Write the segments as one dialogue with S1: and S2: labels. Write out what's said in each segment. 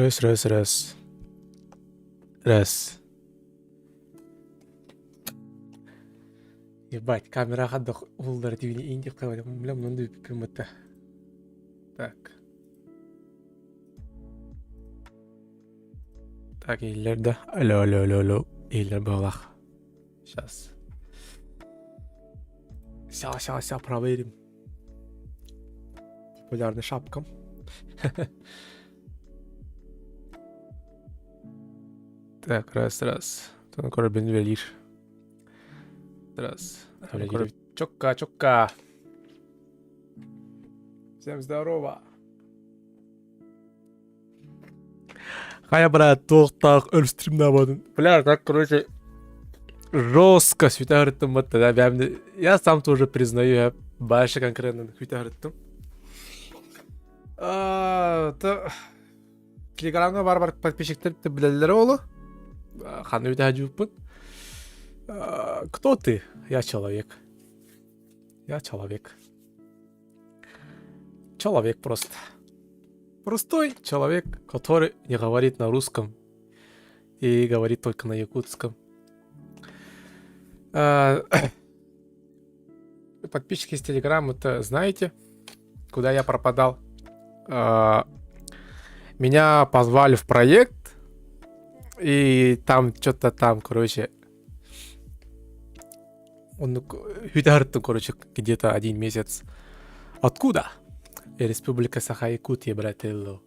S1: Раз, раз, раз. Раз. Ебать, камера хаддах уллар дивини инди кайвали. Бля, мынды пимата. Так. Так, иһиллэр да. Алло, алло, алло, алло. Иһиллэр быһалаах. Сейчас. Ся, ся, ся, проверим. Популярный шапкам. Так, раз, раз. Көрбүн үлэлиир. Раз. Чокка, чокка. Всем здорово. Хайа, брат, туохтаах өр стримнаабатын. Бля, так, короче, жестко сүтэ да, я сам тоже признаю, я больше конкретно сүтэ Телеграмҥа бар бар подписчиктар билэллэрэ олу. Ханна үтэ жууппун. Кто ты? Я человек. Я человек. Человек просто. Простой человек, который не говорит на русском и говорит только на якутском. Подписчики из Телеграма это знаете, куда я пропадал. Меня позвали в проект, и там что-то там, короче, он короче, где-то один месяц. Откуда? Республика Саха-Якутия, брателло.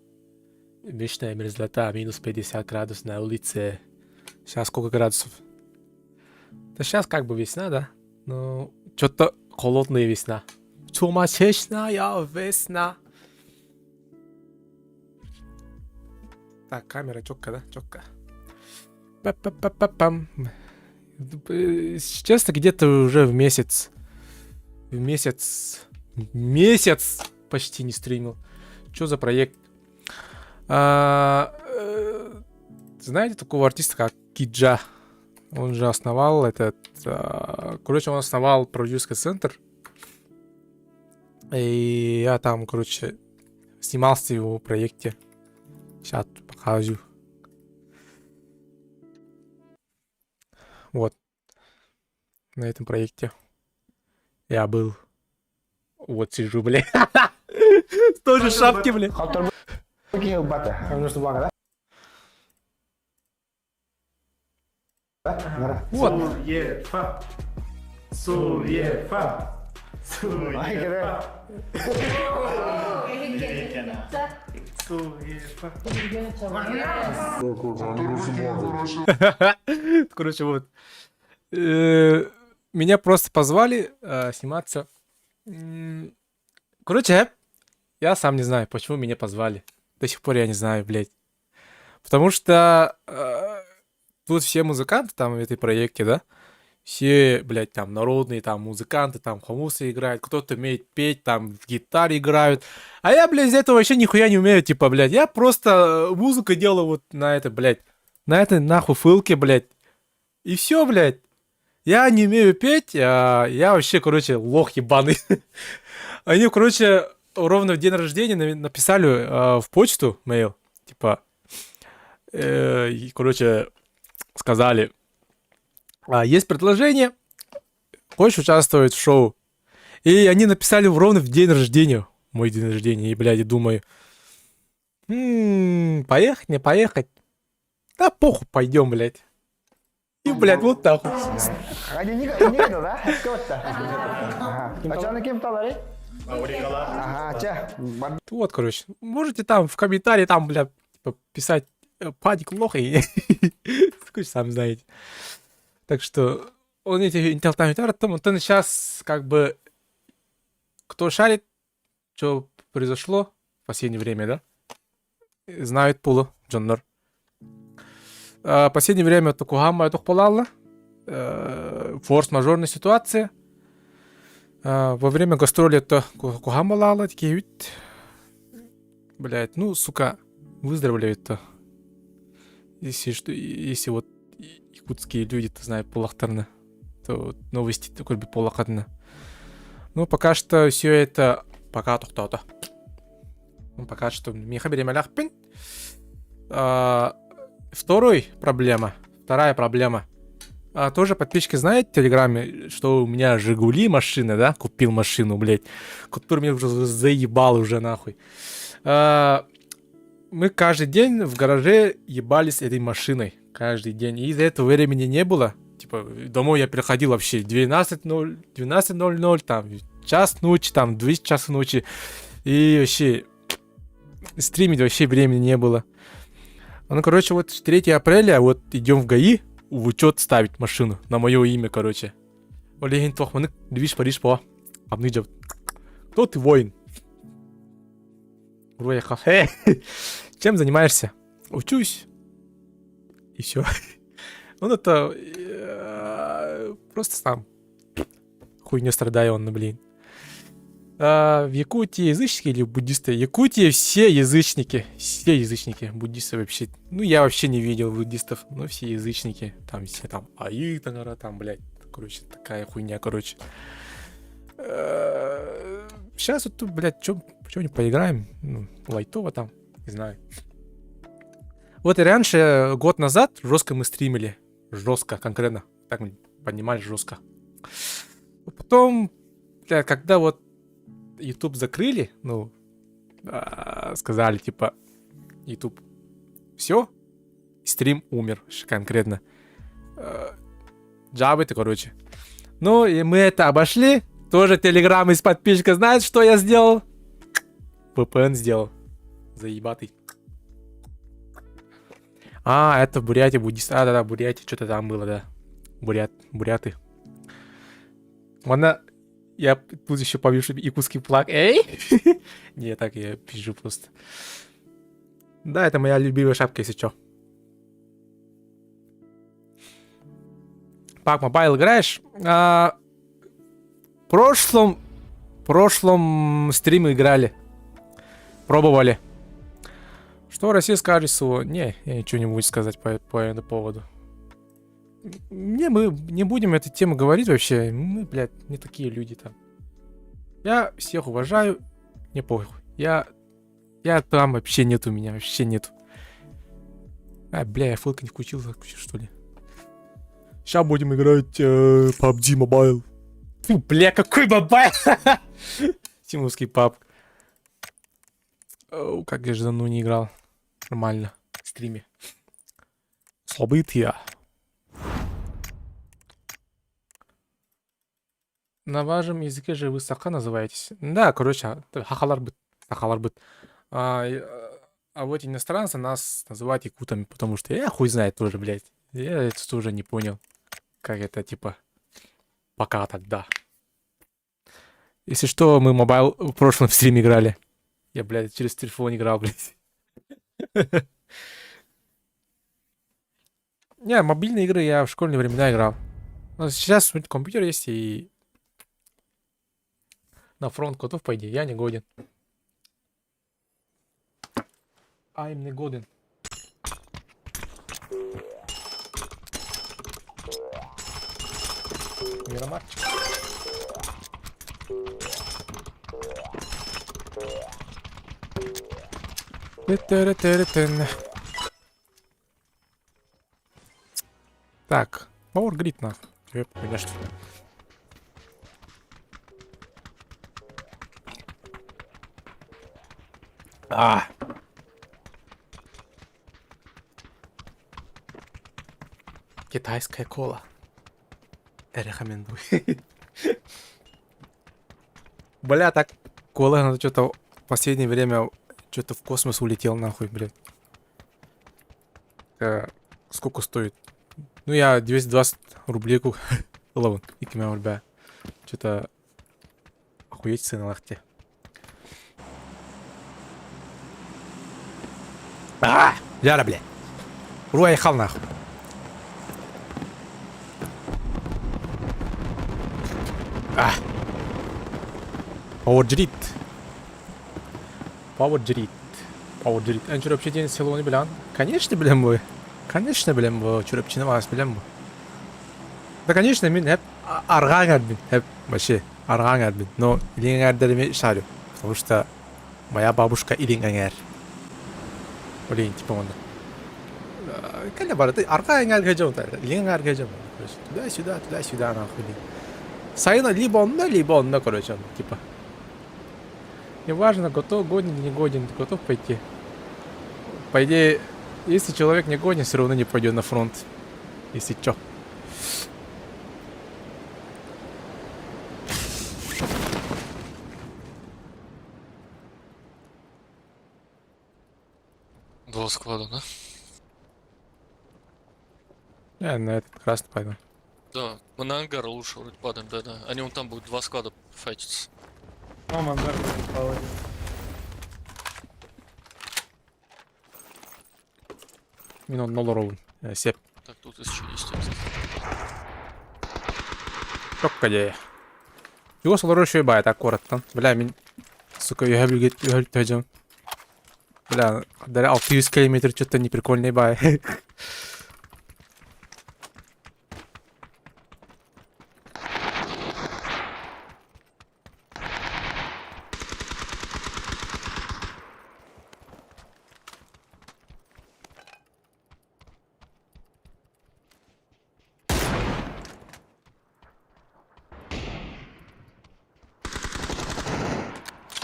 S1: Вечная мерзлота, минус 50 градусов на улице. Сейчас сколько градусов? Да сейчас как бы весна, да? Ну, что-то холодная весна. Сумасшедшая весна. Так, камера четко, да? Четко. Па-па-па-па-пам. Честно, где-то уже в месяц. В месяц. Месяц почти не стримил. Что за проект? А, знаете такого артиста, как Киджа? Он же основал этот... Короче, он основал продюсерский центр. И я там, короче, снимался в его проекте. Сейчас покажу. Вот. На этом проекте я был. Вот сижу, бля. Тоже шапки, бля. Вот.
S2: Суефа. Суефа. Суефа. Суефа.
S1: Короче, вот. Меня просто позвали сниматься. Короче, я сам не знаю, почему меня позвали. До сих пор я не знаю, блядь. Потому что тут все музыканты там в этой проекте, да? Все, блядь, там народные там музыканты, там хомусы играют, кто-то умеет петь, там в гитаре играют. А я, блядь, из этого вообще нихуя не умею, типа, блядь. Я просто музыку делаю вот на это, блядь. На этой нахуй фылке, блядь. И все, блядь. Я не умею петь, а я вообще, короче, лох ебаный. Они, короче, ровно в день рождения написали в почту mail, типа, и, короче, сказали, есть предложение, хочешь участвовать в шоу? И они написали ровно в день рождения, мой день рождения, и, блядь, я думаю, поехать, не поехать? Да похуй, пойдем, блядь. И, блядь, вот так вот. Вот, короче, можете там в комментарии там, бля, типа, писать паник лох и сами знаете. Так что он эти он сейчас как бы кто шарит, что произошло в последнее время, да? Знают пулу, дьоннор. В последнее время Токухама Тохполалла, форс-мажорная ситуация. Во время гастроли это Кухамалала, такие ведь, блядь, ну, сука, выздоровели-то. Если, что, если вот якутские люди-то знают полахтарны, то новости такой бы полахатны. Ну, пока что все это пока тохтоото. Ну, пока что миэхэ бириэмэлээхпин. А, второй проблема, вторая проблема. А, тоже подписчики знают в Телеграме, что у меня Жигули машина, да? Купил машину, блядь, которую меня уже заебал уже нахуй. А, мы каждый день в гараже ебались этой машиной. Каждый день. И из-за этого времени не было. Типа, домой я приходил вообще 12.00, 12.00, там, час ночи, там, 2 часа ночи. И вообще стримить вообще времени не было. Ну, короче, вот 3 апреля вот идем в ГАИ в учет ставить машину на мое имя, короче. Ол иһин туох маны движ Париж по. Кто ты воин? Кафе. Чем занимаешься? Учусь. И все. Он это просто сам хуйню страдаю он, блин. А, в Якутии язычники или буддисты? В Якутии все язычники. Все язычники. Буддисты вообще. Ну, я вообще не видел буддистов, но все язычники. Там все там Аи, там, блядь. Короче, такая хуйня, короче. Сейчас вот тут, блядь, чё, чё не поиграем? Ну, лайтово там, не знаю. Вот и раньше, год назад, жестко мы стримили. Жестко, конкретно. Так мы поднимали жестко. Потом, бля, когда вот YouTube закрыли, ну, сказали, типа, YouTube, все, стрим умер конкретно. Джабы ты, короче. Ну, и мы это обошли. Тоже Телеграм из подписчика знает, что я сделал. VPN сделал. Заебатый. А, это в Бурятии буддист. А, да-да, Бурятия, что-то там было, да. Бурят, буряты. Она... Я тут еще повешу якутский флаг. Эй! Не, так я пизжу просто. Да, это моя любимая шапка, если чё. PUBG Mobile играешь? А, в прошлом стриме играли. Пробовали. Что Россия скажет СВО? Не, я ничего не буду сказать по этому поводу. Не, мы не будем эту тему говорить вообще. Мы, блядь, не такие люди там. Я всех уважаю. Не похуй. Я там вообще нету меня, вообще нету. А, бля, я фылка не включил, включил, что ли? Сейчас будем играть PUBG Mobile. Фу, бля, какой mobile? Тимовский паб. Оу, как я же давно не играл. Нормально. В стриме. События. На вашем языке же вы саха называетесь. Да, короче, сахалар быт. Сахалар быт. А вот иностранцы нас называют якутами, потому что я хуй знает тоже, блядь. Я это тоже не понял. Как это, типа, пока тогда. Если что, мы mobile в прошлом стриме играли. Я, блядь, через телефон играл, блядь. Не, мобильные игры я в школьные времена играл. Но сейчас компьютер есть и на фронт готов, по идее. Я не годен. I'm не годен. Мирамарчик. Так, Power Grid нахуй. Конечно. А! Китайская кола. Рекомендую. Бля, так кола, она что-то в последнее время что-то в космос улетел нахуй, блядь. Сколько стоит? Ну, я 220 рублей ылабын. Икки рубля. Что-то охуеть цены лахте. А! Яра, блядь. Руайхал нахуй. А! Power Grid. Power Grid. Power Grid. Эн Чурапчы диэн селону билэҕин? Конечно билэм бу. Конечно билэм бу. Чурапчыны баҕас билэм бу. Да, конечно, мин эп арҕаа эҥэрбин. Эп вообще арҕаа эҥэрбин. Но илин эҥэрдэрими шарю. Потому что моя бабушка илин эҥэр. Блин, типа он. Кэлэ барыта арҕаа эҥээргэ дьон, илин эҥээргэ дьон. Туда-сюда, туда-сюда нахуй. Сайын либо онно, либо онно, короче, типа. Неважно, готов, годен или не годен, готов пойти. По идее, если человек не годен, все равно не пойдет на фронт. Если чё.
S3: Два склада, да?
S1: Я на этот красный пойду.
S3: Да, мы на ангар лучше вроде падаем, да-да. Они вон там будут два склада файтиться.
S2: Там ангар упал один.
S1: Мин онно олоробун. Сөп.
S3: Так, тут еще есть текст.
S1: Чокка дьэ. Чугас олорор үчүгэй баайта куораттан. Бля, мин, сука, үһэ бүлгет үһэ дьон. Бля, даже 600 километр что-то не прикольный бай.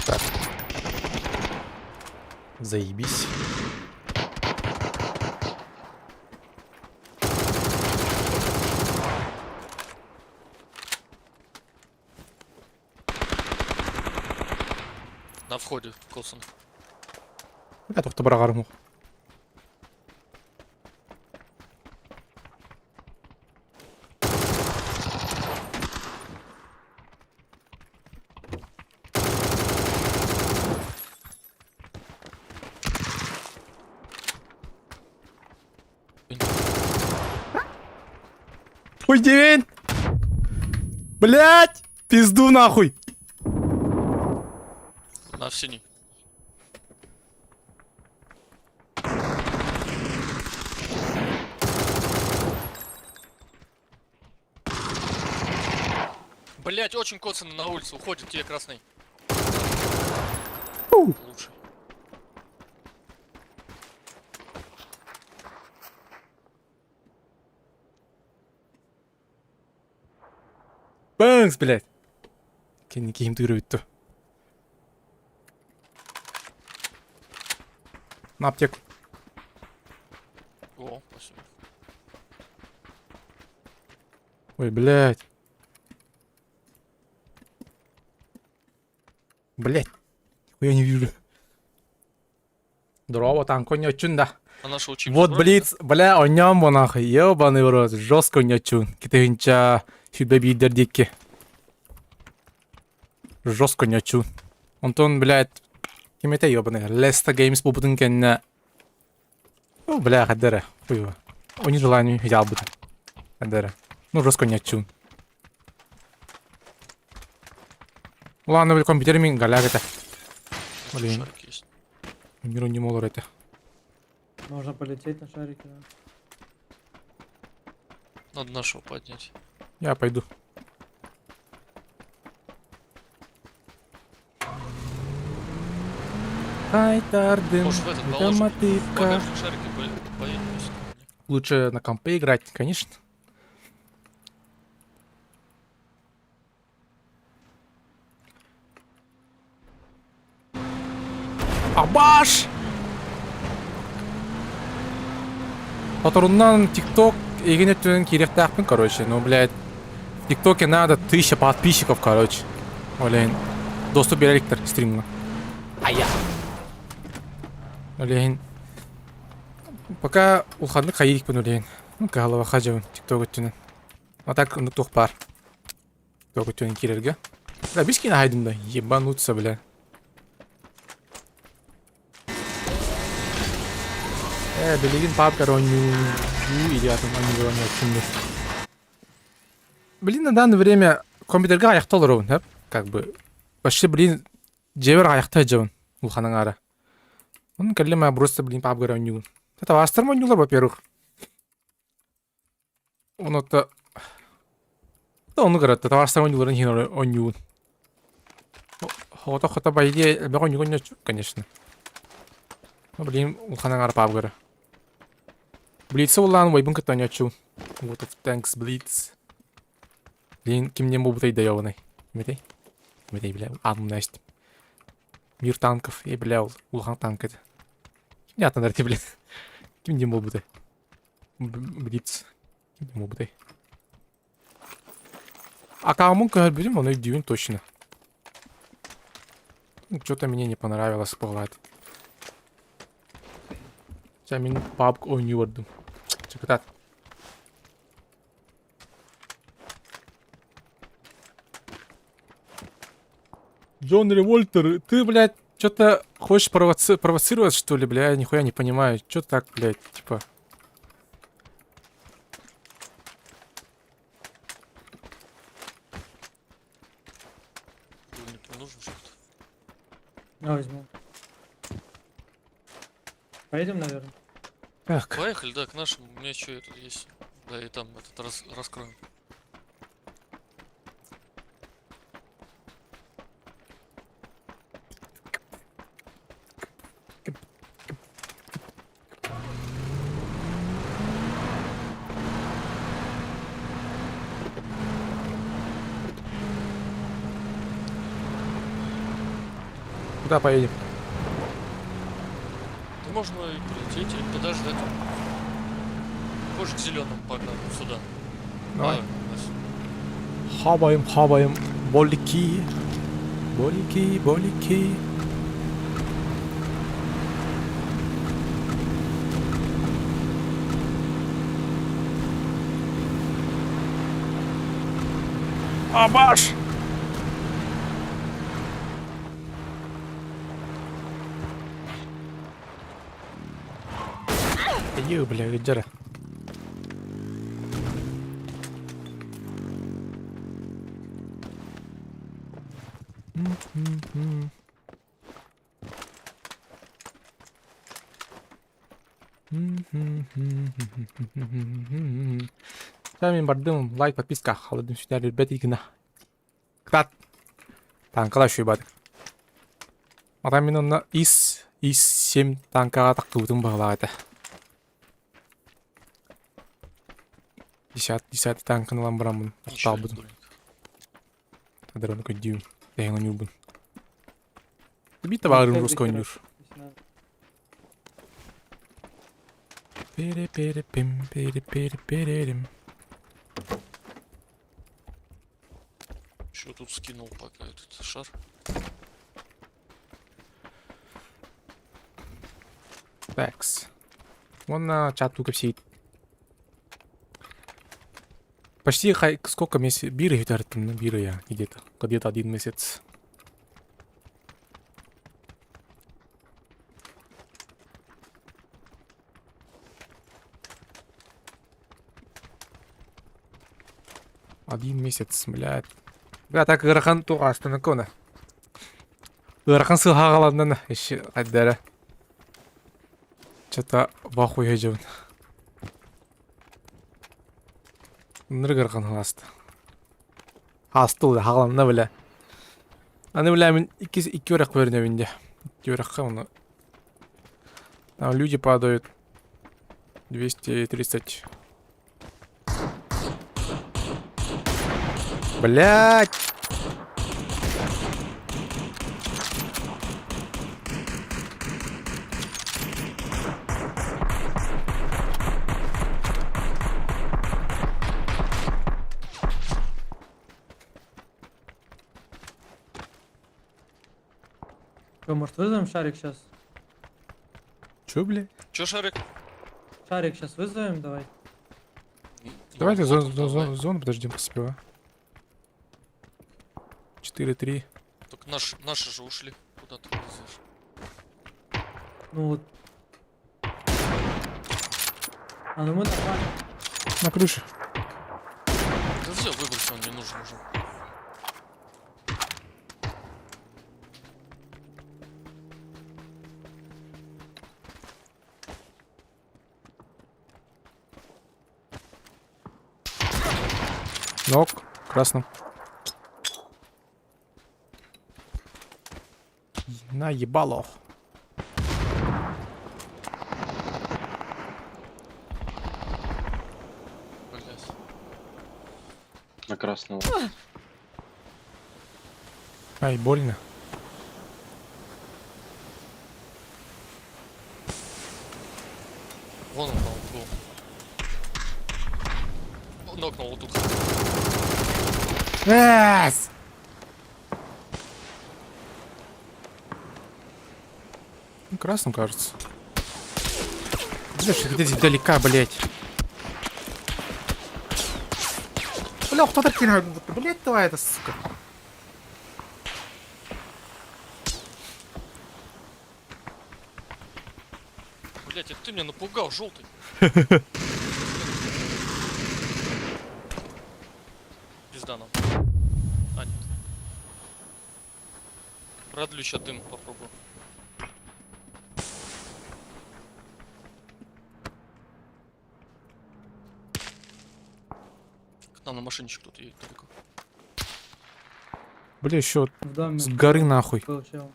S1: Так. Заебись.
S3: На входе, Колсон.
S1: Бля, тохто быраҕарым. Ой, день! Блять! Пизду нахуй!
S3: На в синий. Блять, очень коцанный на улице, уходит тебе красный. Лучше.
S1: Бэнкс, блядь! Кэнники киһим тыыры бүттү. На аптеку.
S3: О, спасибо.
S1: Ой, блядь. Блядь. Я не вижу. Дорово, танк онньоччун да.
S3: А нашего чипа
S1: Вот
S3: забрали,
S1: блиц, бля, онньоон бу нахуй, ебаный в рот, жестко онньоччун. Китыһынча сүбэ биирдэр диэки. Жестко онньоччун. Онтон, блядь, ким этэ ебаный, Леста Games буолбутун кэннэ О, бля, хаддара, хуево. Они желанию ялбыта. Хаддара. Ну, жестко онньоччун. Ладно, били компьютер мин галяк этэ.
S3: да?
S1: Блин.
S3: Шарик есть.
S1: Миру не молор это.
S2: Можно полететь на шарике, да.
S3: Надо нашего поднять.
S1: Я пойду. Хайтардым,
S3: Может в этот положим?
S1: матывка.
S3: Багажник шарики поедем. просто.
S1: Лучше на компе играть, конечно. Абаш! Соторунан ТикТок игин өттүнэн киириэхтээхпин, короче. Ну, блядь, в ТикТоке надо 1000 подписчиков, короче. Блин, доступ биэрэликтэр стримҥа. Айа. Блин. Пока улаханнык хайыыкпын блин. Ну, кыһалаба хадьабын ТикТок өттүнэн. А так, ну, туох баар. ТикТок өттүнэн киирэргэ. Бля, бис киинэ хайдым да, ебануться, бля. Ээ, билигин папка оонньуу идиотым оонньуу оонньооччум Блин, на данное время компьютерга айахта олоробун, хөп? Как бы, вообще, блин, дьиэбэр айахта сылдьабын улахан аҥаара. Онон кэллим аа просто, блин, папка оонньуубун. Табаастарым оонньуулар, во-первых. Онуота оннук ыратта табаастарым оонньууларын иһин оонньуубун. Хото-хото по идее элбэх оонньууга оонньооччу, конечно. Ну, блин, улахан аҥаара папка. Блицы улаан убайбын кытта оонньооччубун. World of Tanks Blitz. Блин, кимнен буолбутай да ёбаный. Кимэтэй? Кимэтэй, бля, аатымна истим. Мир танков, е, бля, ол улахан танк этэ. Кимне аатанар этэ, бля? Ким диэн буолбутай? Блиц. Ким диэн буолбутай? Аккаунмун көһөрбүтүм, ону өйдүүбүн точно. Что-то мне не понравилось бывает. Чэ, мин PUBG оонньуу бардым. Чыкытаат. Джон Револьтер, ты, блядь, что-то хочешь провоцировать, что ли, бля, я нихуя не понимаю. Чё так, блядь, типа...
S3: Не нужен что-то.
S2: Я возьму. Поедем, наверное.
S1: Так,
S3: Поехали, да, к нашим. У меня еще этот есть. Да, и там этот раскроем.
S1: Куда поедем?
S3: Да можно и прилететь, или подождать. Позже к зеленому погнали, сюда.
S1: Давай.
S3: Давай, Вась.
S1: Хабаем, хабаем. Болики. Болики, болики. Абаш! Ю, бля, виджара. Чэ, мин бардым, лайк, подписка, халадым сүтэр билбэт гына. Кытаат! Танкала үчүгэй баатык. Ата мин онно ис, ис 7 танкаҕа тахтыбытым баҕалаах этэ. Десят, десятый танканы ылан бараммын,
S3: Еще один
S1: охтаабытым.
S3: дольник.
S1: Тадараны көрдүүм, тэһэн ойуубун. Биир табаарым
S2: Цель
S1: русский
S2: дохера,
S1: ойнуур.
S2: если надо.
S1: Пере-пере-пим, пере-пере-перерим.
S3: Еще тут скинул пока этот шар.
S1: Такс. Уонна чат кэпсиит. Почти хай, сколько месяцев? Биир ыйы биир я где-то. Где-то один месяц. Один месяц, блядь. Бля, так ыарахан туох астыныкона. Ыарахан сыһаҕаланнана еще хайдара. Что-то в ахуе дьон. Ынырык ыарахан ааста. Ааста хаҕаланна бля. Аны бля мин икки икки үрэх көрүнэбин дьэ. Икки үрэххэ ону. Там люди падают. 230. Блять!
S2: Что, может вызовем шарик сейчас?
S1: Чё, бля?
S3: Че, шарик?
S2: Шарик сейчас вызовем, давай.
S1: Давайте
S3: Ну,
S1: зону,
S3: вот,
S1: зону,
S3: давай.
S1: зону подождем сперва. 4-3.
S3: Только наши же ушли. Куда ты вызовешь?
S2: Ну вот. А ну мы нормально.
S1: На крыше.
S3: Да все, выбрось, он не нужен уже.
S1: Нок. Красным. На ебало.
S4: красного.
S1: Ай, больно.
S3: Вон он, по-моему, был. О, Нокнул вот тут.
S1: Эс! Ну, красным, кажется. Бля, что где издалека, блять. Бля, кто так кинул? Блять, давай это, сука.
S3: Блять, это ты меня напугал, желтый. Пизда нам. А, нет. Продлю сейчас дым попробую. К нам на машинчик тут едет далеко.
S1: Бля, еще
S2: В доме
S1: с горы нахуй.
S2: был чел.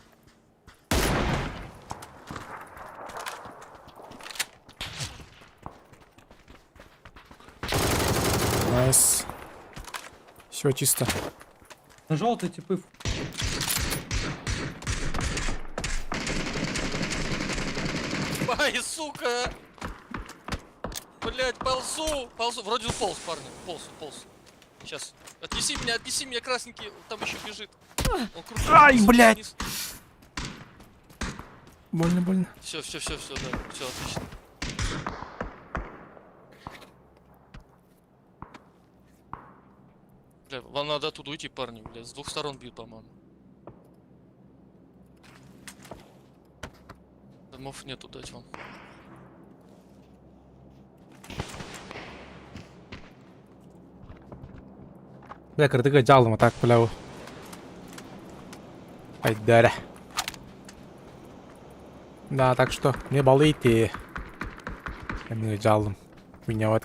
S1: Nice. Все чисто.
S2: На желтый типы.
S3: Ай, сука! Блять, ползу! Ползу! Вроде уполз, парни. Полз, полз. Сейчас. Отнеси меня, красненький. Он там еще бежит. Он кружит.
S1: Ай, блядь! Больно, больно.
S3: Все, все, все, все, да. Все, отлично. Бля, вам надо оттуда уйти, парни, бля. С двух сторон бьют, по-моему. Домов нету дать вам.
S1: Бля, кырдыга жалдым, а так, бля. Айдара. Да, так что, не балыйте. Мен жалдым. Меня вот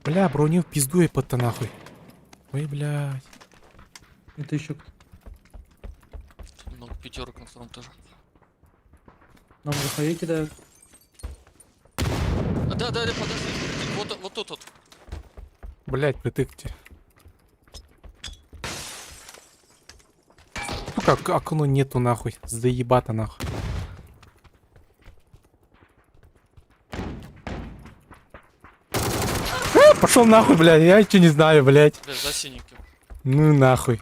S1: Бля, броню в пизду и под нахуй. Ой, блядь.
S2: Это еще кто?
S3: Тут много пятерок на втором этаже.
S2: Нам захои кидают.
S3: А, да, да, да, подожди. Вот, вот тут вот.
S1: Блядь, притыкте. Сука, окно нету нахуй. Заебато нахуй. Пошел нахуй, блядь, я еще не знаю, блядь.
S3: Бля, за синеньким.
S1: Ну нахуй.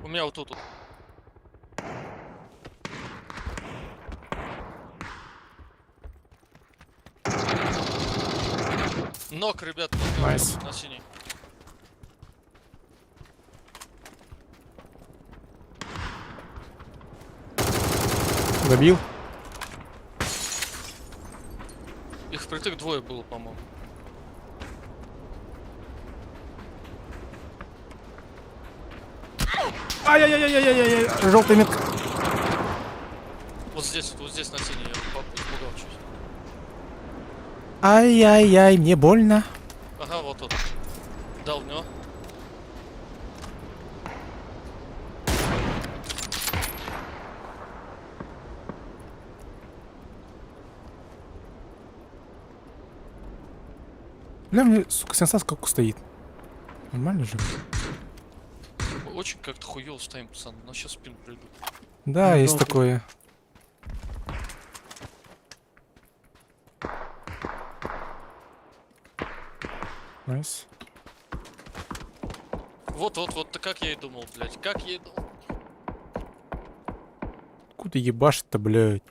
S3: У меня вот тут вот. Knock, ребят, knock
S1: Nice.
S3: на синий.
S1: Добил?
S3: Их впритык двое было, по-моему.
S1: Ай-яй-яй-яй-яй-яй, желтая метка.
S3: Вот здесь на синий, я испугал чуть.
S1: Ай-яй-яй, мне больно.
S3: Ага, вот тут. Дал в него.
S1: Бля, мне, сука, сенса сколько стоит. Нормально же?
S3: Мы очень как-то хуёво стоим, пацан. Но сейчас спину придут.
S1: Да,
S2: Ну,
S1: есть
S2: желтый.
S1: такое. Nice.
S3: Вот, вот, вот, как я и думал, блядь. Как я и думал.
S1: Откуда ебашит-то, блядь?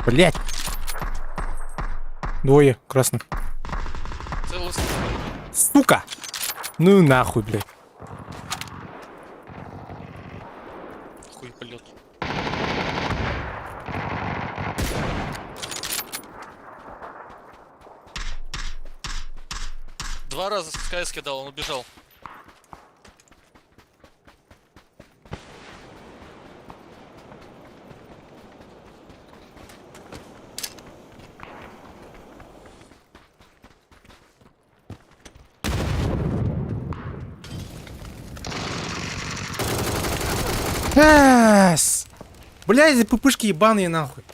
S1: Блядь! Двое красных.
S3: Целый
S1: Сука! Ну и нахуй, блядь.
S3: хуй, блядь. Два раза с КС кидал, он убежал.
S1: Эс! Бля, эти пупышки ебаные нахуй.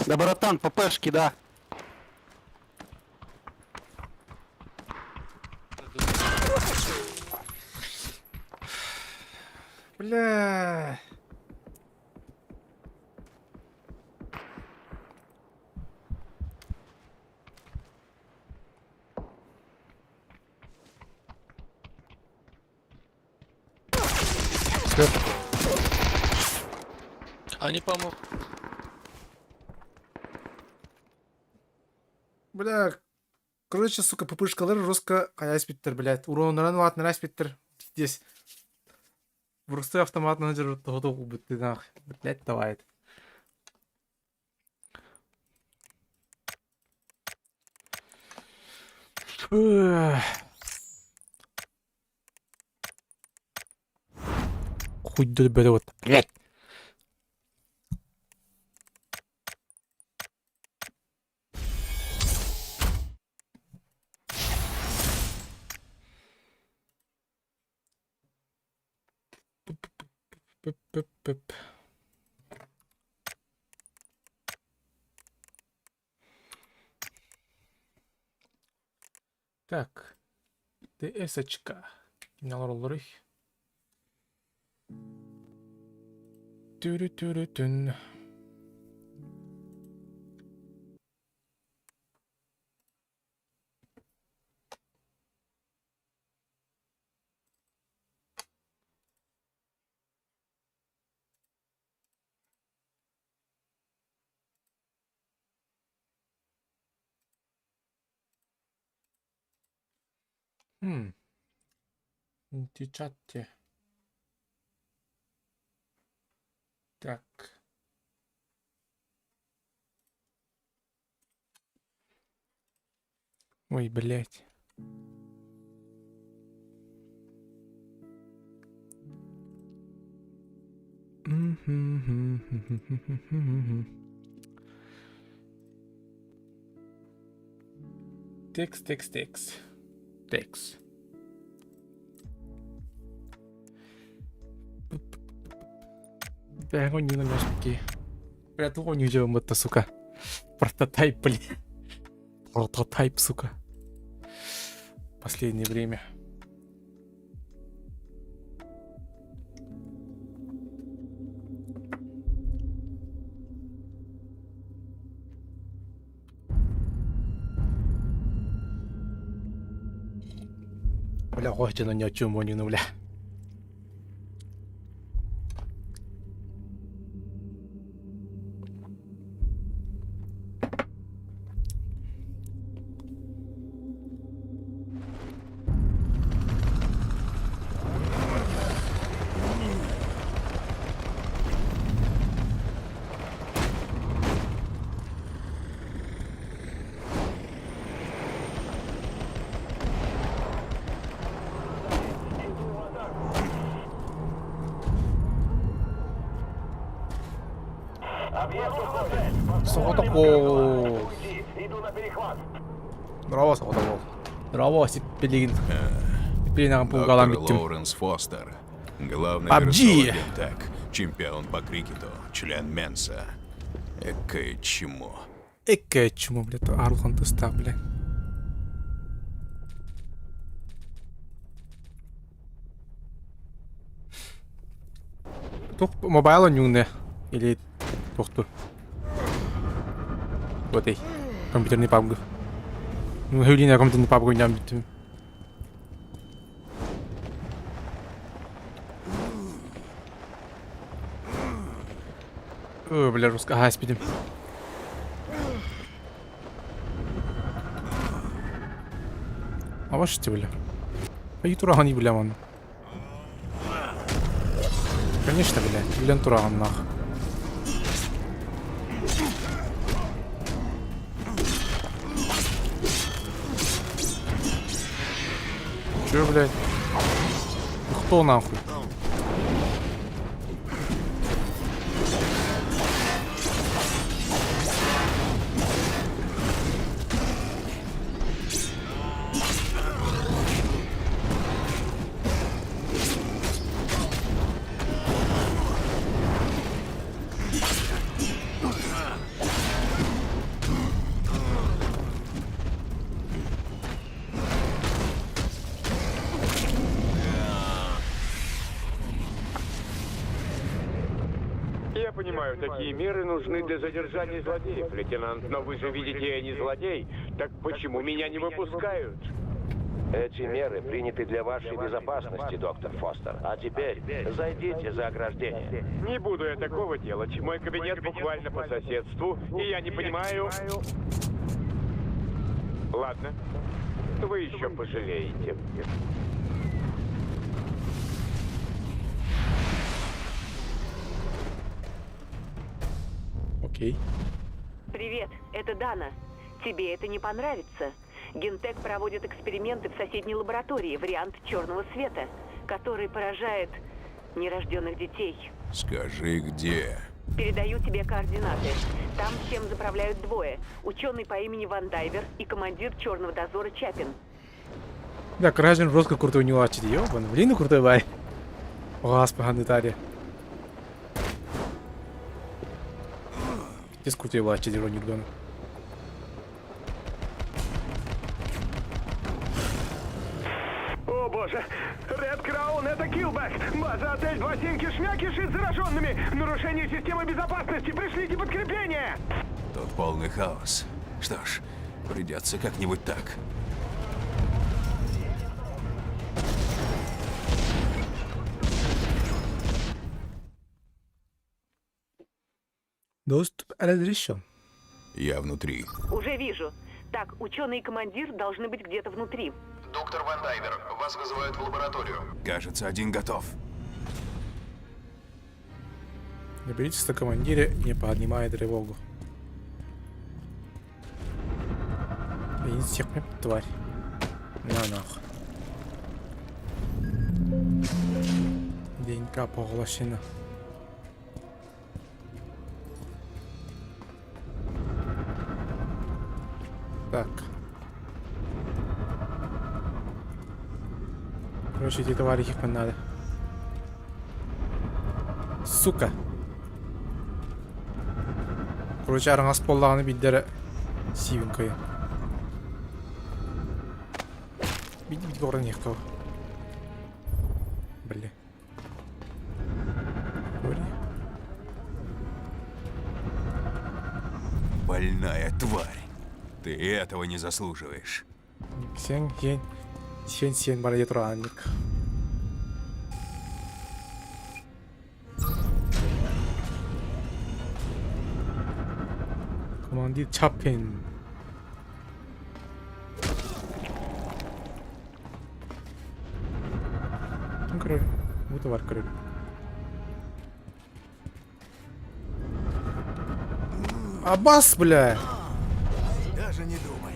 S4: Да, братан, ППшки, да.
S1: Бля. Всё.
S3: Они, по-моему,
S1: Бля, короче, сука, пупышкалар жестко хайаспиттер, блядь. Уроннарын ватнар аспиттер. Здесь. Просто автомат на того убыты нахуй. Блядь, давай. Хуй вот, блядь. Пып-пып-пып. Так. ТС-очка. Кимнялар олорой. Түрү-түрү-түн. Хм. Чатте. Так. Ой, блядь. Текст, текст, текст. Текст. Бля, он не на такие. Бля, туго не делаем это, сука. Прототайп, блин. Прототайп, сука. Последнее время. Бля, хоть на не о чем они, ну, бля. Соҕотох Браво, соҕотох Браво, сиппилигин. Сиппилин пулгалан
S5: Доктор
S1: бүттүм.
S5: Лоуренс Фостер. Главный
S1: PUBG.
S5: агентек, чемпион по крикету, член Менса. Экое чмо.
S1: Эккэ чмо, блядь, Арлхан тыста, блядь. Тух мобайл нюнне или тохту. Вот эй, компьютерный PUBG. Ну, хөлина компьютерный PUBG ням бүттүм. О, бля, русска, ага, спидим. А ваши бля. Ай тураган бля ман. Конечно, бля, билен тураган нах. Чё, блядь? Ты кто нахуй?
S6: Я понимаю, такие меры нужны для задержания злодеев, лейтенант, но вы же видите, я не злодей. Так почему меня не выпускают?
S7: Эти меры приняты для вашей безопасности, доктор Фостер. А теперь зайдите за ограждение.
S6: Не буду я такого делать. Мой кабинет буквально по соседству, и я не понимаю... Ладно, вы еще пожалеете.
S1: Окей.
S8: Привет, это Дана. Тебе это не понравится. Гентек проводит эксперименты в соседней лаборатории, вариант черного света, который поражает нерожденных детей.
S5: Скажи, где?
S8: Передаю тебе координаты. Там всем заправляют двое. Ученый по имени Ван Дайвер и командир черного дозора Чапин.
S1: Да, Кражин жестко крутой не лачит, ёбан. Блин, ну крутой бай. Господи, Наталья. Пиздец крутой лачит, Рони Дона.
S6: О боже! Ред Краун, это Киллбэк! База отель 27 кишмя кишит зараженными! Нарушение системы безопасности! Пришлите подкрепление!
S5: Тут полный хаос. Что ж, придется как-нибудь так.
S1: Доступ разрешен.
S5: Я внутри.
S8: Уже вижу. Так, ученый и командир должны быть где-то внутри.
S9: Доктор Ван Дайвер, вас вызывают в лабораторию.
S5: Кажется, один готов.
S1: Доберитесь до командира, не поднимая тревогу. И всех мне, тварь. На нахуй. ДНК поглощена. Так. Короче, эти товарищи их надо. Сука. Короче, араҥас буоллаҕына биирдэрэ сиибин кыйан. Биди биди горан ехал. Бля. Ори.
S5: Больная тварь. Ты этого не заслуживаешь.
S1: Сен сен сен сен бара етураанник. Командир Чапин. Көрөр. Бу бар көрөр. Аббас, бля!
S9: Даже не думай.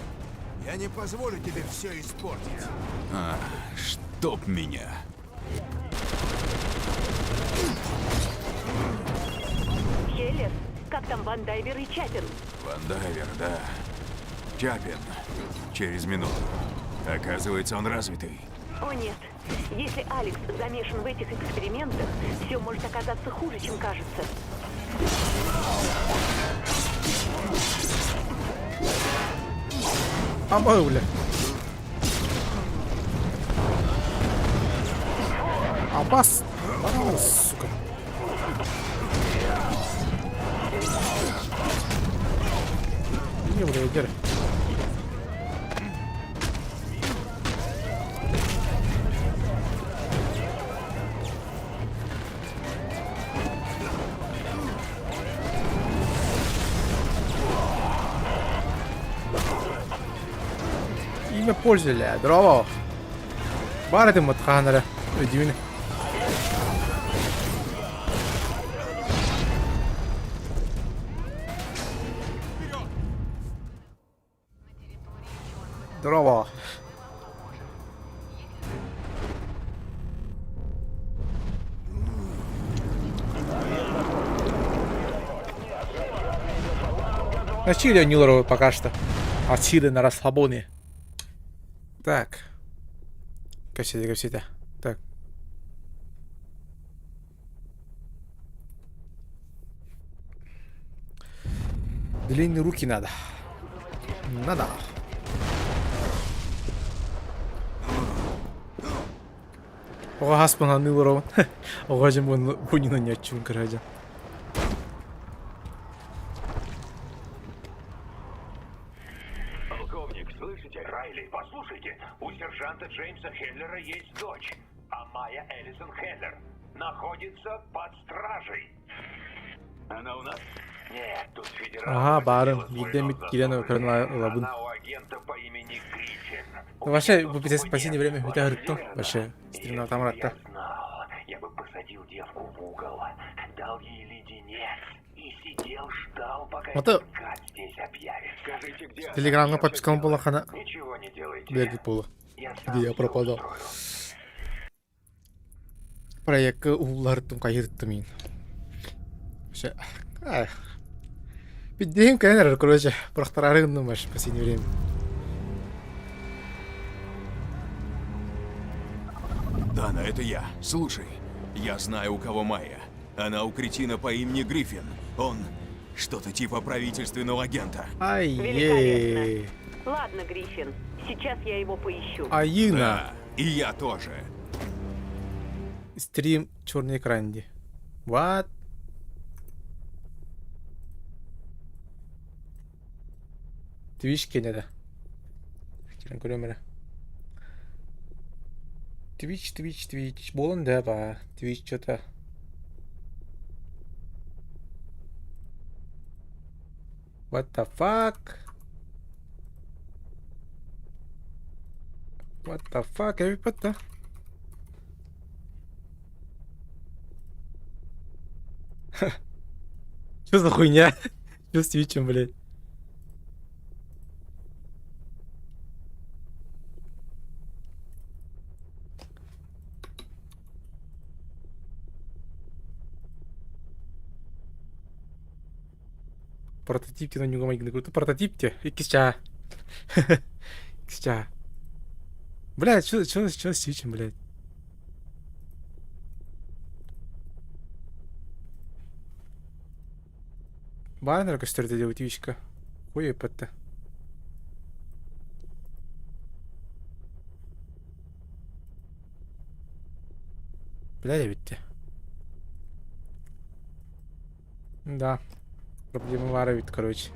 S9: Я не позволю тебе все испортить.
S5: А, чтоб меня.
S8: Хеллер, как там Ван Дайвер и Чапин?
S5: Ван Дайвер, да. Чапин. Через минуту. Оказывается, он развитый.
S8: О нет, если Алекс замешан в этих экспериментах, все может оказаться хуже, чем кажется.
S1: Амай, бля. Аббас! А, сука. Не, бля, дер. Имя пользователя, здорово. Бар это матханера. Өдүүнэ. Здорово. На чили оонньуулар пока что. А чили на расслабоне. Так. Кэпсэтэ кэпсэтэ. Так. Длинные руки надо. Надо. Оҕо хаспын аныы олоробун. Оҕо дьон бунина ньоччун кыра дьон.
S6: Полковник, слышите? Райли, послушайте. У сержанта Джеймса Хеллера есть дочь. А Майя Эллисон Хеллер находится под стражей. Она у нас? Нет, тут федерал.
S1: Аһаа, баарын биирдэ эмит киирэн көрөн ылабын.
S6: Она у агента по имени Гриффин.
S1: Вообще, бу в последнее время бүтэ ырыттым. Вообще, стримнатам ыратта.
S6: Я знал, я бы посадил девку в угол, дал ей леденец и сидел, ждал, пока
S1: Вот
S6: этот гад здесь объявится. Скажите, где она?
S1: Телеграмҥа
S6: Я всё
S1: подпискам
S6: сделаю.
S1: буоллаххына
S6: Ничего не делайте.
S1: билэргит буолуо.
S6: Я сам
S1: Где я
S6: всё
S1: пропадал.
S6: устрою.
S1: Проекка уһулларыттым хайырыттым иин. Вообще, Биддиһим кэлэн эрэр, короче, бырахтараары гынным вообще в последнее время.
S5: Дана, это я. Слушай, я знаю, у кого Майя. Она у кретина по имени Гриффин. Он что-то типа правительственного агента.
S1: Ай-ей.
S8: Ладно, Гриффин, сейчас я его поищу.
S1: Айына.
S5: Да, и я тоже.
S1: Стрим черный экран дии. What? Twitch киэнэ да. Кэлэн көрүөм эрэ. Twitch, Twitch, Twitch. Буолан да баа. Twitch что-то. What the fuck? What the fuck? Эбиппэт да? Что за хуйня? Что с Твичем, блядь? Прототип на ньюга майгына круто. Прототип те. Иккис чаа. Иккис чаа. Блядь, что с Твичем, блядь? Баннер көстөр дии Твичка. Хуй эппэттэ. Бля эбит Да. Проблема баар эбит, короче.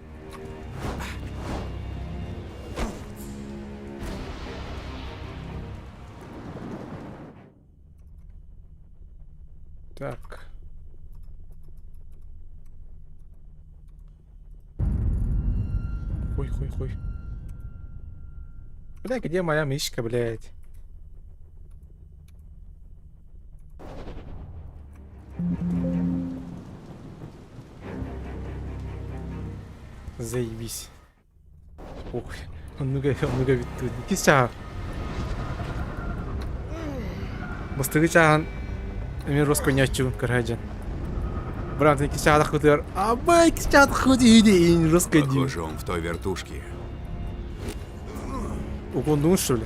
S1: Так. Хуй, хуй, хуй. Бля, где моя мышка, блядь? Заебись. Ох, оннуга оннуга бүттүбүт. Иккис чааһа. Бастакы чааһын эмиэ Росконяччубун көрө Брат, иккис чааһа Абай, иккис чааһа иди, русской
S5: Похоже, он в той вертушке.
S1: Угондуҥ что ли?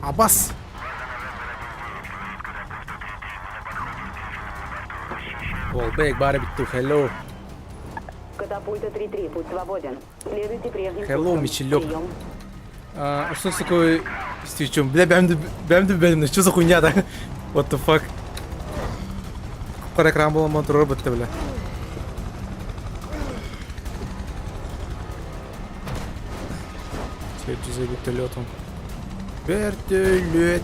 S1: Абас! Wallbang баар эбит Hello.
S8: Катапульта 3-3, путь свободен. Следуйте прежним
S1: Hello,
S8: курсом.
S1: Мичелек.
S8: Прием.
S1: А что с такой с Твичом? Бля, бэм бэм бэм, что за хуйня да? What the fuck? Хара экран буолан турар бытта бля. Все за вертолетом. Вертолет.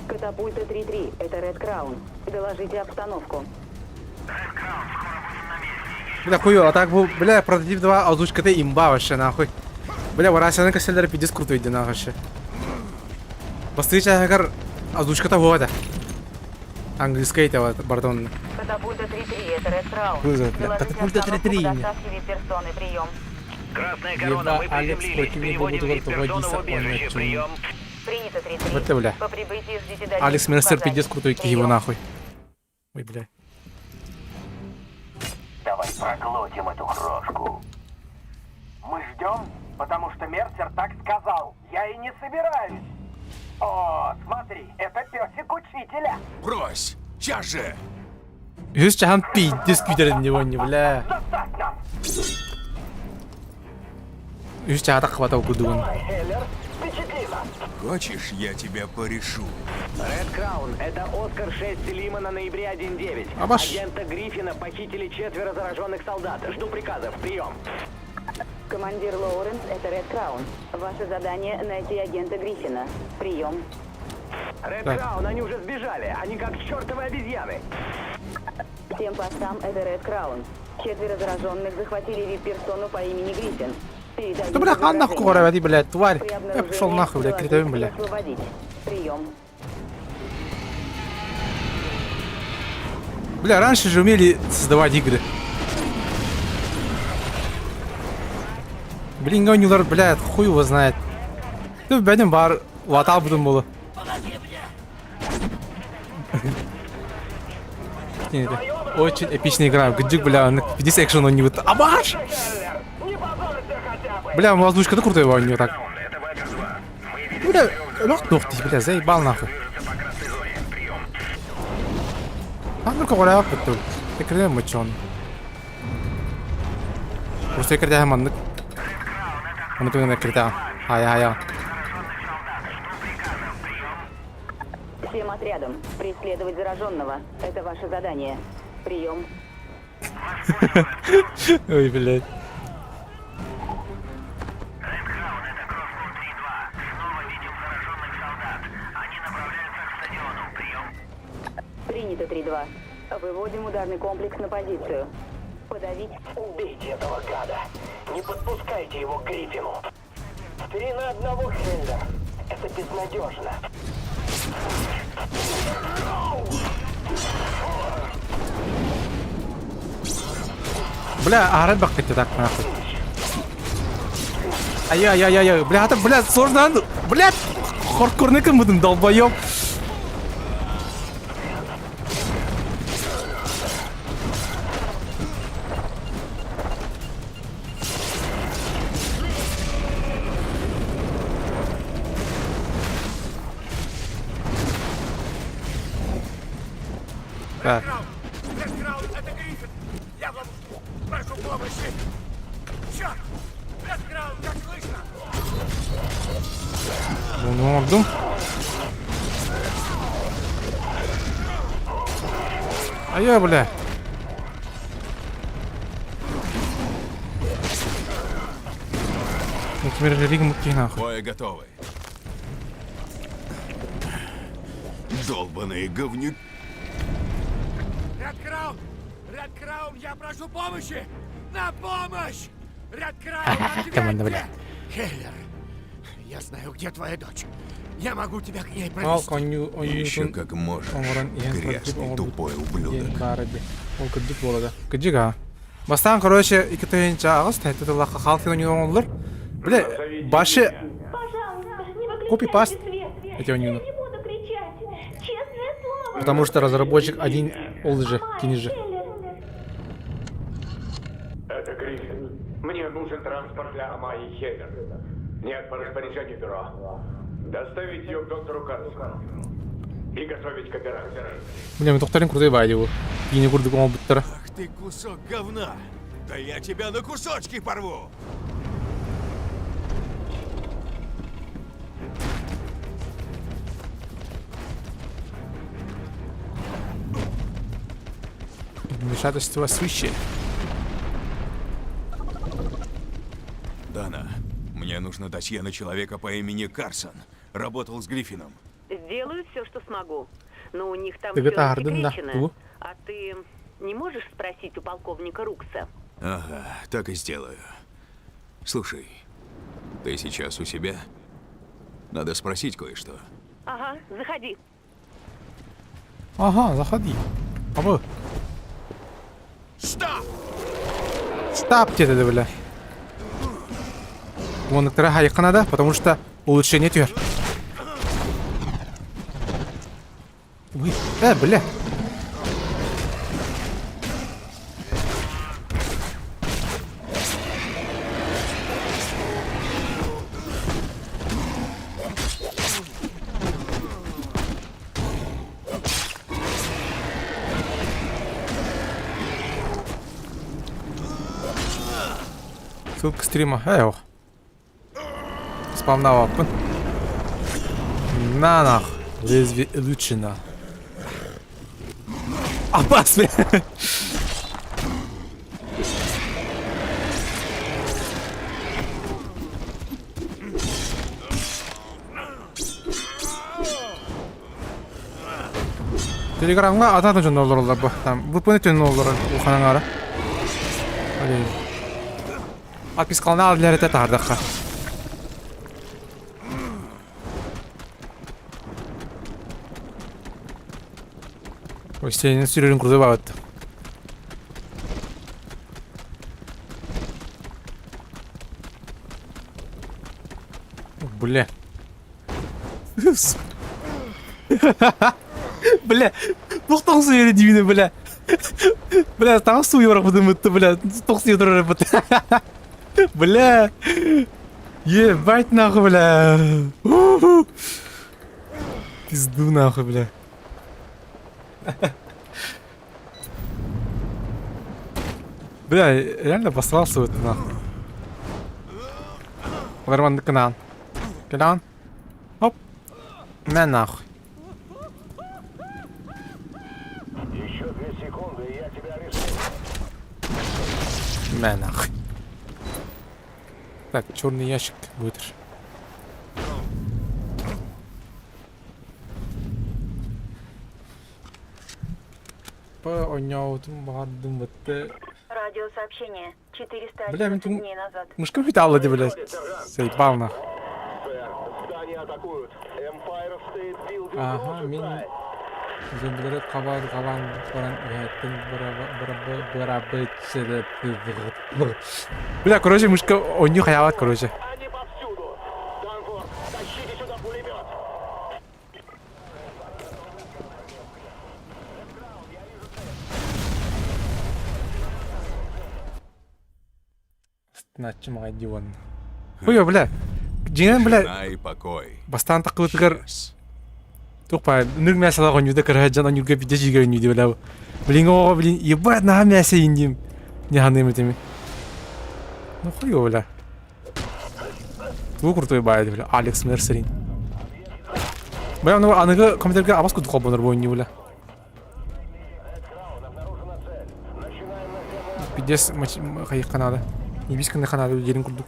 S8: Катапульта 3-3, это Ред Краун. Доложите обстановку.
S1: Бля, хуё, а так бу, бля, прототип 2 озвучката имба вообще, нахуй. Бля, Варасяны каселлер пиздец крутой иди нахуй вообще. Бастыы чааһыгар озвучката буота. Английская это вот, пардон.
S8: Катапульта 3-3, это Ред Краун.
S1: Вызов, бля.
S8: Доложите
S1: Катапульта
S8: обстановку
S1: 3-3.
S8: по доставке вип-персоны. Прием.
S6: Красная
S1: корона, мы Алекс приземлились. против него Переводим буду вип-персону в убежище. Прием.
S8: Принято 3-3.
S1: Вот это, бля.
S8: По прибытии ждите дальнейших
S1: Алекс Мерсер
S8: указаний.
S1: пиздец крутой его
S8: Прием.
S1: нахуй. Ой, бля.
S6: Давай. Давай проглотим эту крошку.
S10: Мы ждем, потому что Мерсер так сказал. Я и не собираюсь. О, смотри, это песик учителя.
S5: Брось! Сейчас же!
S1: Үһүс чаһан пиздец күүтэрин не бля.
S10: Достать нам!
S1: Үһүс чаһа таххыбата курдугун.
S10: Давай, Хеллер, впечатли нас.
S5: Хочешь, я тебя порешу?
S7: Ред Краун, это Оскар 6 Лима на ноябре 1.9.
S1: Абаш.
S7: Агента Гриффина похитили четверо зараженных солдат. Жду приказов. Прием.
S8: Командир Лоуренс, это Ред Краун. Ваше задание – найти агента Гриффина. Прием.
S7: Ред
S1: Так.
S7: Краун, они уже сбежали. Они как чертовы обезьяны.
S8: Всем постам это Ред Краун. Четверо зараженных захватили вип-персону по имени Гриффин. Передаю
S1: Да бля, хан нахуй
S8: изображение.
S1: кора, блядь, тварь.
S8: При
S1: Я
S8: обнаружении
S1: пошел нахуй, блядь,
S8: доложить
S1: критовым,
S8: и
S1: бля.
S8: освободить. Прием.
S1: Бля, раньше же умели создавать игры. Блин, гонюлар, бля, хуй его знает. Ты бәдем бар, ватал будем было. Не, это Очень эпичная игра. Гдюк, бля, он пиздец экшен он не вот. Абаш! Бля, озвучка да крутая у него так. Бля, лёг ты, бля, заебал нахуй. А ну-ка, говоря, тут. Экрен мочон. Просто экрен маннык. Оны күнүн экрен. Хая хая.
S8: Всем отрядам преследовать зараженного. Это ваше задание. Прием.
S1: Ой, блядь.
S8: Принято 3-2. Выводим ударный комплекс на позицию. Подавить.
S10: Убейте этого гада. Не подпускайте его к Гриффину. 3 на 1, Хеллер. Это безнадежно.
S1: Бля, ары бак так нахуй. Ай-яй-яй-яй, бля, это, бля, сложно, бля, хардкорный будем, долбоёб. Так.
S9: Ред Краун, это Гриффин! Я в ловушке! Прошу помощи! Черт! Ред Краун, как слышно?
S1: Ну, ордум. Ай, бля. Ну, теперь же ригм нахуй.
S5: Двое готовы. Долбаные говнюки.
S9: Ред Краун! Ред Краун, я прошу помощи! На помощь! Ред Краун,
S1: Команда, бля.
S9: ответьте! Хеллер, я знаю, где твоя дочь. Я могу тебя к ней
S1: Ал
S9: провести.
S1: коню
S5: Еще как можешь, грязный тупой ублюдок.
S1: Ол кырдьык буолла. Кырдьык а. Бастаан, короче, 2 тыһыынча 8 сыллаахха Халфин оонньуулар. Бля, башы копипаст эти оонньууну.
S11: Не буду кричать. Честное слово.
S1: Потому что разработчик один ол же, кини же.
S6: Это Гриффин. Мне нужен транспорт для Амайи Хеллер. Нет, по распоряжению бюро. Доставить ее к доктору Карсону. И готовить к операции.
S1: Бля, мен тохторин крутой баайы бу. Киини курдук оҥорбуттара.
S5: Ах ты кусок говна! Да я тебя на кусочки порву!
S1: Вмешательство свыше.
S5: Дана, мне нужно досье на человека по имени Карсон. Работал с Гриффином.
S8: Сделаю все, что смогу. Но у них там
S1: Ты
S8: все
S1: это Арден, да.
S8: засекречено.
S1: Ту.
S8: А ты не можешь спросить у полковника Рукса?
S5: Ага, так и сделаю. Слушай, ты сейчас у себя? Надо спросить кое-что.
S8: Ага, заходи.
S1: Ага, заходи. Абы.
S5: Стоп!
S1: Стоп диэтэ, бля. Вон надо, потому что улучшение түһэр. Ой, бля. Ссылка стрима. Эй, ох. Спамнаабаппын. На нах. Лезвие улучшено. Опасно. Телеграмҥа атын атын дьон олороллор бу. Там VPN өтөн олорор улахан аҥаара. Олей. Отпискалана аллерете таһардахха. Ой, сенин сүрөрүн курдук бабыт. Бля. Бля, туох тоҕус дивина, бля. Бля, таҥас сууйа барбытым бля, тохсуйа турар бут. Бля. Ебать нахуй, бля. Пизду нахуй, бля. Бля, реально обосрался в это нахуй. Нормально канал. Канал. Оп. Мә нахуй.
S7: Еще 2 секунды, и я тебя арестую.
S1: Мә нахуй. Так, черный ящик будет. По оонньоотум баҕардым бытты.
S11: Радиосообщение. 411
S1: Бля, мин тум-
S11: дней назад.
S1: Мышка металла, блядь. Заебал нахуй.
S7: Сэр, здание атакуют. Empire State Building
S1: Ага, мин
S7: рушится.
S1: зомбилары хабан хабан баран үһэттэн бырабы Бля, короче, мышка оонньуу хайаабат, короче.
S7: Они повсюду. Данфорд, тащите сюда пулемет.
S1: Наччы маҕай диван. Ой, бля. Дьиҥэн, бля,
S5: Тишина и покой.
S1: бастаан таххыбытыгар
S5: Сейчас.
S1: туох баар, ныр мясалаах оонньууда кыраһа дьон оонньуурга биирдэ дьиигэр оонньуу бля. Блин, оҕо, блин, ебать, наһаа мясо индим. Не ханыым этими. Ну хуй его, бля. Тугу крутой баайы, бля, Алекс Мерсерин. Бля, ну аныгы компьютерга абас курдук холбонор бу оонньуу, бля. Пиздец, хайыхха наада. Ибис гыныахха наада диирин курдук.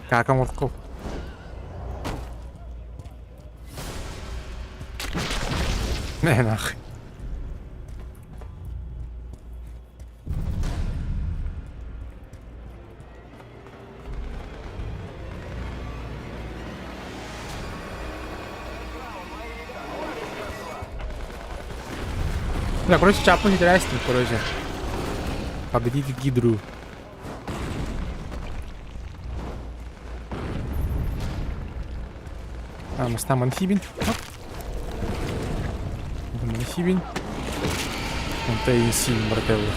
S1: Кака морков. Не нахуй. Бля, короче, чаппын интересный, короче. Победить Гидру. А, там амфибин. Оп. Амфибин. Онто инсин брателло.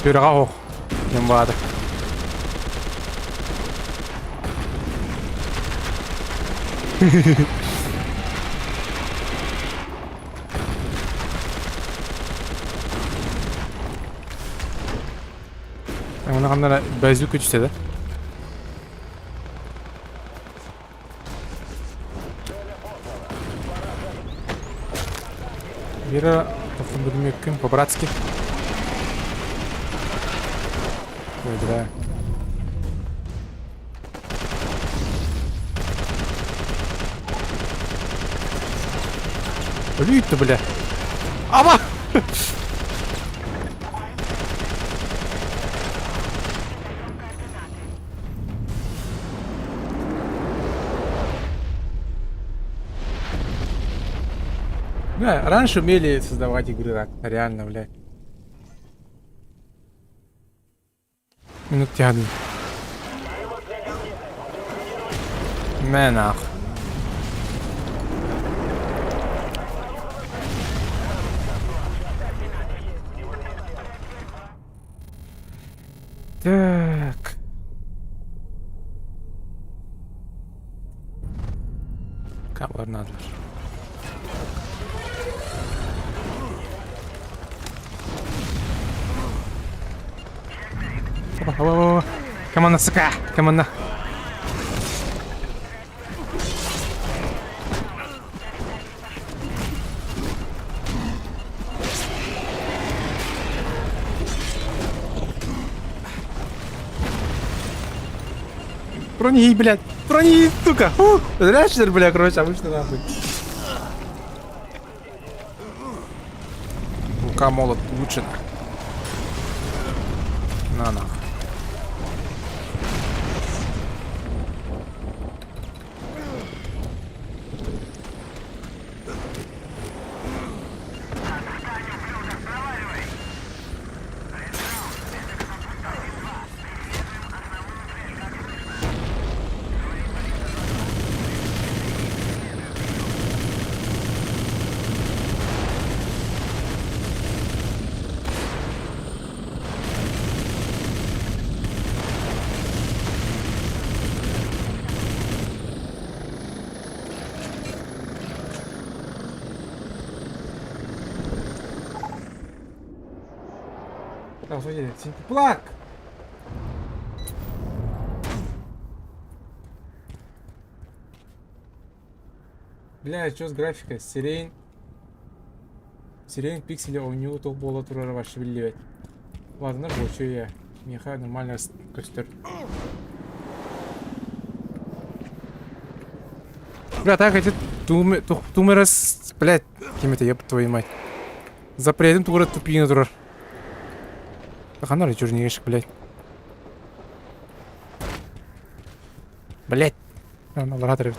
S1: Үрэҕэ оһох диэн баата. Оны ханна эрэ базука түстэ да? Вера тохтон по-братски. Ой, бля. Өлүү бля. Ама! Бля, раньше умели создавать игры так, реально, бля. Минут тягни. Мэ нахуй. Так. Кабылар наадалар. Опа, опа, опа. Команда, сука! Команда. Брони, блядь! Брони, сука! Фу! Зря, что ли, бля, короче, обычно нахуй. Рука молот улучшена. На нахуй. Так, смотрите, плак! Бля, что с графикой? Сирень... Сирень пикселя у него туох буола турара вообще биллибэт. Ладно, буочуйа. Миэхэ нормально көстөр. Бля, так эти тумерас, блядь, ким это, еб твою мать. Запретим тугура тупина турар. Ханар чужнейших, блядь. Блядь. Лаборатория.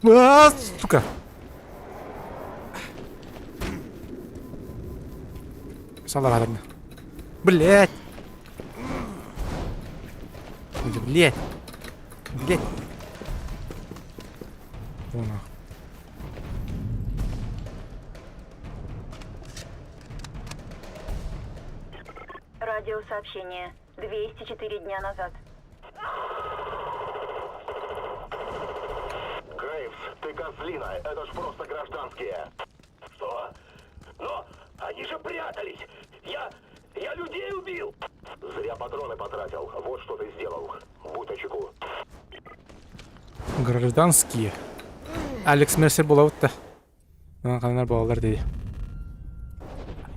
S1: А, сука. Саларадна. Блядь. Блядь. Блядь. О, нахуй.
S11: Радиосообщение. 204 дня назад.
S6: Грейвс, ты козлина, это ж просто гражданские. Что? Но они же прятались! Я... я людей убил! Зря патроны потратил, вот что ты сделал. Будь начеку.
S1: Гражданские. Алекс Мерсер буолабыт да. Ханнар буолаллар дии.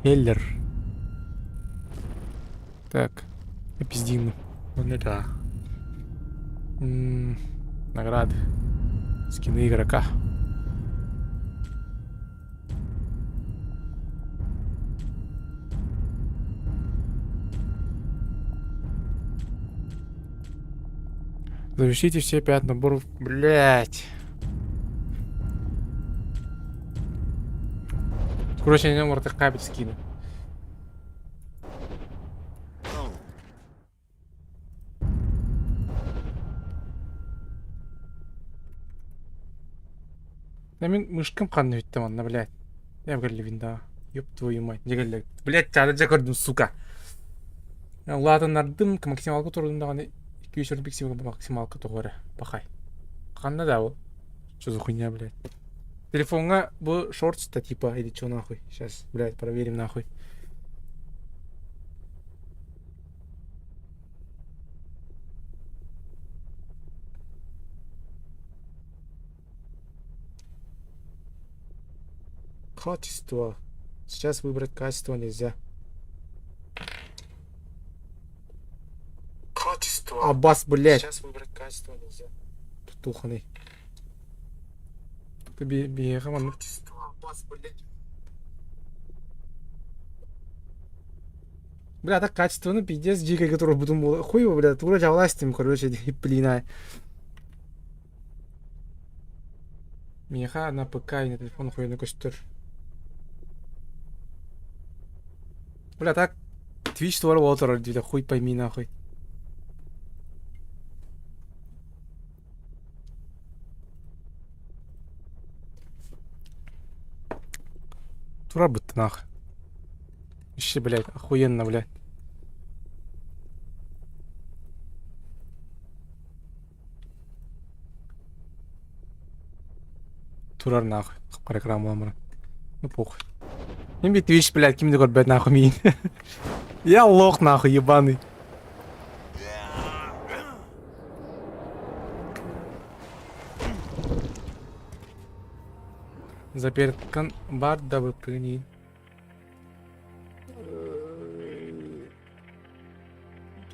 S1: Хеллер. Так. Пиздин. Ну да. Награды. Скины игрока. Завершите все пять наборов. Блять. Короче, на нем кабель скину. Да мин мышкам ханна бүттэ манна, блядь. Я көрдүм да. Ёб твою мать. Дьэ Блядь, чаада дьэ көрдүм, сука. Улаатыннардым, максималка турдум даҕаны 240 пиксель максималка тоҕо эрэ пахай. Ханна да ол? Что за хуйня, блядь? Телефоҥҥа бу шортс-то типа или чё нахуй? Сейчас, блядь, проверим нахуй. Качество. Сейчас выбрать качество нельзя. Качество. Аббас, блядь. Сейчас выбрать качество нельзя. Туханый. Ты би Качество. Аббас, блядь. Бля, так качественно, пиздец, дикой, который буду хуй его, бля, тура властью, короче, блин, Миэхэ на ПК и на телефон охуенный көстөр. Бля, так Twitch туора буола турар диэтэ хуй пойми нахуй. Турар бытты нахуй. Вообще, блядь, охуенно, блядь. Турар нахуй. Хап-хара экран буолан баран. Ну похуй. Мин бит Twitch, блядь, ким да көрбөт нахуй миин. Я лох нахуй, ебаный. Заперкан бар да выпрыгни.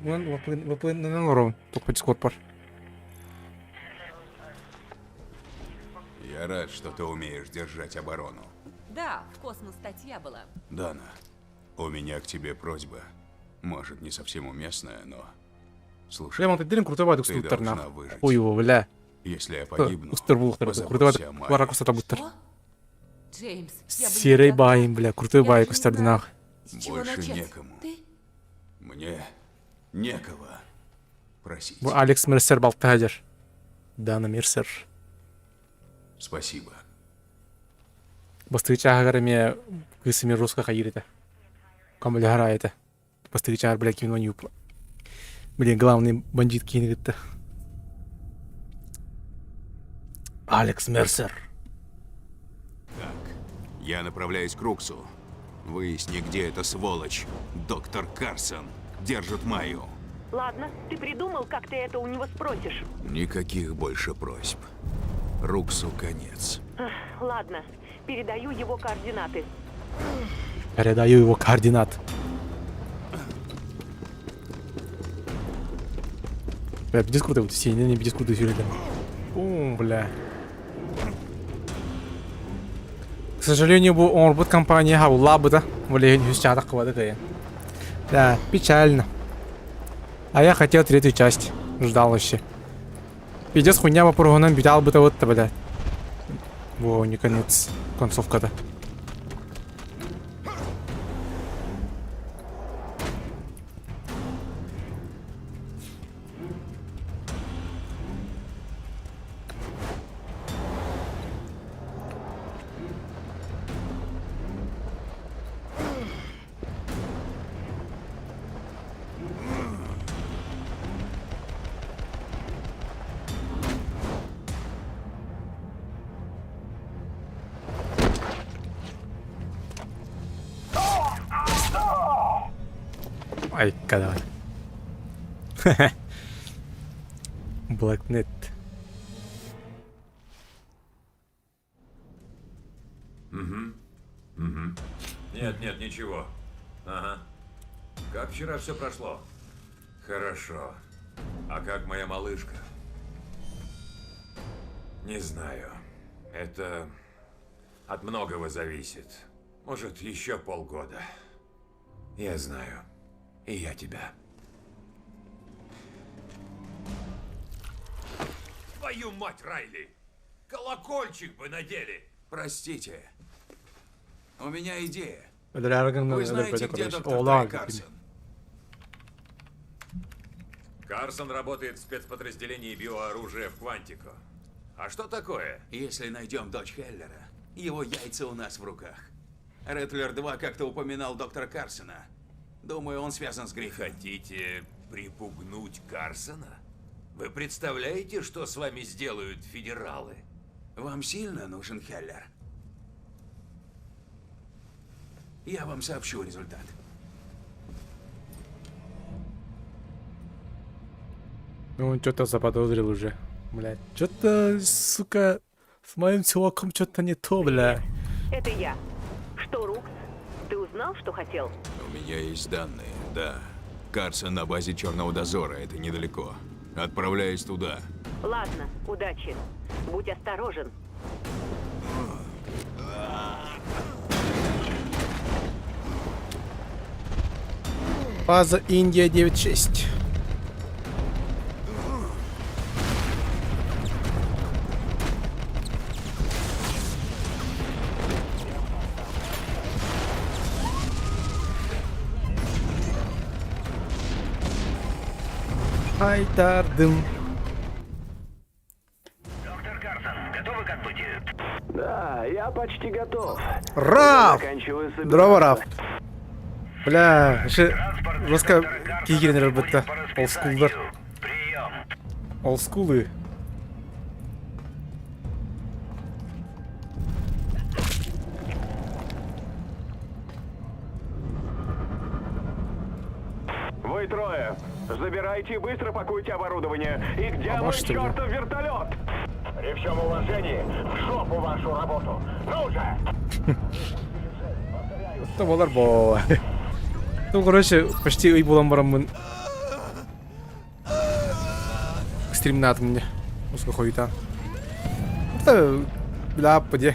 S1: Выпрыгнен урон. Только Дискорд пар.
S5: Я рад, что ты умеешь держать оборону.
S8: Да, в космос статья была.
S5: Дана, у меня к тебе просьба. Может, не совсем уместная, но... Слушай,
S1: Бля, мантан дириҥ крутой баайдык
S5: ты
S1: устубуттар
S5: должна
S1: нахуй.
S5: выжить.
S1: Хуй его, бля.
S5: Если я погибну,
S1: Устар булуктар, крутой
S5: позаботься о Майе.
S1: барак устар
S8: Что? Джеймс, я бы
S1: Серый
S8: никогда-
S1: баин, бля, крутой
S8: Я
S1: баай
S8: даже не
S1: устар
S8: знаю,
S1: нахуй.
S8: С чего
S5: Больше
S8: начать?
S5: некому.
S8: Ты?
S5: Мне некого просить.
S1: Бу Алекс Мерсер балтаһадыр. Дана Мерсер.
S5: Спасибо.
S1: Бастыгы чааһыгар эмиэ кыыс эмиэ русска хайыыр этэ. Камбляхара этэ. Бастыгы чааһар, бля, кимин оньюп. Блин, главный бандит киһини кытта. Алекс Мерсер.
S5: Так, я направляюсь к Руксу. Выясни, где эта сволочь, доктор Карсон, держит Майю.
S8: Ладно, ты придумал, как ты это у него спросишь.
S5: Никаких больше просьб. Руксу конец.
S8: Ладно, передаю его координаты.
S1: Передаю его координат. Бля, пиздец круто, вот все, не, не, пиздец круто сюрреализм. Бум, бля. К сожалению, бу оҥорбут компания хабыллаабыта. Блин, үс чаатах кыбады кыйын. Да, печально. А я хотел третью часть. Ждал вообще. Пиздец хуйня вопроһунан бүтэ албыта бытта, блядь. Во, не конец. Концовка-то. Айка давай. Blacknet.
S9: Угу. Угу. Нет, нет, ничего. Ага. Как вчера все прошло? Хорошо. А как моя малышка? Не знаю. Это от многого зависит. Может, еще полгода. Я знаю. И я тебя. Твою мать, Райли! Колокольчик бы надели!
S5: Простите. У меня идея.
S1: Вы
S5: Вы знаете, где доктор Трей Карсон?
S9: Карсон работает в спецподразделении биооружия в Квантико. А что такое?
S5: Если найдем дочь Хеллера, его яйца у нас в руках. Рэтлер 2 как-то упоминал доктора Карсона. Думаю, он связан с Гриффином.
S9: Хотите припугнуть Карсона? Вы представляете, что с вами сделают федералы?
S5: Вам сильно нужен Хеллер? Я вам сообщу результат.
S1: Ну, он что-то заподозрил уже. Блядь, что-то, сука, с моим чуваком что-то не то, бля.
S8: Это я. Что, Рукс? Ты узнал, что хотел?
S5: У меня есть данные, да. Карсон на базе Черного дозора, это недалеко. Отправляюсь туда.
S8: Ладно, удачи. Будь осторожен.
S1: База Индия 9.6. Айтардым.
S6: Доктор Карсон, готовы к отбытию?
S7: Да, я почти готов.
S1: Раф!
S7: Заканчиваю собираться.
S1: Здорово, Раф. Бля, вообще, жестко кигерин бітті. Олдскулдар.
S6: Прием.
S1: Олдскулы.
S6: Собирайте и быстро пакуйте оборудование. И где
S1: А
S6: мой
S1: что ли?
S6: чертов вертолет? При всем уважении, в жопу вашу работу. Ну же!
S1: Это болар бо. Ну, короче, почти ый буолан бараммын стримнаатым мне. Музыка хойутаан. Это бля де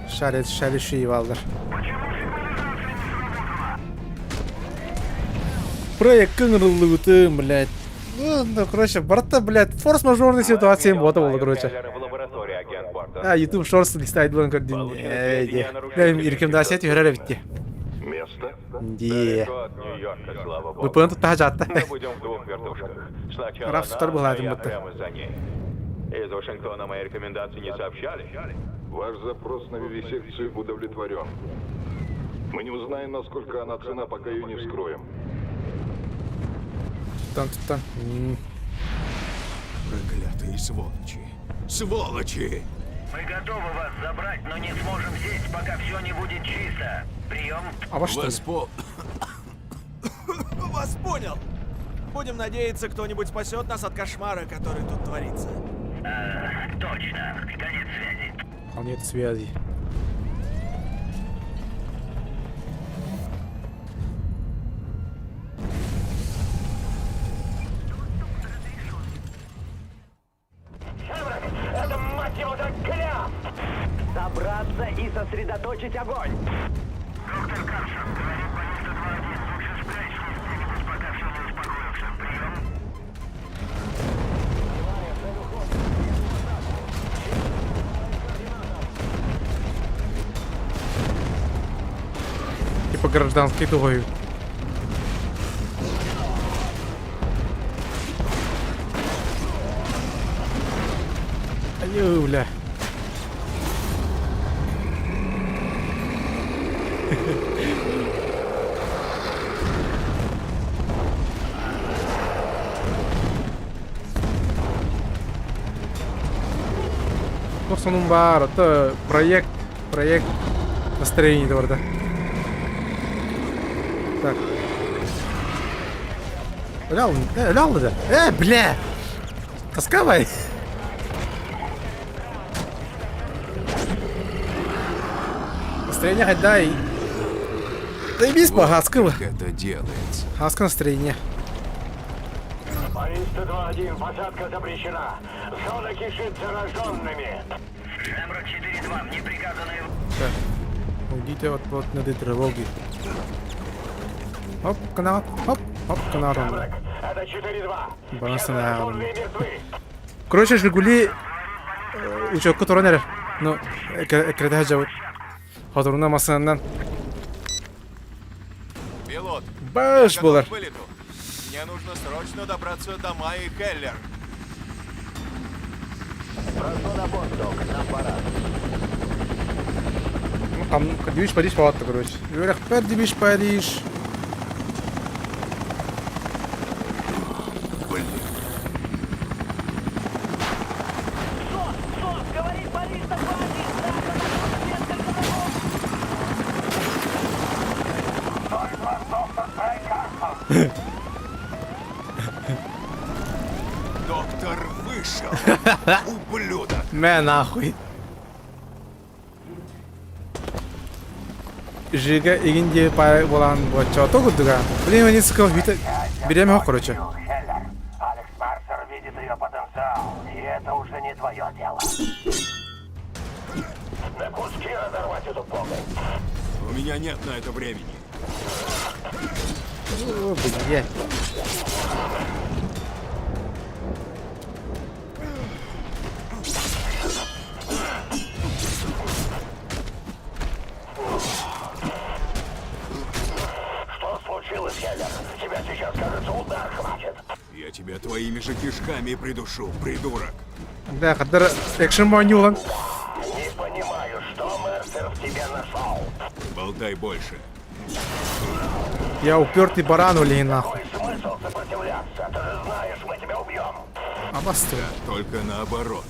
S1: шарит шариши балдар. Проект ыҥырыллыбытым, блядь. Ну, короче, барыта, блядь, форс-мажорный ситуация бота болды, короче. А, YouTube Shorts листает буолан көрдүн. Иркем да сет түһэрэр эбитти.
S6: Место?
S1: Дии.
S7: От Нью-Йорка, слава богу.
S1: Выпын туттаха жаатта.
S7: Мы будем в двух вертушках. Сначала
S1: Раф
S7: она,
S1: сутар
S7: а
S1: быһаатын
S7: я
S1: бытта.
S7: прямо за ней. Из Вашингтона мои рекомендации не сообщали?
S6: Ваш запрос на вивисекцию удовлетворен. Мы не узнаем, насколько она цена, пока ее не вскроем.
S1: Туттан туттан. М.
S5: Проклятые сволочи. Сволочи!
S10: Мы готовы вас забрать, но не сможем сесть, пока все не будет чисто. Прием.
S1: Аба что ли?
S5: Вас по...
S9: Вас понял. Будем надеяться, кто-нибудь спасет нас от кошмара, который тут творится.
S10: Точно. Конец связи.
S1: Конец связи.
S10: Шемрак, это, мать его, так кляп! Собраться и сосредоточить огонь! Доктор Карсон, говорит Баллиста 2-1. Лучше спрячься где-нибудь, пока все не успокоился. Прием.
S1: Типа гражданский тугой. Аю, бля. Ну, сонун бар, это проект, проект настроение бар да. Так. Лял, лял да. Бля! Тасковай! Настроение хоть дай. Заебись по хаскова.
S5: Как это делается?
S1: Хаска настроение.
S6: Баллиста 2-1, посадка запрещена. Зона кишит зараженными.
S10: Шемрак 4-2, мне приказано...
S1: Так. Уйдите от плотной тревоги. Хоп, канал, хоп, хоп, канал.
S6: Шемрак, это 4-2.
S1: Барансы
S6: Все
S1: на-
S6: зараженные мертвы.
S1: Короче, Жигули учёкка туран эрэр. Ну, эккирэтэ сылдьабыт. Хотуруна массыынанан
S5: Пилот,
S1: баш
S5: готов
S1: буолар.
S5: к вылету. Мне нужно срочно добраться до Майи Хеллер.
S7: Прошу на борт, док, нам пора.
S1: Ну, там Дивиш Париж палатка, короче. Үөрэхпэр Дивиш Париж.
S5: Блин.
S10: Говорит Баллиста 2-1!
S5: Доктор вышел. Ублюдок.
S1: Мэ нахуй. Жига игин диэ пай буолан боччото курдуга. Блин, они сука вита берем его, короче.
S10: Хеллер, Алекс Марсер видит ее потенциал, и это уже не твое дело.
S6: На куски разорвать эту погонь.
S5: У меня нет на это времени.
S1: О, блядь.
S6: Что случилось, Хеллер? Тебя сейчас, кажется, удар хватит.
S5: Я тебя твоими же кишками придушу, придурок.
S1: Да, хаддар экшен манюлан.
S6: Не понимаю, что Мерсер в тебе нашел.
S5: Болтай больше.
S1: Я упертый баран, блин, нахуй.
S6: Какой смысл сопротивляться? Ты же знаешь, мы тебя убьем.
S1: Абасты.
S5: Только наоборот.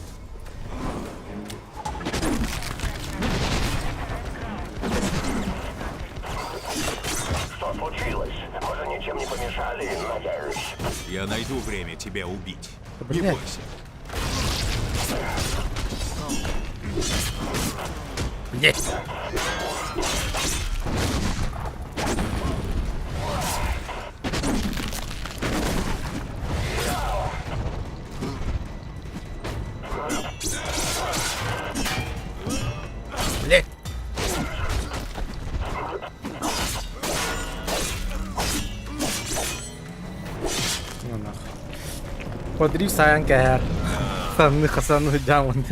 S6: Что случилось? Мы же ничем не помешали, надеюсь.
S5: Я найду время тебя убить.
S1: Да,
S5: Не
S1: блядь.
S5: бойся.
S1: Блять. Блять. Ну нахуй. Подрив сайан кээр. Санны хасанны жамын.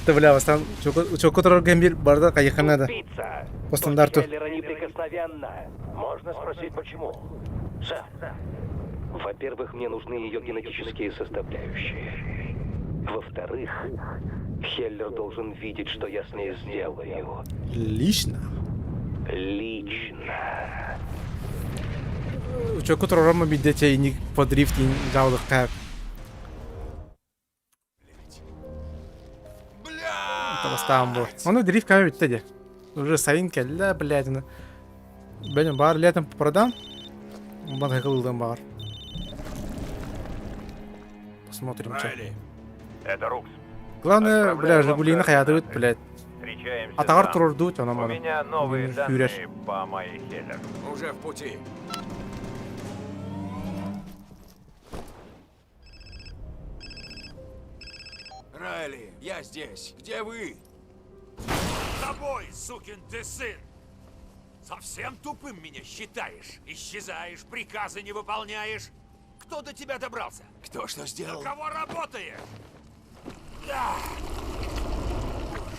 S1: Ты бля, сан чоку турар гембир барда кайхана да.
S7: Пицца.
S1: По стандарту.
S7: Дочь Хеллера неприкосновенна. Можно спросить, почему? Сэр. Во-первых, мне нужны ее генетические составляющие. Во-вторых, Хеллер должен видеть, что я с ней сделаю.
S1: Лично.
S7: Лично.
S1: Чоку турар ма бидде чейник подрив тин жаудык кайып. Табастаан бу. Ону дрифт кайып бүтте де. Уже сайын кэллэ, блядь. Бәнем бар летом продам. Бан кылдым бар. Посмотрим, что.
S6: Райли, это Рукс.
S1: Главное, бля,
S6: Отправляю вам
S1: Жигулина хаятыбыт,
S6: координаты.
S1: блядь.
S6: Встречаемся
S1: Атаҕар
S6: там.
S1: турордуу онон
S6: У
S1: маны.
S6: меня новые
S1: Фюрер.
S6: данные по Майе Хеллер.
S5: Уже в пути. Райли, я здесь. Где вы?
S9: Тобой, сукин ты сын! Совсем тупым меня считаешь? Исчезаешь, приказы не выполняешь. Кто до тебя добрался?
S5: Кто что сделал?
S9: На кого работаешь? Да. Боже.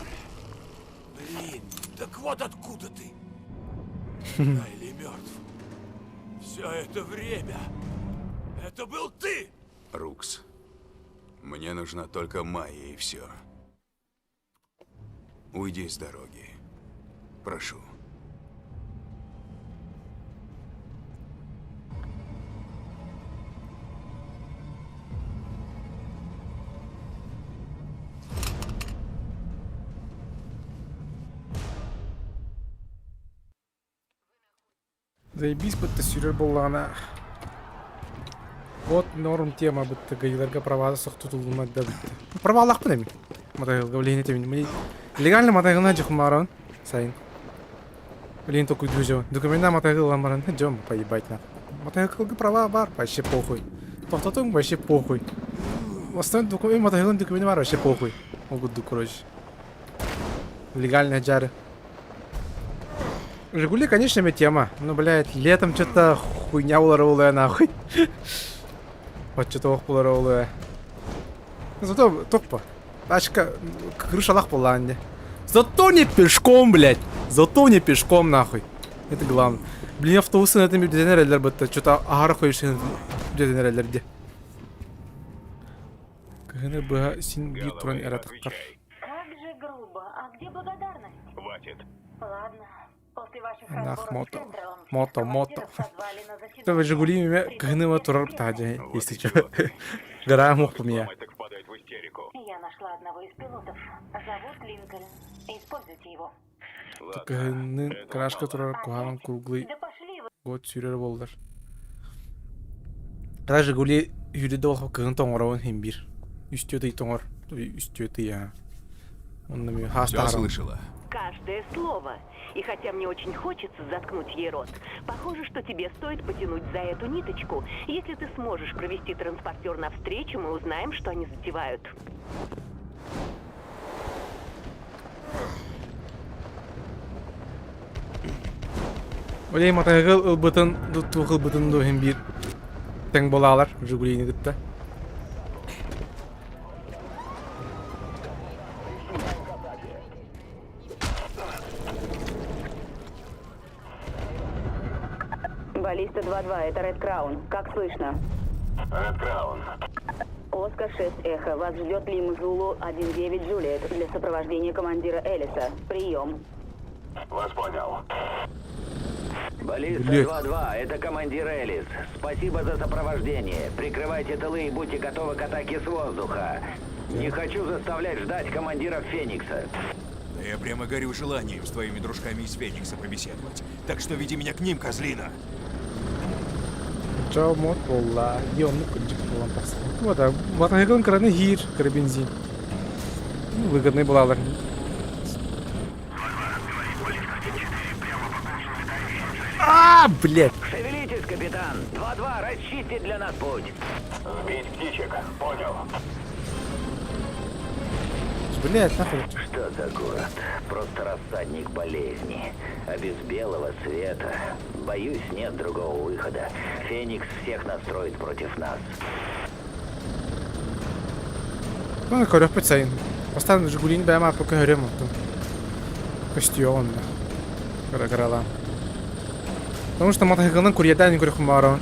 S9: Блин, так вот откуда ты. Райли мертв. Все это время. Это был ты!
S5: Рукс, мне нужна только Майя и все. Уйди с дороги. Прошу.
S1: Заебись бытта сүүрэр буоллаҕына. Вот норм тема бытта ГАИларга правата суох тутуллумат да бытта. Правалаахпын эми. Мотоциклга билигин этебин. Мин легально мотоциклына дьохумаарабын сайын. Билигин толкуйдуу дьон. Документна мотоцикл ылан баран дьон поебать на. Мотоциклга права бар вообще похуй. Тохтотуҥ вообще похуй. Основной документ мотоциклын документ бар вообще похуй. Ол курдук короче. Легальная жары. Жигули, конечно, мне тема. Ну, блядь, летом что-то хуйня буолара нахуй. Вот что-то ох буолара Зато топпа. Тачка, крышалаах буоллаҕа дии. Зато не пешком, блядь. Зато не пешком, нахуй. Это главное. Блин, автобусы на этом үрдэтэн бытта. Что-то аһара хойшын үрдэтэн эрэллэр дии. Кыһыны быһа син биир туран эрэ таххар.
S11: Как же грубо. А где благодарность?
S6: Хватит.
S11: Ладно. После ваших
S1: Нах,
S11: разборок с
S1: мото.
S11: Кендаллом
S1: Мото, мото.
S11: командиров созвали на
S1: Это
S11: заседание.
S1: Жигули мэ кыһыны турар таһа если что. Гора мух меня.
S6: Мать так впадает в истерику.
S11: Я нашла одного из пилотов. Зовут Линкольн. Используйте его.
S1: Кыһыны краска турар куһаҕан круглый
S11: Да пошли вы.
S1: год сүүрэр буоллар. Когда Жигули сүүрдэ ол кыһын тоҥоробун иһин биир. Үстүө ый тоҥор. Үстүө ый аа. Онно ми
S5: Все
S1: хаастаһарым.
S5: слышала?
S8: Каждое слово. И хотя мне очень хочется заткнуть ей рот, похоже, что тебе стоит потянуть за эту ниточку. Если ты сможешь провести транспортер навстречу, мы узнаем, что они затевают.
S1: Олей мотоцикл ылбытын, туох ылбытын дуу иһин биир тэҥ буолаалар Жигулини кытта.
S8: Баллиста 2-2, это Ред Краун. Как слышно?
S6: Ред Краун.
S8: Оскар 6 Эхо, вас ждет Лим Зулу 1-9 Джулиет для сопровождения командира Элиса. Прием.
S6: Вас понял.
S7: Баллиста
S1: Блядь.
S7: 2-2, это командир Элис. Спасибо за сопровождение. Прикрывайте тылы и будьте готовы к атаке с воздуха. Не хочу заставлять ждать командира Феникса.
S5: Да я прямо горю желанием с твоими дружками из Феникса побеседовать. Так что веди меня к ним, козлина.
S1: Оччо муот буолла, дии оннук кырдьык буолан тахсар. Вот, матаһыгын кыраны иһиир, кыра бензин. Выгодный булалар. А, блядь!
S10: Шевелитесь, капитан! 2-2, расчистить для нас путь!
S6: Сбить птичек, понял.
S1: Блядь, нахуй.
S10: Что за город? Просто рассадник болезни. А без белого света... Боюсь, нет другого выхода. Феникс всех настроит против нас.
S1: Ну, көрөхпүт сайын. Бастаан Жигулини бэйэм ааппа көһөрүөм оттон. Көстүө онно. Кыра-кыралаан. Потому что мотоциклынан курьердаан көрүөхпүн баҕарабын.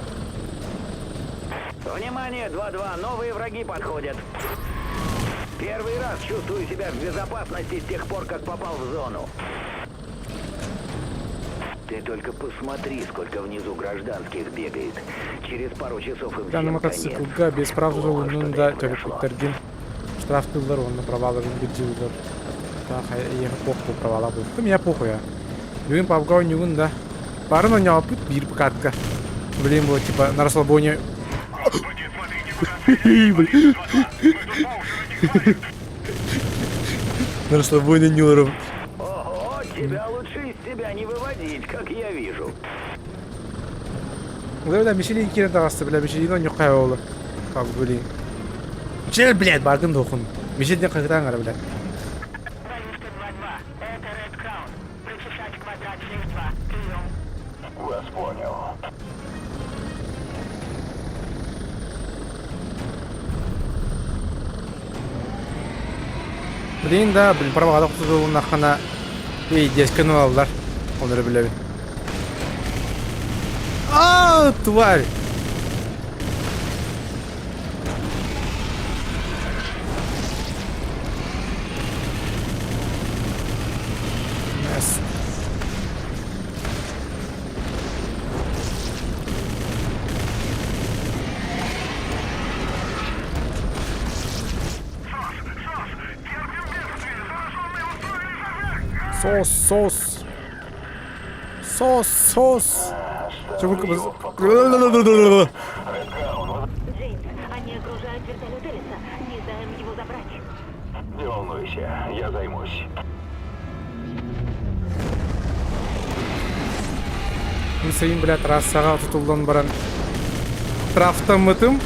S10: Внимание, 2-2, новые враги подходят. Первый раз чувствую себя в безопасности с тех пор, как попал в зону. Ты только посмотри, сколько внизу гражданских бегает. Через пару часов им
S1: Данный
S10: всем
S1: мотоциклга
S10: конец.
S1: без прав
S10: Плохо, что
S1: жолунун
S10: до
S1: да
S10: этого дошло.
S1: төрөппүттэргин штрафтыыллар уонна праваларын былдьыыллар. Таах эйиэхэ похуй правала буолуо. Меня похуй а. Бүгүн пабга оонньуугун да. Барын оонньообуппут биир катка. Блин, было типа на расслабоне. На расслабоне нюром.
S10: Ого, тебя лучше из себя не выводить, как я вижу.
S1: Бля, Мишелин киирэн таҕыста, бля, Мишелин оонньуохха буолла. Блин. Чэ, блядь, бардым дохун. Мишель диэн хаһыытаан гара, бля.
S6: Вас понял.
S1: Блин, да, блин, праваҕа охсулуннаххына, пиздец ылаллар. Оны эрэ билэбин. А, тварь! Yes. Сос, сос. Сос, сос.
S11: Джеймс, они окружают вертолет Элиса. Не даем его забрать.
S6: Не волнуйся, я займусь.
S1: Мин сайын, бля, трассаҕа тутуллан баран штрафтаммытым.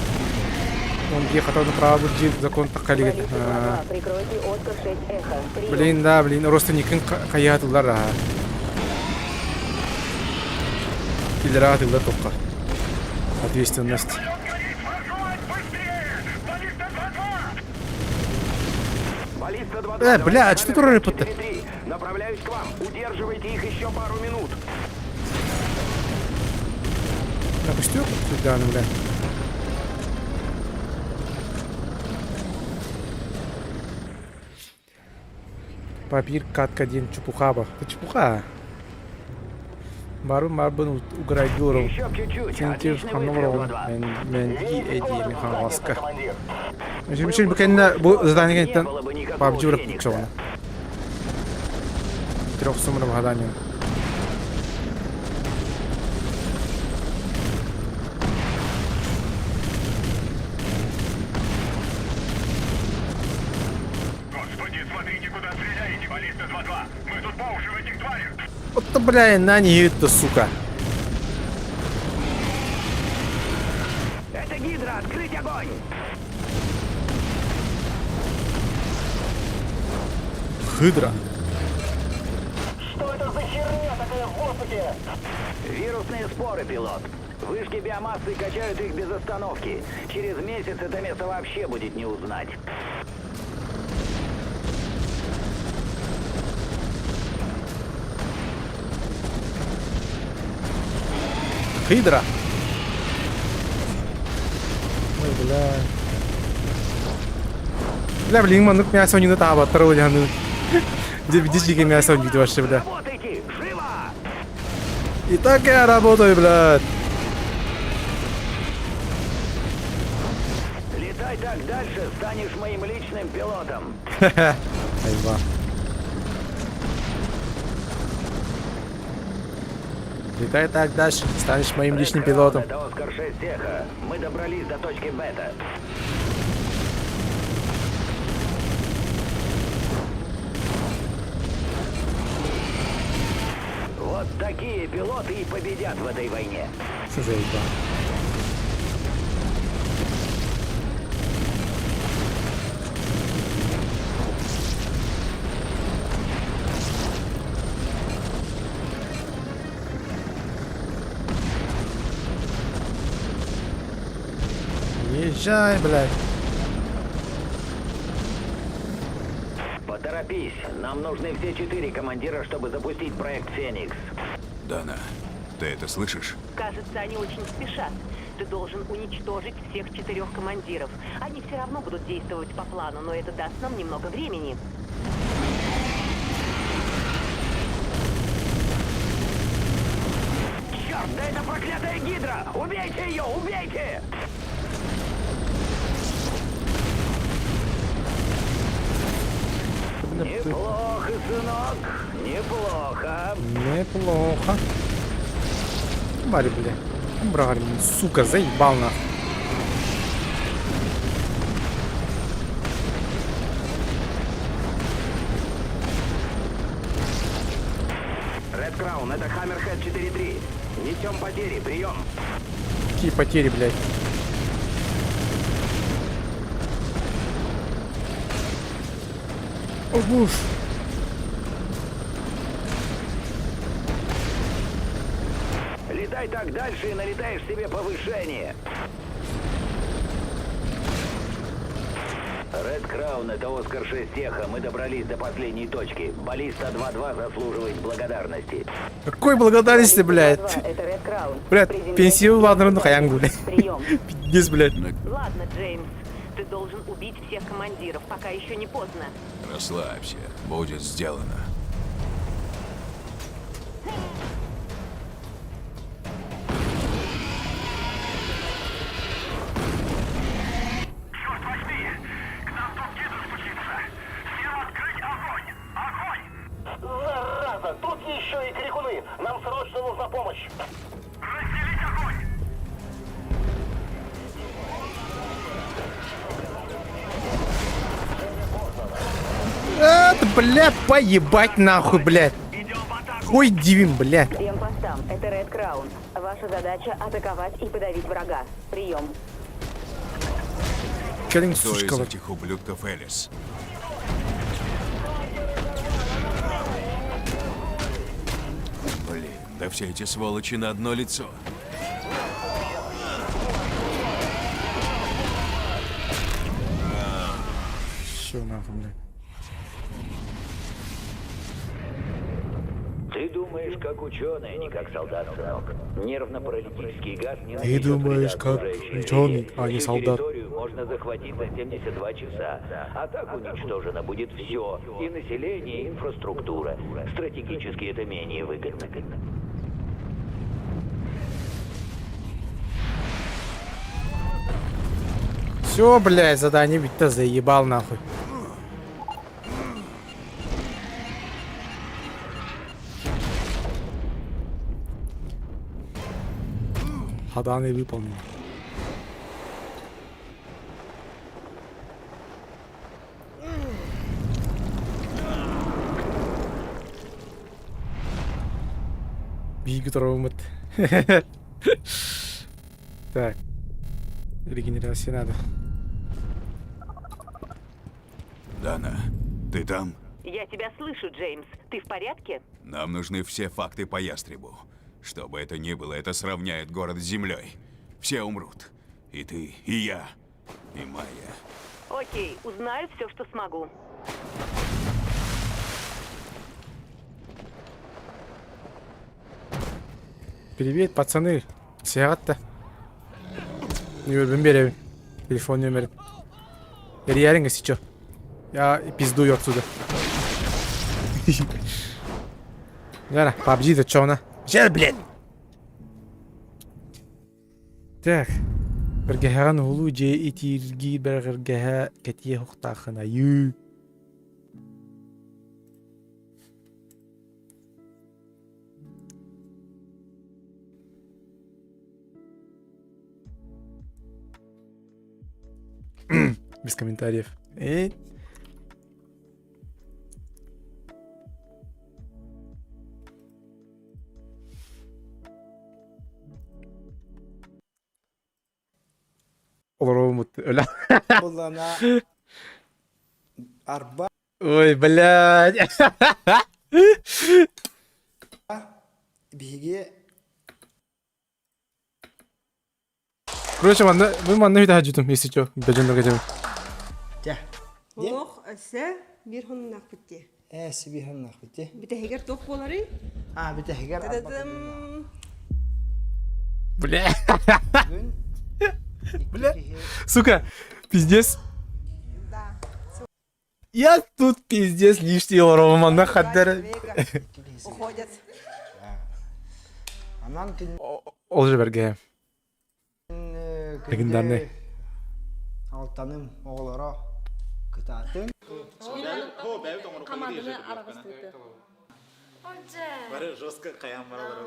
S1: Он дии хатан право былдьыыр закон тахха илик
S8: Баллиста 2-2, прикройте Оскар 6 Эхо. Прием.
S1: Блин, да, блин, родственникын хайаатылар аха. Киллераатылар тоққа. Ответственность.
S10: Баллиста 2-2,
S1: Э, бля, а
S10: товарищ
S1: что
S10: номер
S1: ты туры
S10: 4-3. Направляюсь к вам. Удерживайте их еще пару минут.
S1: Напустил? Да, ну, бля. Папир катка диэн чепухаба. Это чепуха. Барбын барбын уграйдылырым.
S10: Еще б чуть-чуть.
S1: Сентир
S10: Отличный
S1: ханна
S10: выстрел,
S1: олоробун.
S10: 2-2.
S1: Мен мен эди Михайловска.
S6: Командир.
S1: Мишель бу кэннэ бу задание
S10: Не
S1: кэнниттэн
S10: было бы никакого
S1: PUBG
S10: Феникса.
S1: быраппычча Трех суммаров гадание.
S6: Господи, смотрите, куда стреляете, баллиста 2-2. Мы тут по уши в этих тварях.
S1: Вот бля, на не это, сука.
S10: Это Гидра, открыть огонь!
S1: Хыдра.
S6: Что это за херня такая в воздухе?
S10: Вирусные споры, пилот. Вышки биомассы качают их без остановки. Через месяц это место вообще будет не узнать.
S1: Хыдра. Ой, бля. Бля, блин, маннык мясо не таабаттар ол яны. Где видишь, мясо не вообще, бля.
S10: Работайте! Живо!
S1: И так я работаю, блядь.
S10: Летай так дальше, станешь моим личным пилотом.
S1: Айва. Летай так дальше, станешь моим личным пилотом.
S10: Это Оскар 6 Эхо. Мы добрались до точки Бета. Вот такие пилоты и победят в этой войне.
S1: Заебал. Езжай, блядь.
S10: Поторопись, нам нужны все четыре командира, чтобы запустить проект «Феникс».
S5: Дана, ты это слышишь?
S8: Кажется, они очень спешат. Ты должен уничтожить всех четырех командиров. Они все равно будут действовать по плану, но это даст нам немного времени.
S10: Черт, да это проклятая гидра! Убейте ее, убейте! Неплохо, сынок, неплохо.
S1: Неплохо. Бари, бля. Брали, сука, заебал нахуй.
S10: Ред Краун, это Хаммерхед 4-3. Несем потери, прием.
S1: Какие потери, блядь? О, буш.
S10: Летай так дальше и налетаешь себе повышение. Ред Краун, это Оскар 6 Эхо. Мы добрались до последней точки. Баллиста 2-2 заслуживает благодарности.
S1: Какой благодарности, блядь?
S8: Это Ред Краун.
S1: Блядь, пенсию ладно, ну хаянгу, блядь.
S8: Прием.
S1: Пиздец, блядь.
S8: Ладно, Джеймс, ты должен убить всех командиров, пока еще не поздно.
S5: Расслабься, будет сделано.
S6: Черт возьми! К нам тут гидра стучится! Всем открыть огонь! Огонь!
S10: Зараза, тут еще и крикуны. Нам срочно нужна помощь.
S6: Разделить огонь!
S1: Это, бля, поебать нахуй, блядь. Ой, дивим, блядь.
S8: Всем постам, это Ред Краун. Ваша задача атаковать и подавить врага. Прием.
S1: Кэлен,
S5: Кто
S1: сучка,
S5: из
S1: вот.
S5: этих ублюдков Элис? Блин, да все эти сволочи на одно лицо.
S1: Всё, нахуй, блядь.
S10: Ты думаешь, как ученый, а не как солдат, сынок. Нервно-паралитический газ не
S1: Ты
S10: нанесет
S1: думаешь,
S10: вреда
S1: как
S10: окружающей
S1: ученый,
S10: среде.
S1: а не
S10: Всю
S1: солдат.
S10: территорию можно захватить за 72 часа. А так уничтожено будет все. И население, и инфраструктура. Стратегически это менее выгодно.
S1: Все, блядь, задание ведь-то заебал нахуй. Задание выполнено. Биги травмат. Так. Регенерация надо.
S5: Дана, ты там?
S8: Я тебя слышу, Джеймс. Ты в порядке?
S5: Нам нужны все факты по ястребу. Что бы это ни было, это сравняет город с землей. Все умрут. И ты, и я, и Майя.
S8: Окей, узнаю все, что смогу.
S1: Привет, пацаны. Сигаретта. Нөмірін беремін. Телефон нөмірін. Эрийээриҥ если чё. Я пиздую отсюда. Яра, PUBG да чё она? Жер, блядь! Так. Бэргэһэҕин уһулуу дьиэ итииргиир бэргэһэ кэтиэ уохтааххын айыы. Без комментариев. И... Олоробут өлө.
S12: Булана арба
S1: Ой, блядь.
S12: биһиги
S1: Короче, манна, вы манна үтэ хадьытым, если что, бөдьөннөргө дьэбин.
S12: Дьэ.
S13: Олох өссө биир хонуннаахпыт дии.
S12: Ээ, сиби хонуннаахпыт дии.
S13: Бүтэһигэр туох буоларый?
S12: А, бүтэһигэр
S13: Та-да-дам.
S1: Бля. Бля. Сука, пиздец. Я тут пиздец лишний олоробун манна хаддара.
S13: Уходят.
S12: Анан
S1: Ол же бэргэһэ. Легендарный.
S12: Алтаным оҕолоро кытаатын.
S14: Команданы араҕастыыты.
S15: Бары жестко каян баралар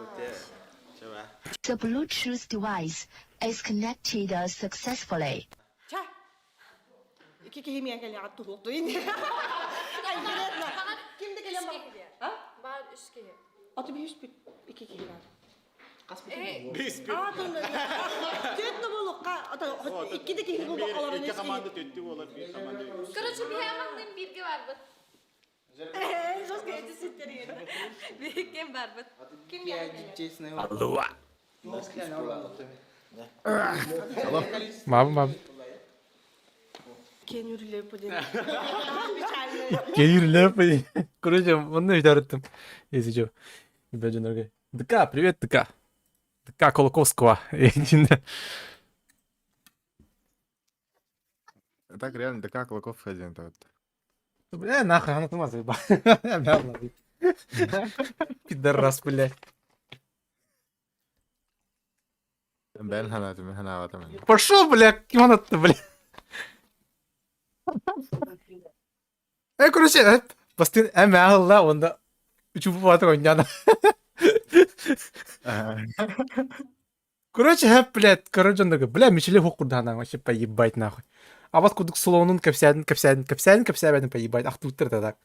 S16: The Bluetooth device is connected successfully.
S13: Икки киһи миэхэ кэлиэҕэ туһуохтуйун. Конкретно. Ким да кэлэн бар. А?
S14: Бар үс киһи.
S13: Аты биһис бүт икки киһи бар. Хас бүт? Бис бүт. А, Түөт да буолукка, икки да киһи буолук олорон
S15: Икки команда төттү болар, бир команда.
S14: Короче, биһи аманныын бииргэ барбыт. Ким барбыт? Ким
S1: Алло. Мам, мам. Кенюрлепы. Короче, онно үтәріттім. Если что. Бөдьөннөргө. ДК, привет, ДК. ДК Колоковского.
S17: Так реально ДК Клоков один вот.
S1: Бля, нахуй, она тума заебала. Пидорас, блядь.
S17: Бен хана ты хана вата мен.
S1: Пошел, бля, ким она бля. Э, короче, э, бастын эм алла, онда үчү бу ойняна. Короче, хэп, блядь, короче, он такой, бля, мечели хокурдана, вообще поебать нахуй. А вас кудук слоунун кэпсээн, кэпсээн, кэпсээн, кэпсээбэтин поебать, ах тут так.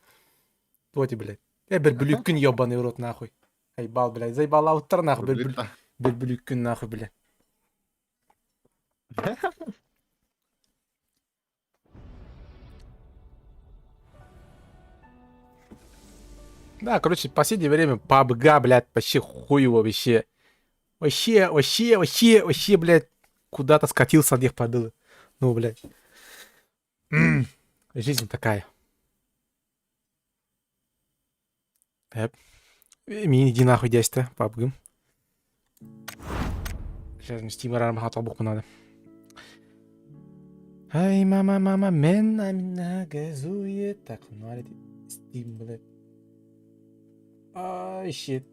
S1: Тоти, блядь. Э, бер бүлүккүн ебаный в рот нахуй. Айбал, блядь, заебал ауттар нахуй, бер бер бүлүккүн нахуй, блядь. Да, короче, в последнее время PUBG, блядь, вообще хуево вообще. Вообще, вообще, вообще, вообще, блядь, куда-то скатился от них подыл. Ну, блядь. М-м, жизнь такая. Эп. Мин иди нахуй, дядь-то, PUBG. Сейчас мне Steam рарм хатал надо. Ай, мама, мама, мен на газует. Так, ну, а Steam, блядь. Ай, shit.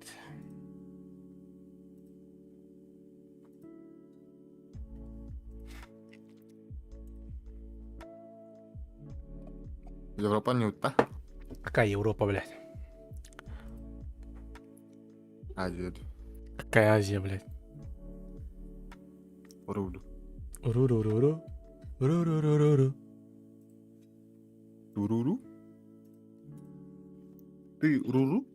S17: Европа не утта.
S1: Какая Европа, блядь?
S17: Азия.
S1: Какая Азия, блядь?
S17: Рулю.
S1: Ру-ру-ру-ру. Ру-ру-ру-ру-ру.
S17: Руру? Ты руру?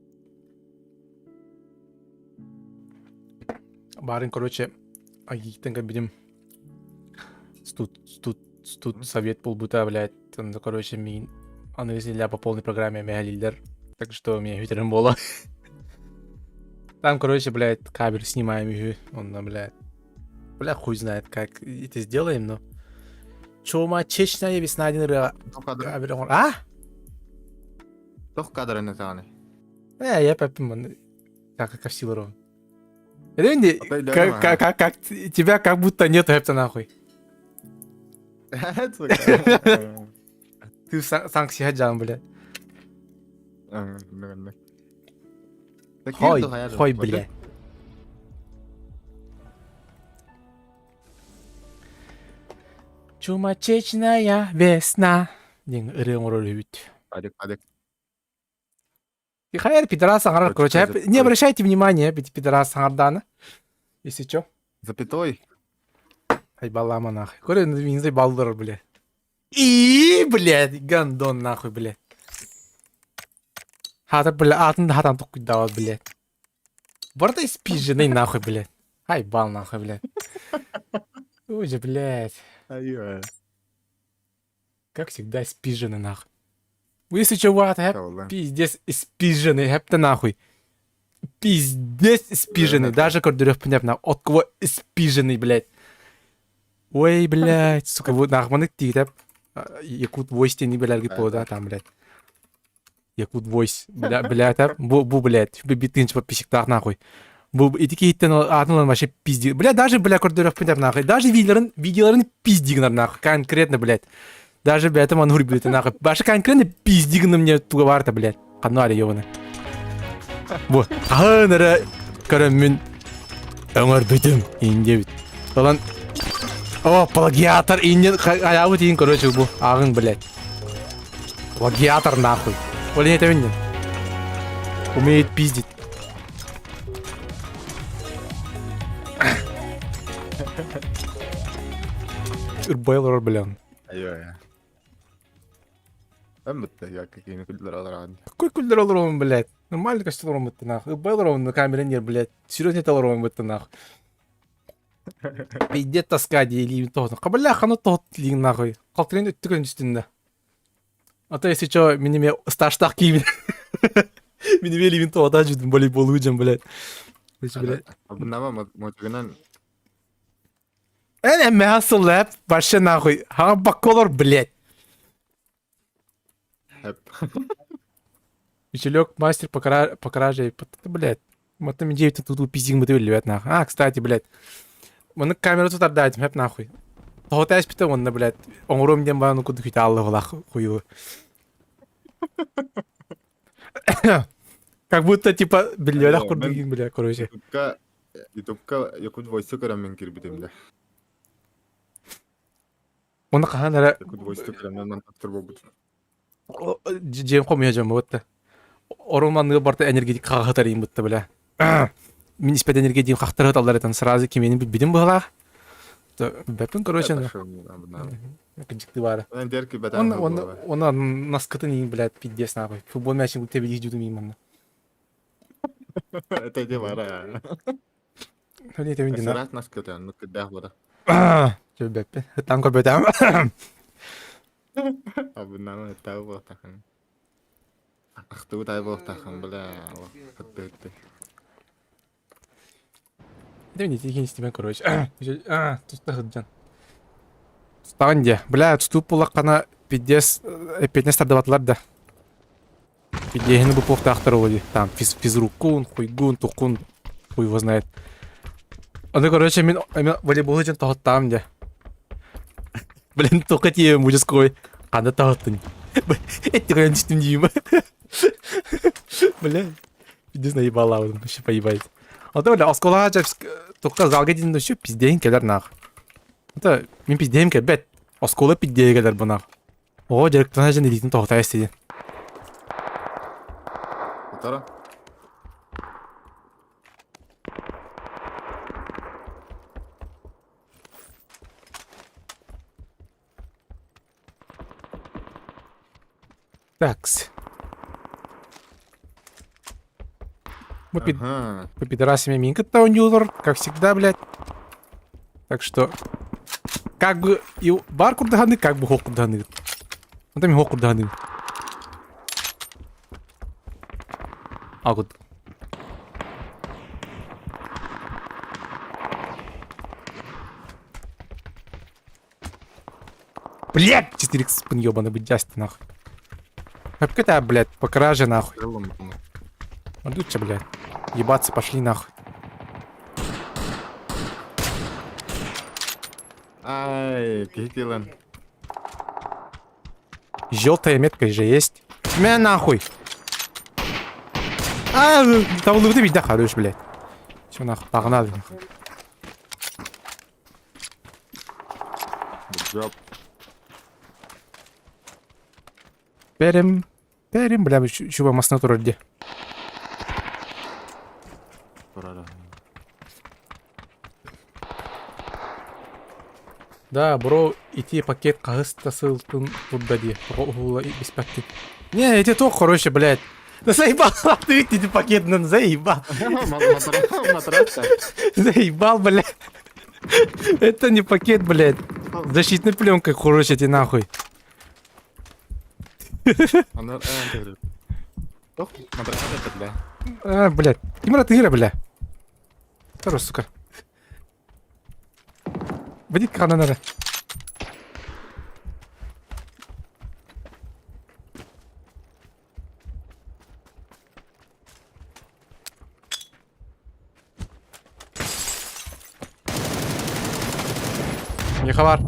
S1: Барын, короче, агиттен кабидим. Студ, студ, студ, совет полбута, блядь. Там, короче, мин анализили по полной программе мялилдер. Так что меня ветеран было. Там, короче, блядь, кабель снимаем, и он, блядь. Бля, хуй знает, как это сделаем, но... Чума чечная весна один рыа. Кабель, а?
S17: Тох кадры на таны.
S1: Э, я папим, так, как в силу ровно. Как, как, как, как, тебя как будто нет, это нахуй. Ты сам сигаджан, бля. Хой, хой, бля. Чумачечная весна. Дин ырың үт.
S17: Адек, адек.
S1: Хайр, пидорас аңарар, короче, не обращайте внимания, ведь пидорас аңарданы. Если чё.
S17: Запятой.
S1: Айбалама нахуй. Коре, не заебалдыр, бля. И, блядь, гандон нахуй, блядь. Хата, бля, атын да хатан токуйдаабат, блядь. Барыта испиженный нахуй, блядь. Ай, бал нахуй, блядь. Ой, блядь.
S17: Айыы.
S1: Как всегда, спизженный нахуй. Вы если чего, пиздец спизженный, хэпта нахуй. Пиздец спизженный, даже көрдөрөхпүнэп нахуй. От кого спизженный, блядь. Ой, блядь, сука, вот нахуй манык тиитэп Якут Войс тени билэргит буолда там, блядь. Якут Войс, бля, бля, бу, бу, блядь, битынч подписчиктаах нахуй. Бу ити киһиттэн аатын ылан вообще пизди. Бля, даже, бля, көрдөрөхпүнэп нахуй. Даже видеоларын, видеоларын пизди гынар нахуй. Конкретно, блядь. Даже, бля, это манур блядь, нахуй. Баша конкретно пизди гына мне туга барта, блядь. Ханна аре ёбаны. Бу, хаһан эрэ көрөммүн өҥөрбүтүм инде бит. Ылан О, плагиатор иннин аябыт иин короче бу ааҕыҥ блядь. Плагиатор нахуй. Ол не этэбин Умеет пиздить. Ырбай олорор блин.
S17: Айыы. Эммитте якка киини күллэр олорон.
S1: Какой күллэр олоробун, блядь? Нормально костюм олоробун бытты нахуй. Ыбай олоробун на камере нет, блядь. Серьезно это олоробун бытты нахуй. Пиздец тоска диэлиибин тоһутун. Бля, ханы тоһут лиин нахуй. Қалтырын өттүк үстүннэ. А то если чё, минеме сташтах киибин. Минеме лиибин тоһута жүдүм волейбол ыдьан, блядь. Блядь.
S17: Абынама мотугунан
S1: Эн эмэһэ сыллап, вообще нахуй. Хаҥа бакка олор, блядь. Веселек мастер по, кра... по краже. Блядь. Вот там идею тут пиздин бы блядь, нахуй. А, кстати, блядь. Маны камеру тут отдать, хэп нахуй. Тоҕо питэ уонна, блядь, оҥоруом диэн баран курдук үтэ хую. Как будто, типа, биллиэлэх курдук, бля, короче.
S17: Ютубка Ютубка Якут Войсу көрөммүн киирбитим да.
S1: Оны хаһан эрэ
S17: Якут Войсу көрөммүн мантактыр буолбут.
S1: Дьиэм хомуйа дьон буотта. Орун манныгы барта энергетик хаҕаһытар иин бутта бля. Мин испэт энергетигим хахтары таллар этэн сразу кимиэнин билбитим быһалаах. Бэппин короче. Кыдьыкты баара. Он он он наскытын иин блядь пиздец нахуй. Футбол мячин тебили жудум иин манна.
S17: Это де бара.
S1: Хани тебин дина.
S17: Сарат наскытын, ну кыдах бара.
S1: Бэппин. Там көрбөтөм.
S17: Абыннан тау буолтахан. Ахтыбыт ай буолтахан бля. Хатты.
S1: Тебин итигин истибен короче. Туста сылдьан. Тустаҕын дии. Бля, тутуу буоллаххына пиздец эппиэтинэс тардыбатылар да. Пиздеһини бупуохтаахтар ол дии. Там физ физруккун, хуйгун, тухкун, хуй его знает. Аны короче мин волейболу дьон тоһуттаҕым дии. Блин, только тиийэн участковый. Ханна тоһуттун? Эттигэн түстүм диим. Бля, пиздец наебала вообще поебать. А то, бля, осколаҕа только залга диэн еще пиздейин кэлэр нах. Это мин пиздейим кэлбэт. Оскуола пиздейи кэлэр бу нах. Оҕо дьарыктана дьон илиитин тоһутайа истиди.
S17: Утара.
S1: Такс. Мы, пи- мы пидорасами Минка оонньуулар, как всегда, блядь. Так что, как бы и бар курдаханы, как бы хох курдаханы. Ну там и хох курдаханы. А вот. Блядь, 4 спин ёбаный, быть ясно нахуй. Опять, блядь, по краже нахуй. Идут блядь. Ебаться пошли нахуй.
S17: Ай, киһи
S1: Желтая метка же есть. Мя нахуй. А, там ты ведь да хорош, блядь. Все нахуй, погнали нахуй.
S17: Good job.
S1: Перем, перем, бля, чуба масна турар где.
S17: Турара.
S1: Да, бро, ити пакет хаһыс да сылтын турда дии. Тоҕо уһуула биспэккин. Не, эти туох, короче, блядь. Да заебал, ты эти пакет заебал.
S17: Матраса.
S1: Заебал, блядь. Это не пакет, блядь. Защитной пленкой, короче, ты нахуй.
S17: Аны Тох, матраса это, бля.
S1: А, блядь. Кимра ты бля. Хорош, сука. Выйди надо. Не хабар.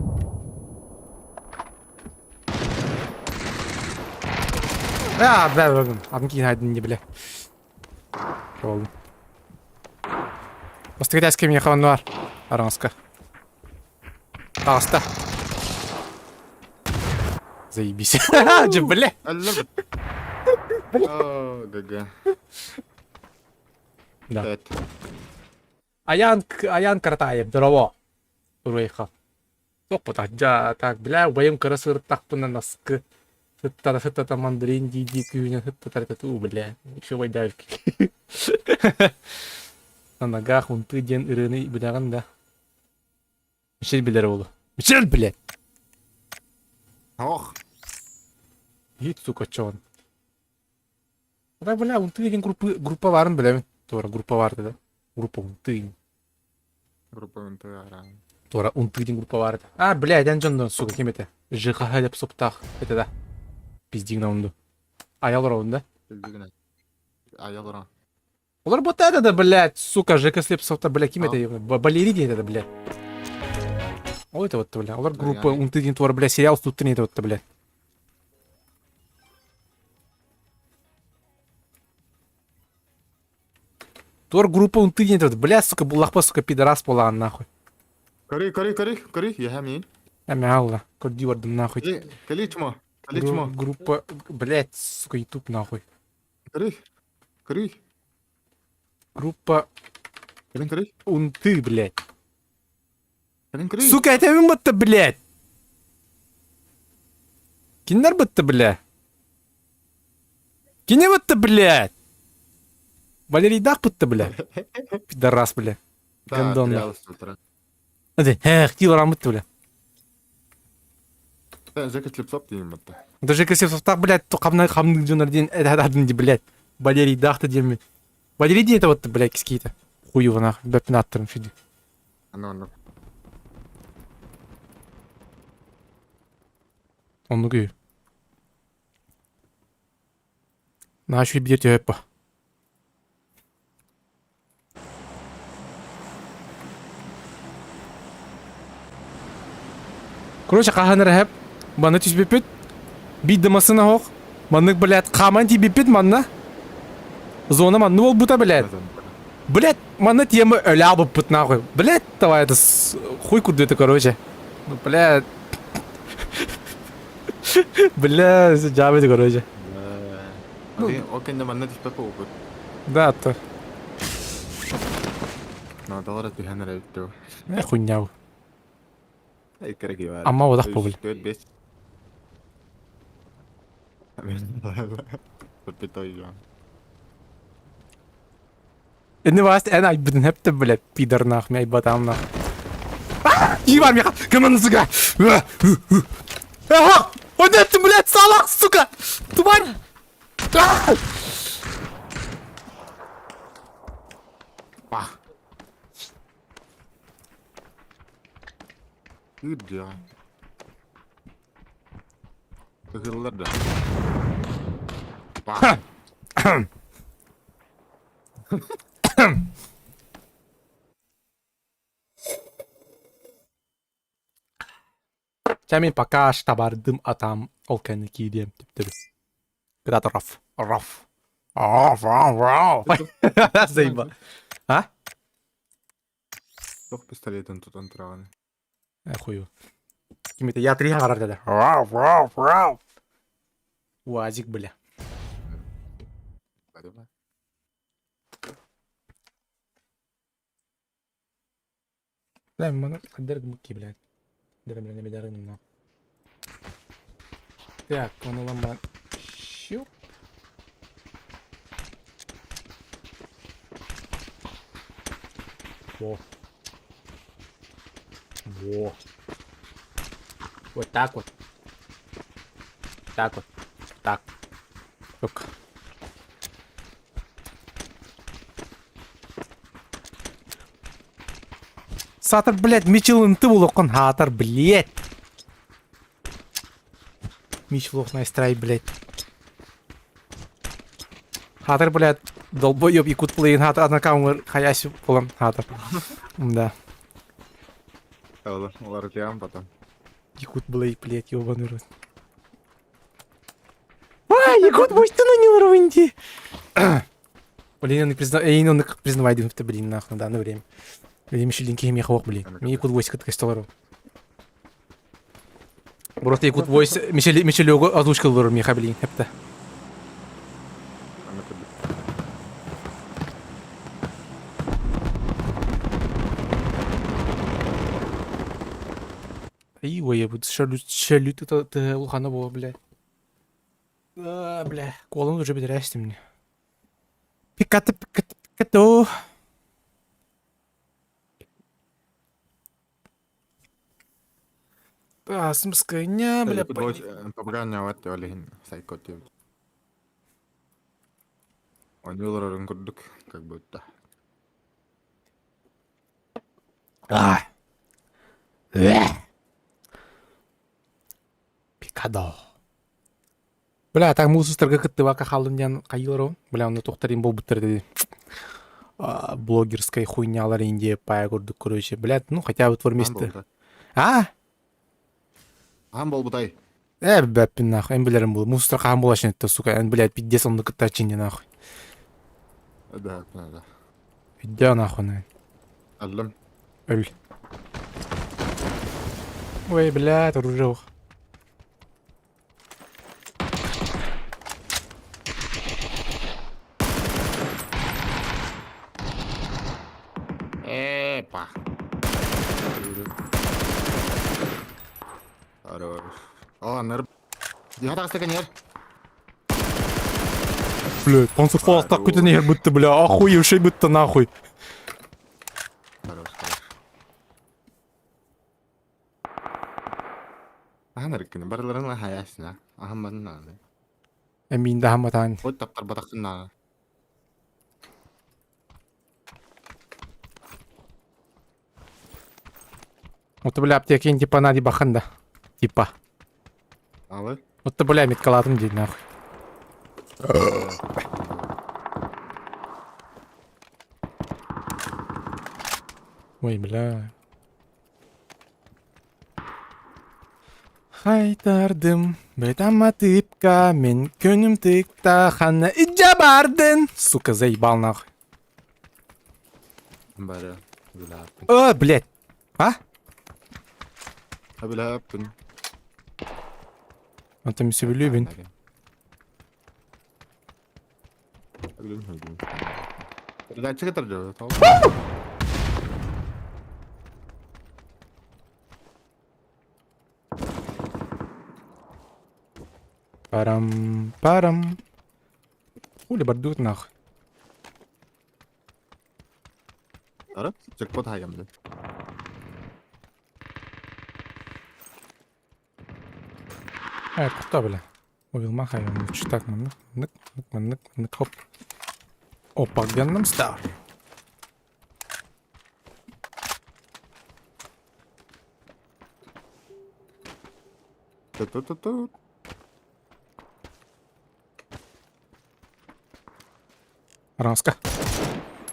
S1: А, бля, бля, бля. Атын киин не бля. Болдум. Бастыгы миэхэ онно бар. Араҥаска. Таҕыста. Заебись. Дьэ, бля.
S17: О, ГГ.
S1: Да. Аян, Аян Каратаев, здорово. Уруйха. Тохпута, дьа, так, бля, убайым кыра сырыттахпына наскы. Сыттара сыттата мандарин дии-дии күүнэ сыттатар ту, бля. Еще вайдаевки. На ногах унты диэн ырыаны билэҕин да. Мишель билэр уолу. Мишель, блядь!
S17: Ох.
S1: Иит, сука, чон. Да, бля, унты диэн группа, группа баарын билэбин. Туора группа баар да. Группа унты.
S17: Группа унты аран.
S1: Туора унты диэн группа баар А, блядь, эн дьоннор, сука, ким этэ? ЖХХ деп суптаах. Это да. Пиздигна унду. Аял да?
S17: Пиздигна. Аял ора.
S1: Олар вот это да, блядь, сука, ЖК Слепцов-то, блядь, ким это, Валерий это, блядь. Ол это вот, бля, олар группа унты диэн туора, блядь, сериал тут это вот, блядь. Туор группа унты диэн это, бля, сука, буллахпа, сука, пидорас буолаҕын, нахуй.
S17: Кори, кори, кори, кори, я мин.
S1: Амяла, көрдүү бардым, нахуй.
S17: Кали чмо, кали чмо.
S1: Группа, блядь, сука, ютуб, нахуй.
S17: Кори, кори.
S1: Группа
S17: Кали, кори.
S1: Унты, блядь.
S17: Кали, кори.
S1: Сука, это будто, блядь. Кинилэр бытта, бля. Кини бытта, блядь. Валерийдаах бытта, бля. Пидорас, бля.
S17: Да,
S1: Гондон.
S17: сериал с утра.
S1: Эх, килограмм бытта, бля.
S17: Жека Слепцов диэн батта.
S1: Даже Слепцов, блядь, то хамна хамны дьоннор диэн это блядь. Валерийдаах диэн. Валерий диэн это вот, блядь, какие-то. Хуёво нахуй, бэпнаттерым фиди.
S17: Аны онно.
S1: Оннук үһү. Наша биир төһөппө. Короче, хаһан эрэ манна түспүппүт. Биир да массыына оһох. Маннык, блядь, хааман тиийбиппит манна. Зона манна буолбута, блядь. Блядь, манна тема өлө албыппыт нахуй. Блядь, давай это хуй курду это, короче. Ну, блядь. Бля, дьаабы короче.
S17: Ну, ол кэннэ манна түспэт буолбут.
S1: Да, то.
S17: Наадалара түһэн эрэ эбит дуу.
S1: Э, хуйня.
S17: Иккere киһи
S1: Ама одах буолбут.
S17: Төрт бес. Запятой
S1: Инни бас эн айбытын хэптэ, блядь, пидор нах, мя айбатам нах. Ебать, меха, команда, сука! Ага! Вот это, блядь, салах, сука! Тварь! А!
S17: Пах. Кырдьа. Кыһыллар да. Пах.
S1: Чэ мин пока штабардым атам ол кэннэ киириэм түптөрү. Кытаат раф, раф. Раф, раф, раф. Заеба. А?
S17: Туох пистолетын тутан тураҕын?
S1: Э, хую. Ким это? Я три хаҕарар дада. Раф, раф, раф. Уазик, бля.
S17: Барыба.
S1: Бля, маны хаддар гымыкки, блядь. Так, он ылан Щуп. Во. Во. Вот так вот. Так вот. Так. Тук. Саатар, блядь, Мичел ты булокон хаатар, блядь. Мич лох найстрай, блядь. Хаатар, блядь, долбоеб якут плейн хаатар однакаумыр хаяси болан хаатар. Да.
S17: Уларытыам потом.
S1: Якут Блейд, блядь, ебаный рот. А, Якут, будь ты на не уровень Блин, он призна... Эй, он признавай, ты, блин, нахуй, на данное время. Блин, Мишелин кихи хох, блин. Мне Якут войск костолару. Просто Якут войс Мишель Мишелёгу озвучкалар миха, блин, хепта. Ой, шалют, шалют это ты улхана было, блядь. А, бля, колон уже бедрясти мне. Пиката, пиката, пикато. А, смскайня, бля,
S17: Пабганяват олиһин сайкот Оонньууларын курдук, как будто.
S1: А. Пикадо. Бля, так муус устарга кыттыбакка хааллым диэн хайыылар Бля, онно туохтар буолбуттар дии. Блогерская хуйнялар Индия пая курдук, короче. Блядь, ну хотя бы твор место. А?
S17: Аһан буолбутай.
S1: Э, бэппин нахуй, эн билэрим буолуо. Муус устар хаһан буолааччын этэ, сука, эн, блядь, пиздец онно кыттааччын дии нахуй.
S17: Да, да.
S1: Өйдөө нахуй, наверное.
S17: Өллүм.
S1: Өл. Ой, блядь, оружие.
S17: Эпа. Хорош. О, ныр. Дихата кенер.
S1: Блядь, панцерфауст так көтөн иһэр бытты, бля, охуевший бытты нахуй.
S17: Хорош, хорош. Ахан эркини барыларын хаясына. Ахан барын
S1: Эмиин да хаматаан.
S17: Ой таптар батақсына.
S1: Вот, бля, аптекин типа нади баханда. Типа.
S17: Алы?
S1: Вот, бля, меткалатым дии нахуй. Ой, бля. Хайтардым, бетама тыпка, мен көнүм тыкта, хана иджа бардын. Сука, заебал нахуй.
S17: Бары. Бля.
S1: О, блядь. А?
S17: Бля.
S1: Антон сөбүлүүбүн.
S17: Передатчик это
S1: Парам, парам. Хули бардут нахуй.
S17: Ара? Джекпот хайам, блядь.
S1: А, куда, бля? Увел махай, лучше так, маннык, маннык, маннык, маннык, хоп. Опа, Gangnam Style.
S17: Ту-ту-ту-ту.
S1: Араска.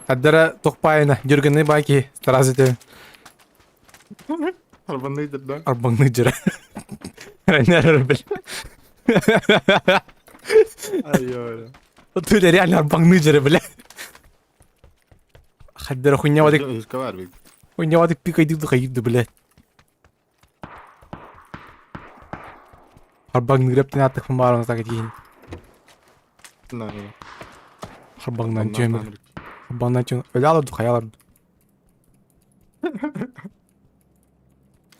S1: Аддара тохпайна, дюрганы баки, здравствуйте.
S17: Арбанный да?
S1: Арбанный дюра. Ренер, бля.
S17: Ай-ой.
S1: Ты реально арбанный дюра, бля. Хаддара хуйня вадик. Хуйня вадик пика иди хайды, бля. Арбанный греб ты атых мамарон так дин. Харбаңнан түйемір. Харбаңнан түйемір. Өлі алады, хаяларды.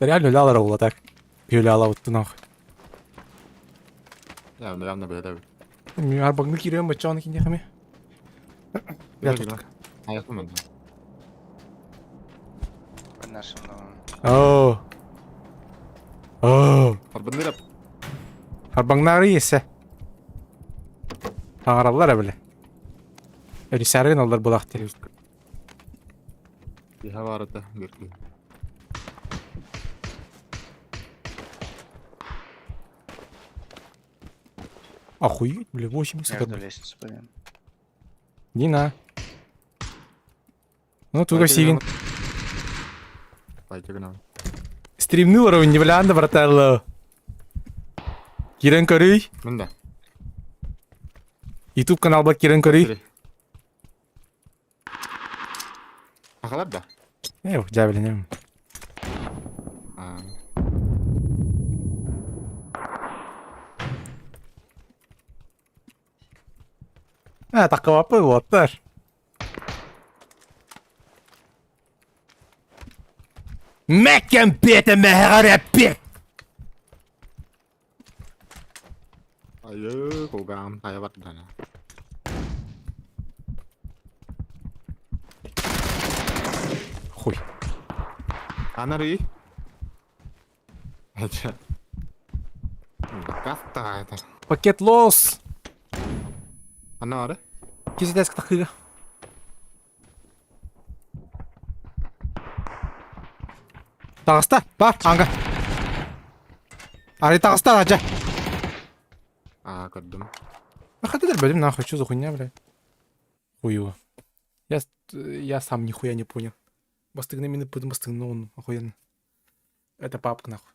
S1: Реально ляла була так. Юляла вот нахуй.
S17: Я явно бэйдэ.
S1: Арбагны кириэн баччааны киниэхэ Я тут.
S17: Аяқпын.
S18: Под нашим домом.
S1: Оо. Оо.
S17: Арбандырап.
S1: Арбаңнары есе. Аңараллар бile. Өрүсәрин олар булахты.
S17: Иһэ баарыта бирки.
S1: Охуеть, бля, 80
S18: Между лестницу пойдем.
S1: Дина. Ну, туга сигин.
S17: Пойти гына.
S1: Стримни уровень не бля, брателло. Кирен көрүй.
S17: Мында.
S1: YouTube каналба кирен көрүй.
S17: Ахалар да.
S1: Э, жа билем. А, такова уоттар. Мэккен бете мэхэрэппи.
S17: Айы, кулгам, тая бардана.
S1: Хуй.
S17: Анари. Ача. Каста это.
S1: Пакет лос.
S17: Анары.
S1: Кизидеск тахыга. Таҕыста, бар, ааҥҥа. Арый таҕыста, дьэ.
S17: А, көрдүм.
S1: Хотя бөлім нахуй, что за хуйня, блядь? Хуево. Я сам нихуя не понял. Бастыгны мины пыдым бастыгны, он охуенно. Это папка, нахуй.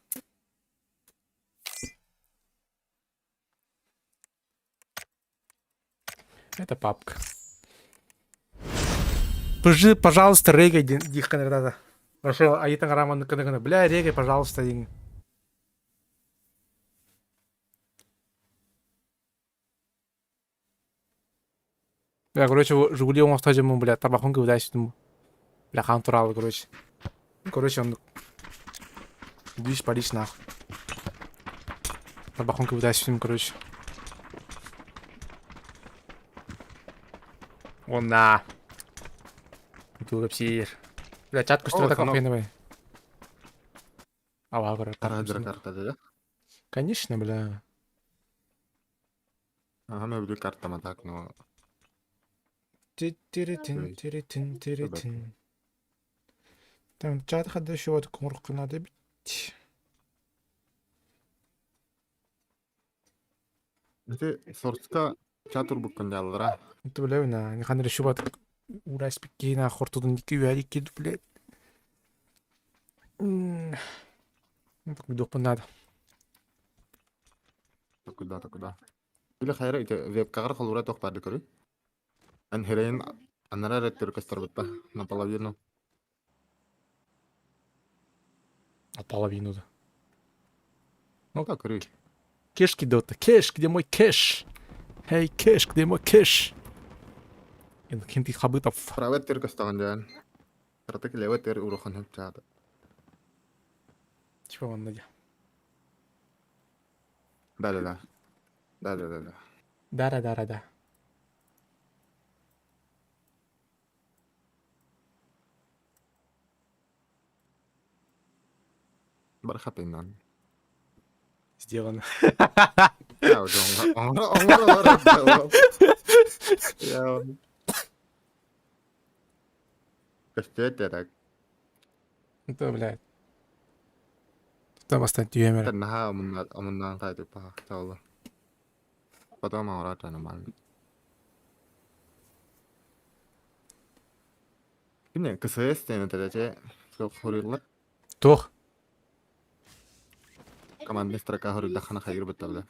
S1: Это папка. Пожи, пожалуйста, регай, дихканердада. Вообще, аитан раман кыныгына. Бля, регай, пожалуйста, дин. Бля, короче, Жигули оңохто жемун, бля, тарбахын кыбыдай сүтүм. Бля, хан туралы, короче. Короче, он... Движ, Париж, нахуй. Тарбахын кыбыдай сүтүм, короче. Онна. Тугап сиир. Бля, чат көстөр так охуенно Ава, көрөр.
S17: Карта да?
S1: Конечно, бля.
S17: Ага, мен бүлүк картама так, но...
S1: Тиритин, тиритин, тиритин. Там чат хадда шуат куңуркунады бит.
S17: Ити сорска чатур буккун жалдыра.
S1: Это бля, на, не ханыр шуат урас пиккина хортудун дики вярики, блядь. Ну, так надо.
S17: Куда, куда. Или хайра ити вебкагар холура тохпарды көрү. Ан херейин анара реттер көстөр наполовину.
S1: Наполовину, да.
S17: Ну как көрү.
S1: Кеш кидота. Кеш, где мой кеш? Эй, кеш, где мой кеш? Хинти хабытов.
S17: Правый тер көстөгөн жан. Кратык левый тер урухан хөп чаады.
S1: Чего он надя?
S17: Да, да, да. Да, да, да, да.
S1: Да, да, да, да.
S17: Бархатыннан.
S1: Сделано.
S17: Я уже Я Көстүөт
S1: Это, блядь. Там остать юмор.
S17: Наха омуннаан кайтып паха Потом аурата нормально. Кимне КСС тен этелече хориллар.
S1: Тох.
S17: Командный строка хоруйдахана хайыр батталда.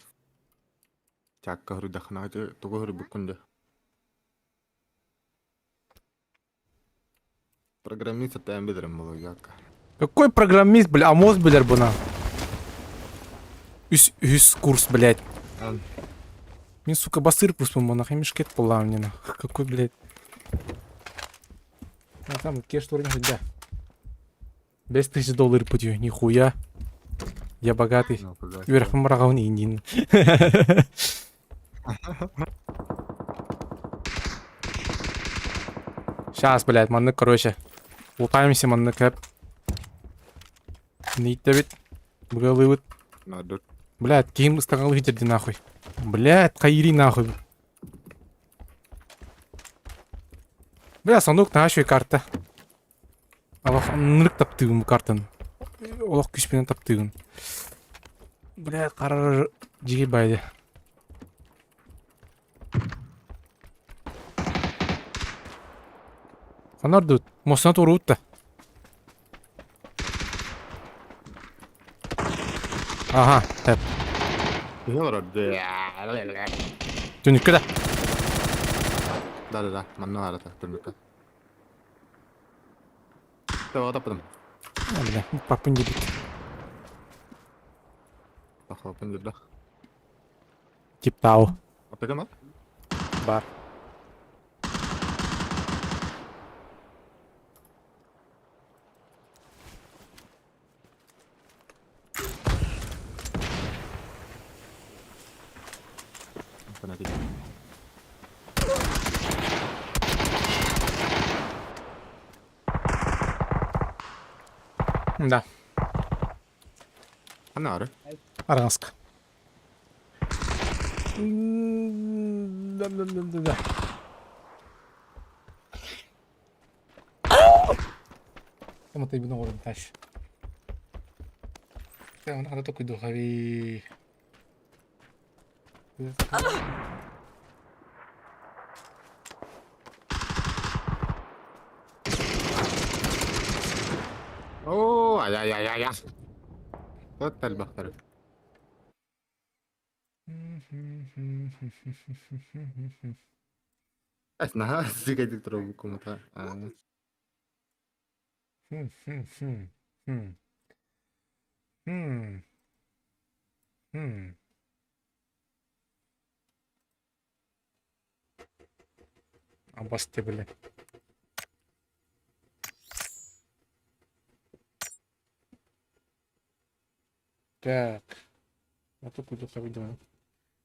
S17: Чакка хоруйдахана тугу хоруйбуккун Программист это билерим болугакка.
S1: Какой программист, бля, АМОС билер буна. Үс, үс курс, блядь. Мин, сука, басыр курс буна, хемишкет була мне, нах. Какой, блядь. А там кеш турин да. 5000 доллар путью, нихуя. Я богатый. Үөрэхпин быраҕабын ииндиин. Сейчас, блядь, маннык, короче. Лутаемся маннык эп. Нииттэбит. Быгалыыбыт. Блядь, киһим ыстаҥалыы дьэрди нахуй. Блядь, хайыри нахуй. Бля, сундук наһаа үчүгэй карта. Олох ынырык таптыыбын бу картаны. Олох күүспүнэн таптыыбын. Бля, харар дьиги байды. Ханар дуут? Мостан туруут да. Ага, тэп. Түнүккэ да.
S17: Да, да, да. Манна арата түнүккэ. Тоҕо таппытым.
S1: Бля, папын дебит.
S17: Пахлапын дебит.
S1: Тип тау.
S17: Аптека ма?
S1: Бар.
S17: Фанатик.
S1: Да.
S17: Ханна
S1: Аранск. Да, да, да, да, да. Тама тайбын оҕорун таш. Оны хата токуйдухави.
S17: Оо, ай ай ай ай ай. Тот элбэхтэр. Эс наһаа сигэйдик турар комната.
S1: Абасты, бля. Так. А тут куда видимо.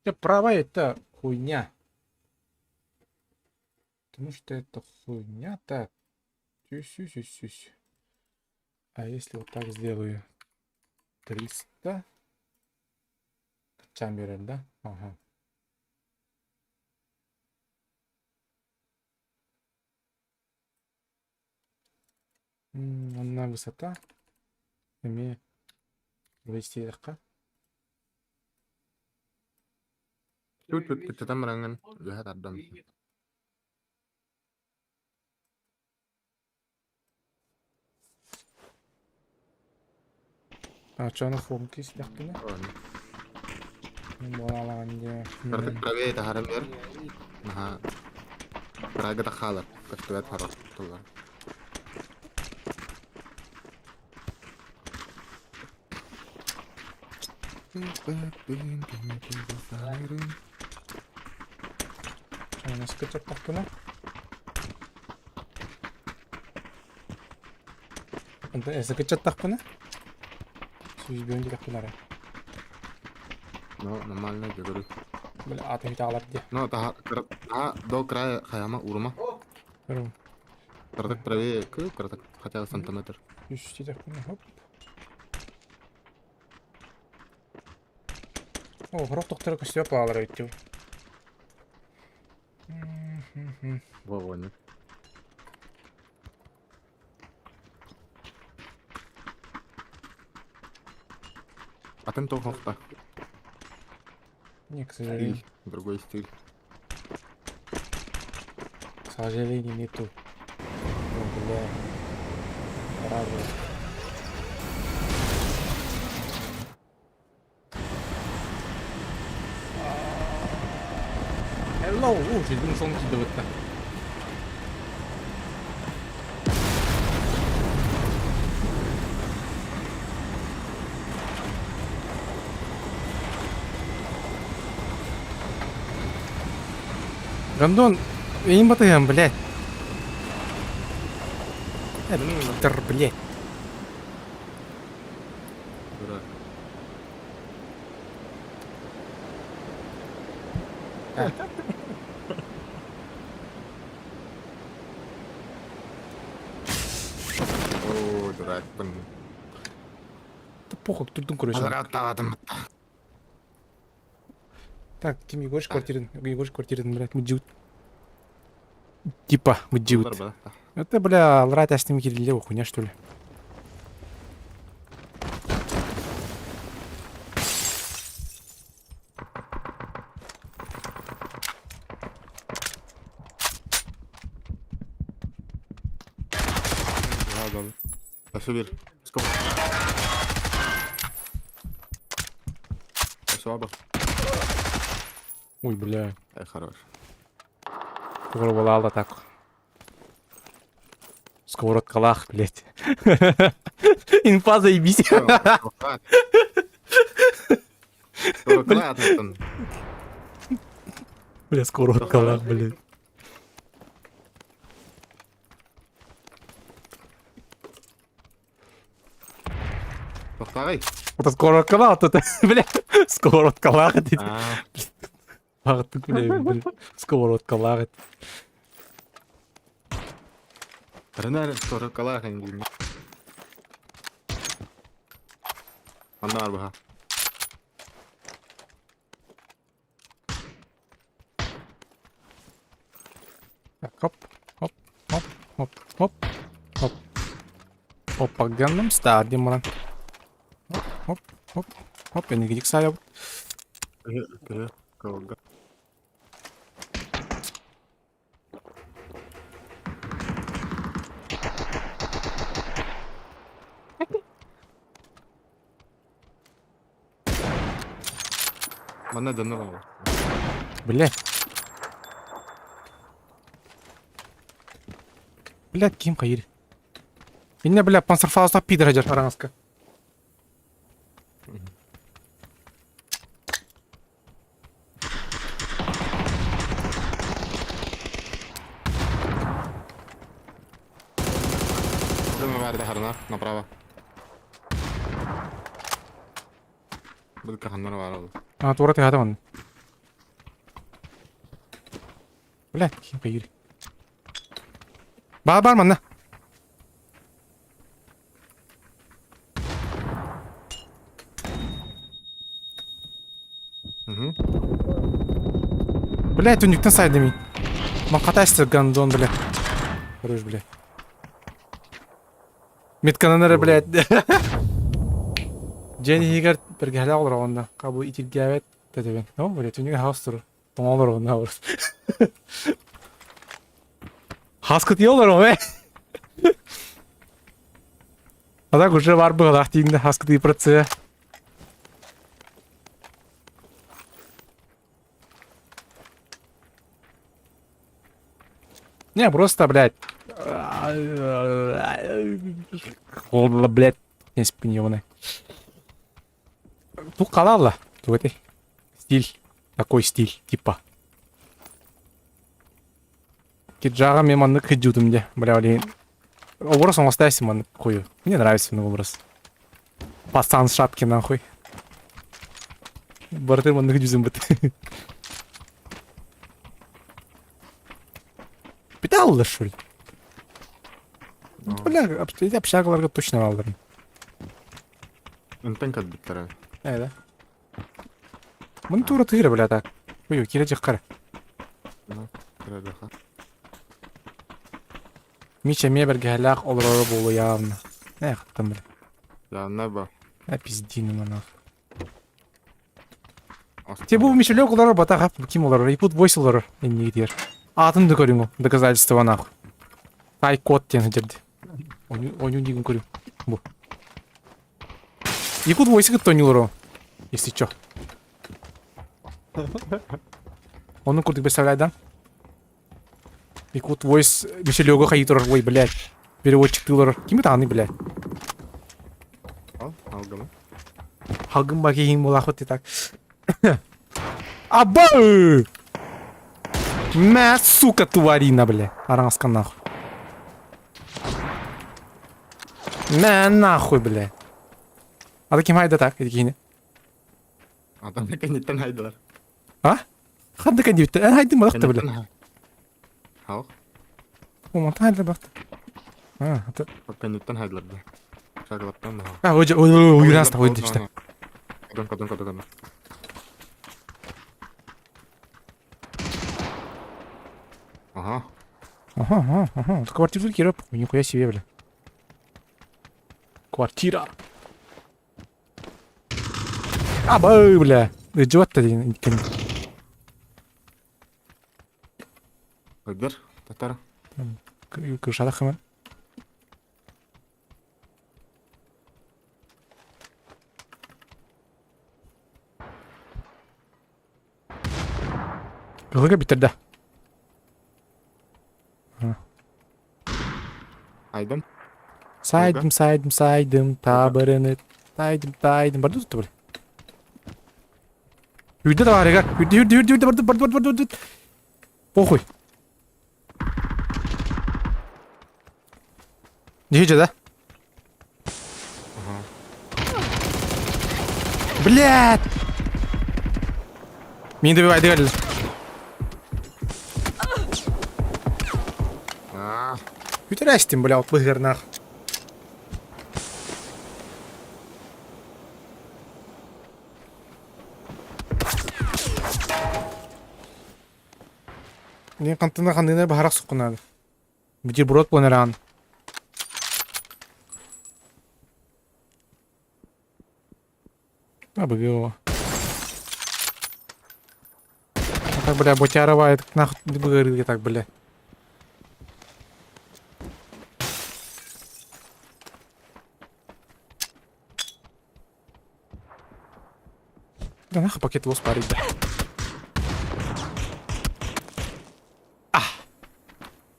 S1: Да права это хуйня. Потому что это хуйня. Так. Сюсь, сюсь, сюсь. А если вот так сделаю? 300. Чамберер, да? Ага. Одна высота. Эми 200
S17: Тут тут баранган үһэ тардан.
S1: А что она хлопки сидяхтына?
S17: Кырдык правее таһаран бер. Наһаа Прагата хаалар. Көстүбэт харах туллар.
S1: Насколько тахтына? Эсэкэчэттахпына? Сүүс тахпынара.
S17: Ну, нормально, говорю.
S1: Бля, аты хитаалар дии.
S17: Ну, таха, до края хаяма урума.
S1: Көрүм.
S17: Кырдык правее, кырдык, хотя бы сантиметр.
S1: Сүүс тахпына, хоп. О, хорох тохтора көстүө паалар өттү.
S17: Во, во, нет. Атын тоқоқта.
S1: Не, к сожалению.
S17: Стиль, другой стиль.
S1: К сожалению, нету. О, бля. Радует. Hello! О, жизнь сон кидывает-то. Гандон, я не батаем, блядь. Тр, блядь.
S17: Оо, дуракпын.
S1: Да похуй, турдун короче.
S17: Азараттаатым.
S1: Так, Ким Егорыч квартирын, Егорыч квартирын, блядь, мыдьыбыт. Типа, мыдьыбыт. Это, бля, алрай тастым кирилле хуйня, что ли?
S17: Өссө биир. Өссө оба.
S1: Ой, бля.
S17: Эй, хорош.
S1: Тугур так. Сковородкалаах, блядь. Инфа заебись. Бля, сковородкалаах, блядь.
S17: Тохтагай.
S1: Вот сковородкалаах, тут, бля, сковородкалаах дейді. Баҕыттык бля, бля, сковородкалаах.
S17: Ренер сковородкалаах эҥгиин. Манна бар баха.
S1: Так, хоп, хоп, хоп, хоп, хоп, хоп. Опа, Gangnam Style диэн баран. Хоп, хоп, хоп, хоп, энигидик саайабыт.
S17: Манна дьонно бааллар.
S1: Блядь. Блядь, ким хайыр. Инне, бля, панцерфауста пидор хадьар араҥаска.
S17: Направо. Бу ханнара баар ол.
S1: А, туора тыһаата манна. Бля, ким хайыр. Баар бар манна. Бля, түннүктэн сайдым мин. Ман катайсты гандон, бля. Хорош, бля. Метканан эрэ, блядь. Дьиэн иһигэр бэргэһэлээх олороҕун да, хабы итиргээбэт тэтэбин. О, бля, түннүгэ хаос турар. Тоҥо олороҕун да олорор. Хаскытыйа олороҕун, э? А так уже бар быһалаах тииҥнэ хаскытыы процесс. Не, просто, блядь. Блядь, не спинёваны. Тут халалла. Тут стиль. Такой стиль, типа. Киджага мен маннык хыдьудум де. Бля, блин. Образ он остался маннык хую. Мне нравится мой образ. Пацан с шапки нахуй. Бартыр маннык жүзүм бит. Питалла что ли? Бля, эти общагаларга точно алдырым.
S17: Интен кэлбиттэрэ.
S1: Ээ да. Мын тура тыыра, бля, так. Ой, кире жаккара. Мича эмиэ бэргэһэлээх олороро буолуо явно. Ээ, хаттан бля.
S17: Явно ба.
S1: Э, пиздин нах. Те бу Мишелек олорор батаха ким олорор? Ипут войс олорор иннигитигэр. Аатын да көрүҥ доказательство нахуй. Ай код диэн сылдьар Оню диигин көрүҥ. Бу. Якут войсы кытта оонньуулар если чё. Ону курдук представляй, да? Якут войс Мишелёга хайыы турар, ой, блядь. Переводчиктыылар. Ким это аны, блядь?
S17: Ал, алгымы.
S1: Халгым ба киһиҥ буолаахпыт так. Аба! Мә, сука, тварина, бля. Араҥаска нахуй. Мә, нахуй, бля. А ким хайда так, киһини?
S17: Адам кэнниттэн хайдылар.
S1: А? Ханна кэлбиттэр? Эн хайдын балакта бile.
S17: Хау.
S1: Умантан хайдын балакта. А, это...
S17: Кэнниттэн хайдылар Шагылаттан да.
S1: А, ой, ой, ой, ой, раз, ой, дичта.
S17: Кодон, кодон, кодон. Ага.
S1: Ага, ага, ага. Квартиру кирип, нихуя себе, бля. Квартира. Абы, бля. Идиот один.
S17: Öldür. Татар.
S1: Крышада хымы. Кылыга битерде.
S17: Айдым.
S1: Сайдым, сайдым, сайдым, табырыны. Тайдым, тайдым. Барды tuttu бile. Үрдө да бар, Үрдө, үрдө, үрдө, үрдө, барды, барды, барды, барды. Похуй. Нехе да? Блядь! Мин добивай, добивай. Үтәрәстим, бля, отлы гернах. Не қантына қандына бахарақ сұққынады. Бутерброд планеран. А, БГО. А так, бля, ботярова, это нахуй б***ь, так, бля. Да нахуй пакет лос парить, бля.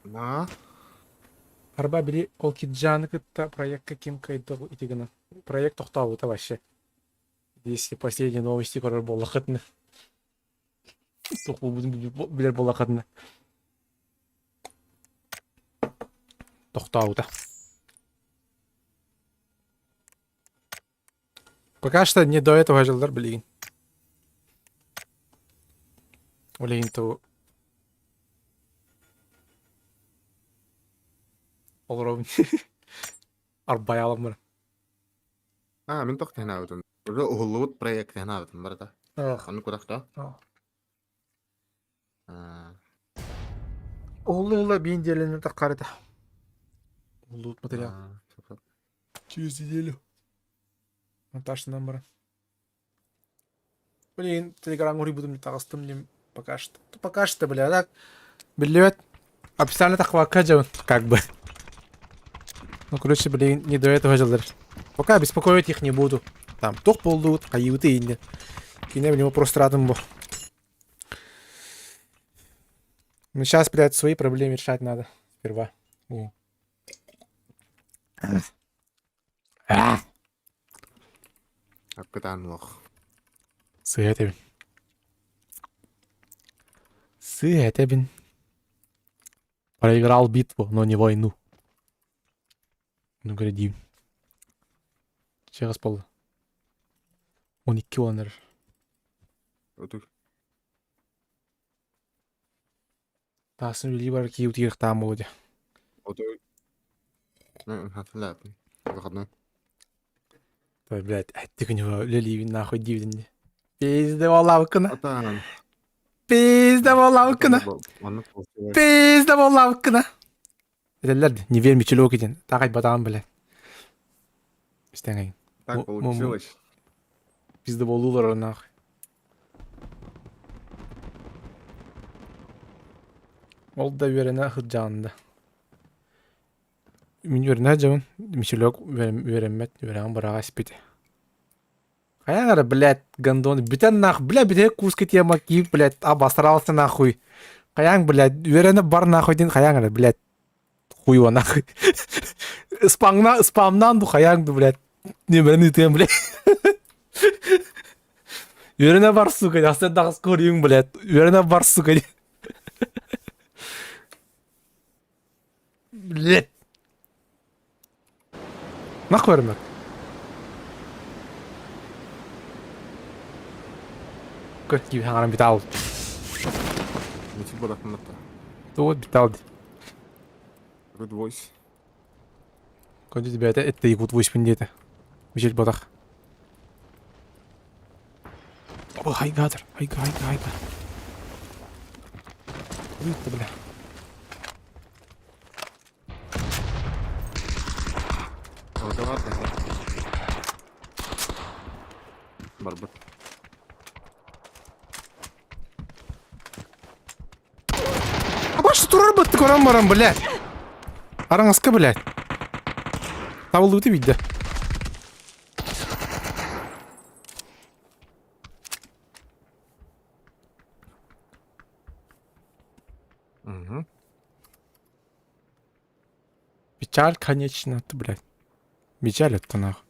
S17: На.
S1: Арба били ол киджаны кытта проектка ким кайдыл итигына. Проект тоқтауыта вообще. Если последние новости көрөр боллахытны. Билер боллахытны. Тоқтауыта. Пока что не до этого жылдар билигин. Олегин то Олоробун. Арбаялым бар.
S17: А, мин тохт хнаабытым. Уже уһуллубут проект хнаабытым барда. Аны курахта. А,
S1: Улы бин делені таққарыда. Улы материал. Через неделю. Монтаж номера. Блин, телеграм буду тағыстым нем пока что. Пока что, бля, так. Билет. Официально тахвака как бы. Ну, короче, блин, не до этого жылдар. Пока беспокоить их не буду. Там тоқ болду, қайуты инде. Кине в него просто радым бу. Ну, сейчас, блядь, свои проблемы решать надо. Сперва. О. А!
S17: Аккытаан лох.
S1: Сыһа Сыһа Проиграл битву, но не войну. Ну, гляди. Чего спал? Он и кёнер. Тасын үли бар киу тиих там болуде. Той, блядь, ты у него лили нахуй дивдин. Пизда лавкана. Пизда лавкана. Пизда лавкана. Этеллер не верь мичелок един. Тагай батам, блядь. Истеңей.
S17: Так получилось.
S1: Пизда болулар нахуй. Ол да үөрэнэ сылдьаҕында. Мин үөрэнэ сылдьабын, Мичелек үөрэммэт, үөрэҕин быраҕа испитэ. Хайаан эрэ, блядь, гондон, бүтэн нахуй, бля, бүтэһик курска тема киһи, блядь, обосрался нахуй. Хайаан, блядь, үөрэнэ бар нахуй диэн хайаан эрэ, блядь, хуй нахуй. Спамна, спамнаан ду хайаан ду, блядь, нөмэрин ыытыам, блядь. Үөрэнэ бар, сука, астан таҕыс көрүөҥ, блядь, үөрэнэ бар, сука. Блядь. Нахуй үөрэммэт. Көр киһи хаҥаран бүтэ.
S17: Мичик бодахтаннарта.
S1: Вот биталди.
S17: Good voice.
S1: Көндү бэйэтэ этте good voice мин диэтэ. Мичил ботах. О, хайгадыр. Хайга, хайга, хайга. Выйти, бля.
S17: Барбыт.
S1: Абаш турар бытты көрөн баран, блядь. Араҥаска, блядь. Табыллыбыты билде.
S17: Угу.
S1: Печаль, конечно, ты, блядь. Печаль это нахуй.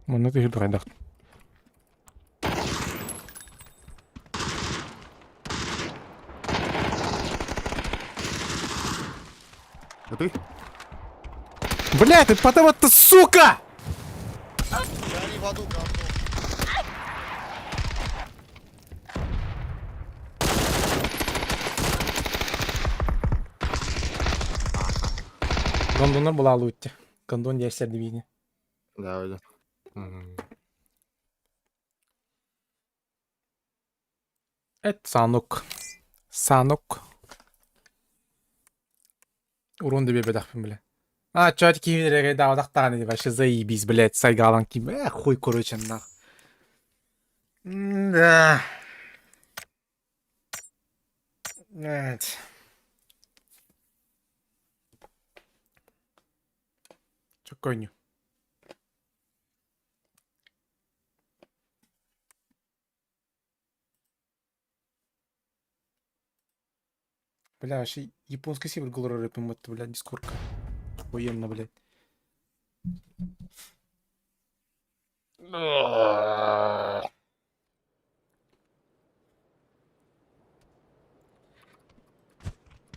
S1: Манна түһү хайдах.
S17: А ты?
S1: Блядь, ты потом это сука!
S19: Гори в аду, говно.
S1: Гондоннор булаалы үтте. Гондон диэстерди биини.
S17: Да, да.
S1: Эт Санук. Санук. Урон да биэрбэтэхпин, бля. А, чё, киһи да одахтаҕын вообще заебись, блядь, сайгаалан ким. Э, хуй, короче, нах. Да. Нет. Чокойню. Бля, вообще японский север голорор это, блядь, дискорка. Охуенно, блядь.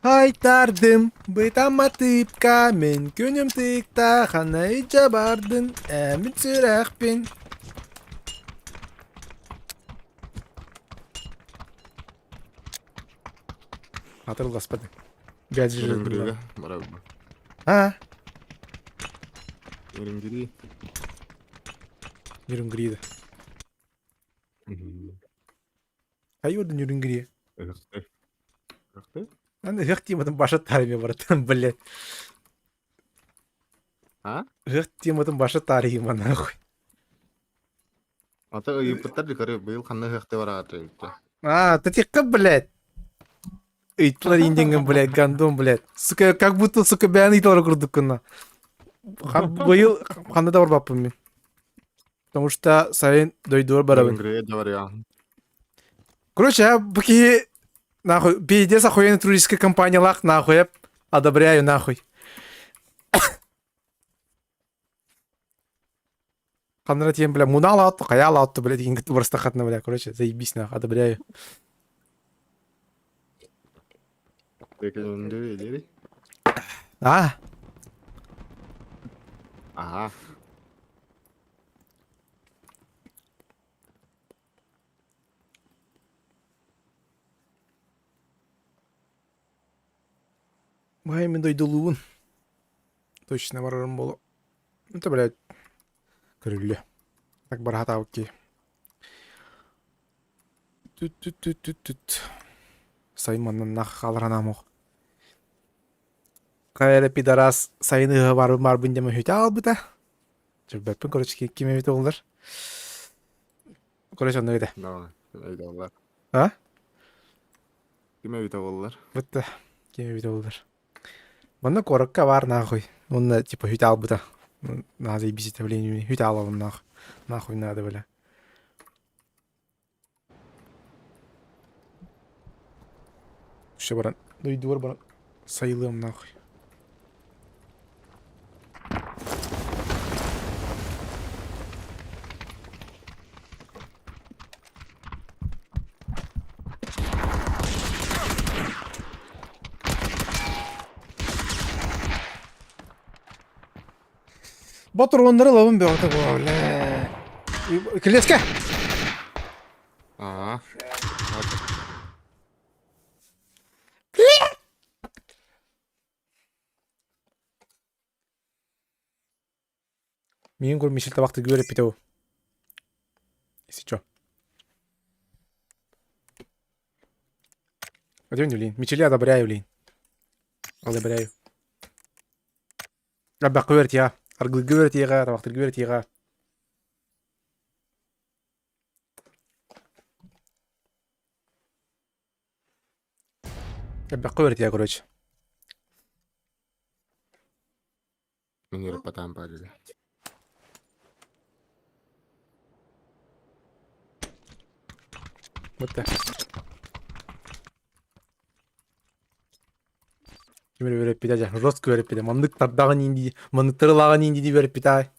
S1: Айтардым, бытаматыпка, мен күнүм тыкта, хана бардын, әмин сүрэхпин. Атырылдаспады. Гаджи А?
S17: Ерингири.
S1: Ерингириді. Айордын Ерингири.
S17: Ыхты?
S1: Аны ыһыах тематын баша таарыйма барытын, блядь.
S17: А?
S1: Ыһыах тематын баша таарыйма нахуй.
S17: Ата ыйыппыттар дикары быйыл ханна ыһыахты барааты.
S1: А, ты тихо, блядь. Ыйттылар индингин, блядь, гандон, блядь. Сука, как будто, сука, бэйэн ыйталар курдуккуна. Быйыл ханна да барбаппын мин. Потому что сайын дойдугар барабын. Короче, я бу киһи нахуй пиздец охуенный туристическая компания лах нахуй я одобряю нахуй. Ханна тиэн, бля, муна алаатты, хайа алаатты, бля, деген барыстахатна, бля, короче, заебись нахуй, одобряю. А?
S17: Ага.
S1: Бай мин дойдулуубун. Точно барарым боло. Это, блядь, көрүллүө. Так барахатаабыт киһи. Түт-түт-түт-түт-түт. Сайын маннан нах хаалар санаам ох. Хайа эрэ пидорас сайын ыһа барбын барбын диэн үһүтэ аалбыта. Чөрбөппүн, короче, ким эбит буоллар. Короче, оннук этэ.
S17: Да, өйдөөллөр.
S1: А?
S17: Ким эбитэ буоллар?
S1: Бытта, ким эбитэ буоллар. Манна куоракка баар нахуй. Уонна типа үһүтэ аалбыта. Наһаа заебись давление үһүтэ аалалым нах. Нахуй надо, бля. Все баран, дойдубар баран сайылыам нахуй. Ботуруоннары ылабын бөҕөтө буо, бля. Килиэскэ!
S17: Аа.
S1: Миин кур мишил табахты күөр эппитэ Если чё. Один, блин. Мичели одобряю, блин. Одобряю. Аббакка үөрэтиэҕэ. Аргылга үөрэтиэҕэ, табахтырга үөрэтиэҕэ. Элбэххэ үөрэтиэҕэ, короче.
S17: Мин үөрэппэтээм баар
S1: Вот так. Ким эрэ үөрэппитэ дьэ, жестко үөрэппитэ. Маннык тардаҕын иин дии, манныктары ылаҕын иин дии үөрэппитэ аай.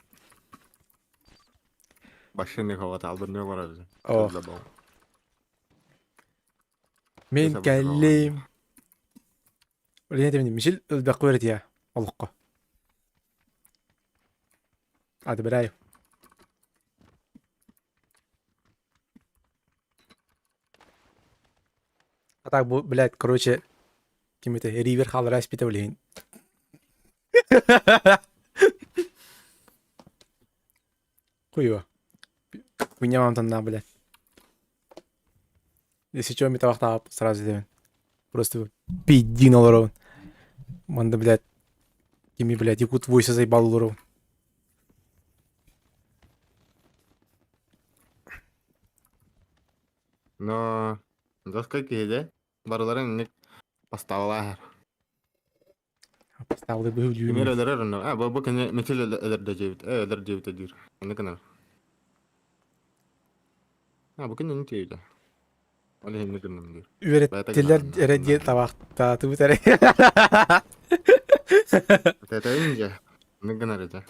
S17: Машины хватал бы не барар.
S1: О. Мин кэллим. Блин, это мишил ылбакка үөрэтиэ олоххо. Одобряю. А так, блядь, короче, ким это, Ривер хаалара испитэ блин. Хуево. Хуйня вам там на, блядь. Если что, метавахта сразу дэвин. Просто пиздин олоробун. Манда, блядь, кими, блядь, якут войса заебал олоробун.
S17: Но доска киһиде барыларын инник поставалаахар.
S1: Поставлы бы
S17: Кимер өлөрөр онно. А бу бу кини митил өлөрдө диэбит. Э өлөр диэбитэ диир. Онно гынар. А бу кини тиэйдэ. Ол иһин гынным диир.
S1: Үөрэттилэр эрэ диэн табахтаатыбыт эрэ.
S17: Тэтейин дьэ. Онно гынар этэ.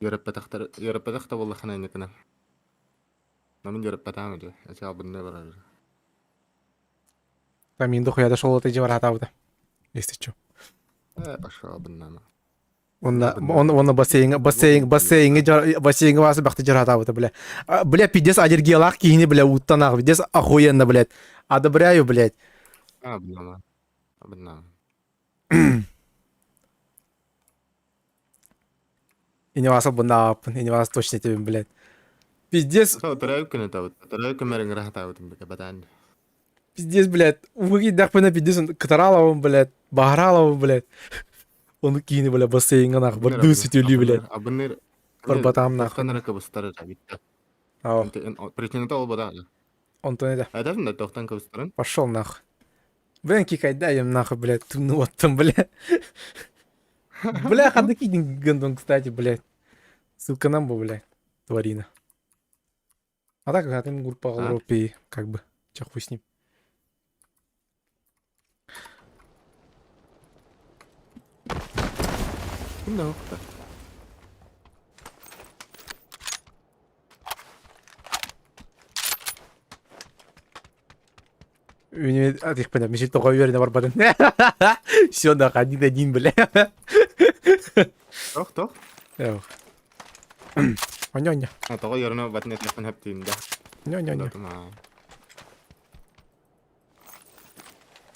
S17: Үөрэппэтэхтэр үөрэппэтэх да буоллаххына инник гынар. Намын үөрэппэтэҕим этэ. Эчи албынныы барар.
S1: Там мин дохуя дошел от эти вратабыта. Если чё.
S17: Э, пошел албыннама.
S1: Онна он онна бассейн бассейн бассейн бассейн васы бахты жаратабыта, бля. Бля, пиздец аллергиялаах киһини, бля, уттан ах, пиздец охуенно, блядь. Одобряю, блядь.
S17: Албыннама. Албыннама.
S1: Иневаса бынааппын, иневас точно этебин, блядь. Пиздец.
S17: Төрөөбүт күнү табыт. Төрөөбүт күммэр ыҥыра сатаабытым бэкэ
S1: Пиздец, блядь. Ууга киирдэхпинэ пиздец кытараалабын, блядь. Баһараалабын, блядь. Ону киини, бля, бассейҥҥа нах бардыы сүтүлүү, блядь.
S17: Абынныр
S1: Барбатаам нах.
S17: Тохтан эрэ кыбыстар этэ бүттэ. Причината ол бада.
S1: Онтон это.
S17: Этэн да тохтан кыбыстарын.
S1: Пошел нах. Блин, кикайда им нахуй, блядь, ну вот там, бля. Бля, ханнык киидин гандон, кстати, блядь. Ссылка нам бы, блядь, тварина. А так, атын группа Европе, как бы, чё хуй с ним.
S17: Ким да охта.
S1: Атыхпына, мишил тоҕо үөрэнэ барбатын. Все, нах, один-один, бля.
S17: Тох, тох.
S1: Эх. Оньо-оньо.
S17: А тоҕо үөрэнэ барбатын этиэхпин сөптүүм да.
S1: Оньо-оньо.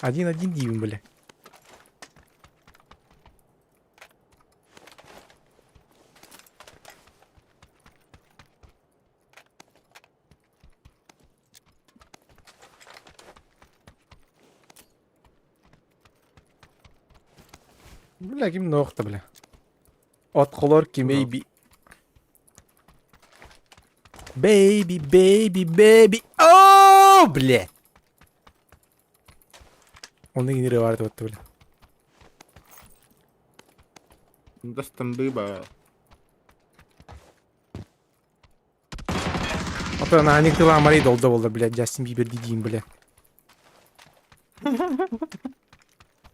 S1: Один-один диибин, бля. Бля, ким нохта, бля. От холор кимей Baby, baby, baby. О, бля. Он игнорировал вот, бля.
S17: Дастан быба.
S1: А то на них тыла Марий долда болда, блядь, Джастин Бибер дидиин, бля.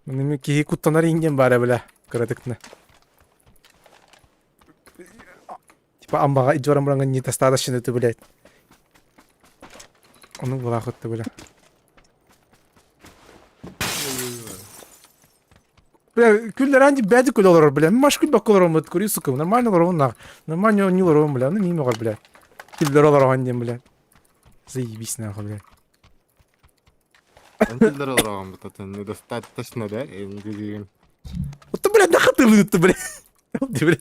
S1: Маны киһи куттанар инген баара, бля, кыратыкна. Типа амбаға ижоран баранган не достаточно ты, блядь. Оны булахытты, бля. Бля, күллэрэн бэйди күл олорор, бля. Маш күлбэккэ олороммут, курю, сука, нормально олоробун нах. Нормально не олоробун, бля, ну мимо оҕор, бля. Күллэр олороҕун диэн, бля. Заебись нахуй, бля.
S17: Эн күллэр олороҕун бутатын недостаточно да эндигин.
S1: Вот бля, нахуй ты лыты, бля. Ты, бля.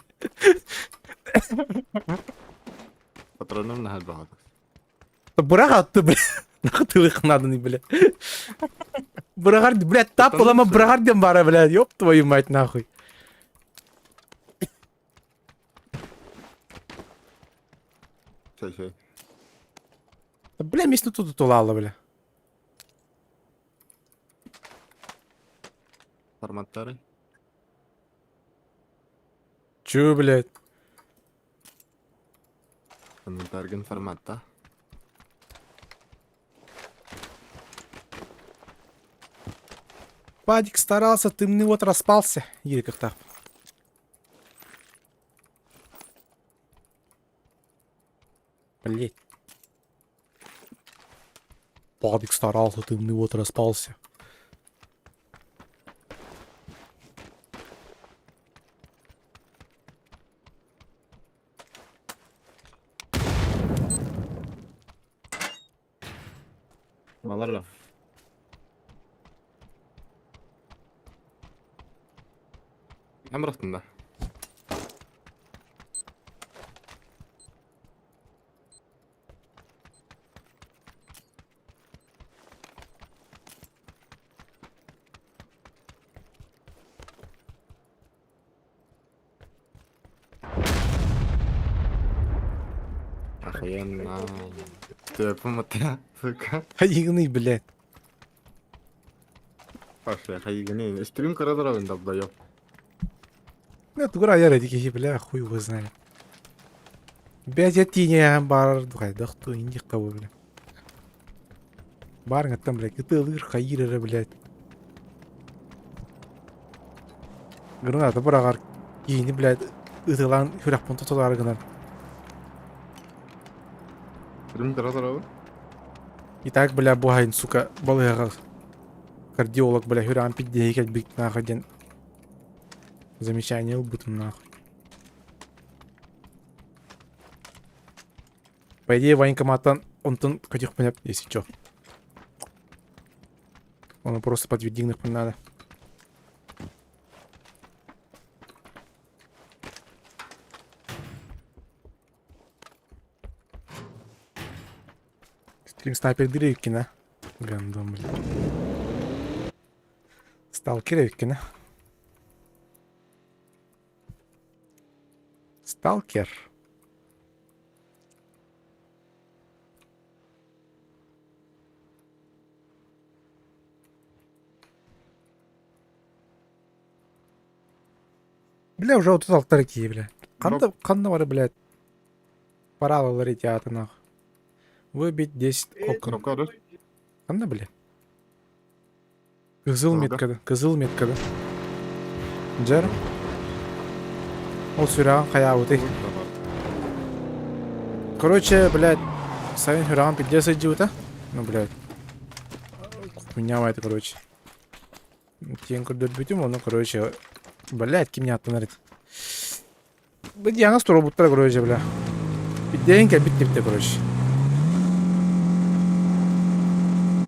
S17: Патроным наһаа баҕатык.
S1: Быраҕатты, бля. Нахуй ты надо, бля. Быраҕар, бля, тап улама быраҕар диэн баара, бля. Ёб твою мать, нахуй.
S17: Сэй, сэй.
S1: Бля, место тут тулала, бля.
S17: Форматтары.
S1: Чё, блядь?
S17: Комментарген форматта.
S1: Падик старался, ты мне вот распался. Или как так. Блять. Падик старался, ты мне вот распался.
S17: Баларла. Эмрахтында. Охуенно. Ты помота, сука.
S1: Хайыгыный, блядь.
S17: Паша, хайыгыный. Стрим көрө долбоёб.
S1: Ну, тугура айар эдики, бля, хуй его знает. Бэйэтине баар хайдах ту индик табы, бля. Баарыҥаттан, блядь, ытыалыыр хайыыр эрэ, блядь. Граната быраҕар киһини, блядь, ытыалаан сүрэхпин тутулаары гынан.
S17: Стрим көрө турабын.
S1: И так, бля, буһайын, сука, балыыһаҕа кардиолог, бля, сүрэҕин пиддиэһи кэлбит нахуй диэн замечание ылбытым нахуй. По идее, военкоматтан онтон көтүөхпүн если чё. Ону просто подтвердить надо. Стрим снайпер Дрейкина. Гандон, блин. Сталкер Эвкина. Сталкер. Бля, уже вот тут кии, бля. Ханна, ханна бары, блядь. Пора ларить нах. Выбить 10 окон. Ханна, бля. Кызыл меткада, кызыл меткада. Дьэр. Ол сүрэҕин хайаабытый. Короче, блядь, сайын сүрэҕин пиздец сылдьыбыта. Ну, блядь. Хуйня это, короче. Тиэн көрдөрбүтүм, ону, короче, блядь, ким не аттанар ити. Бу диаҥас туруорбуттара, короче, бля. Пиддейин кэлбит диэбитэ, короче.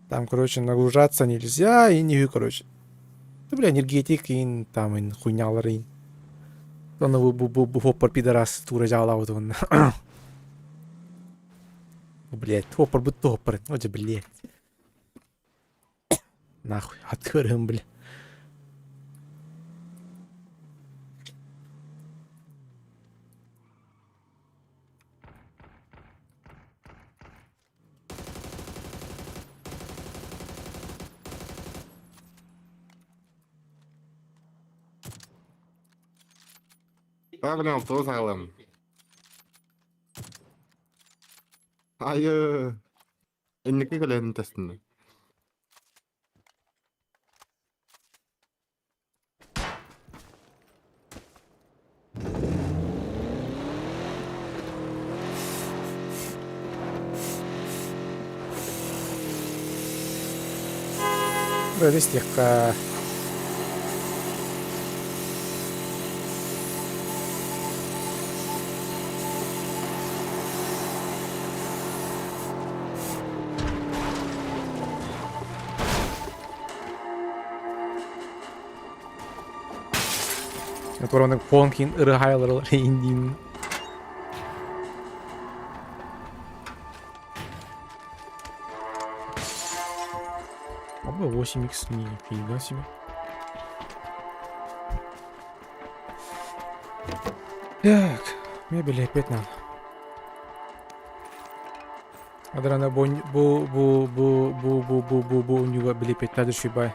S1: Там, короче, нагружаться нельзя и не короче. Да, бля, энергетик ин там ин хуйнялар ин. Оны бу бу бу бу хоппар пидорас тура жаалаабыт уонна. Блядь, хоппар бутты хоппар. О, блядь. Нахуй, открым, бля.
S17: Правильно, автобус аҕалым. Айы. Инники кэлэн тэстин.
S1: Бөлүстүөххэ. Натураны фонкин ырыхайлар индин. Оба 8х нифига себе. Так, мебели опять надо. Адрана бу бу бу бу бу бу бу бу бу у него были 15 бай.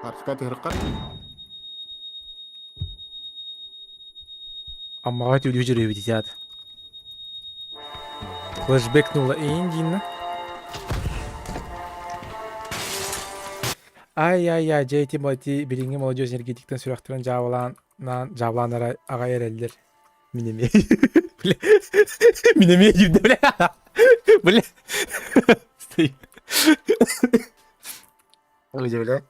S17: Артка тыһыркар.
S1: Аммаҕа түлүү дьүрүһүбүтүтят. Флешбекнула Индина. Ай-яй-яй, дьэ ити ити билиҥҥи молодежь энергетиктэн сүрэхтэрин дьаабылаан дьаабылаан аҕай эрэллэр. Мин эмиэ. Бля. Мин эмиэ дьиибдэ, бля. Бля. Стой. Ой, бля.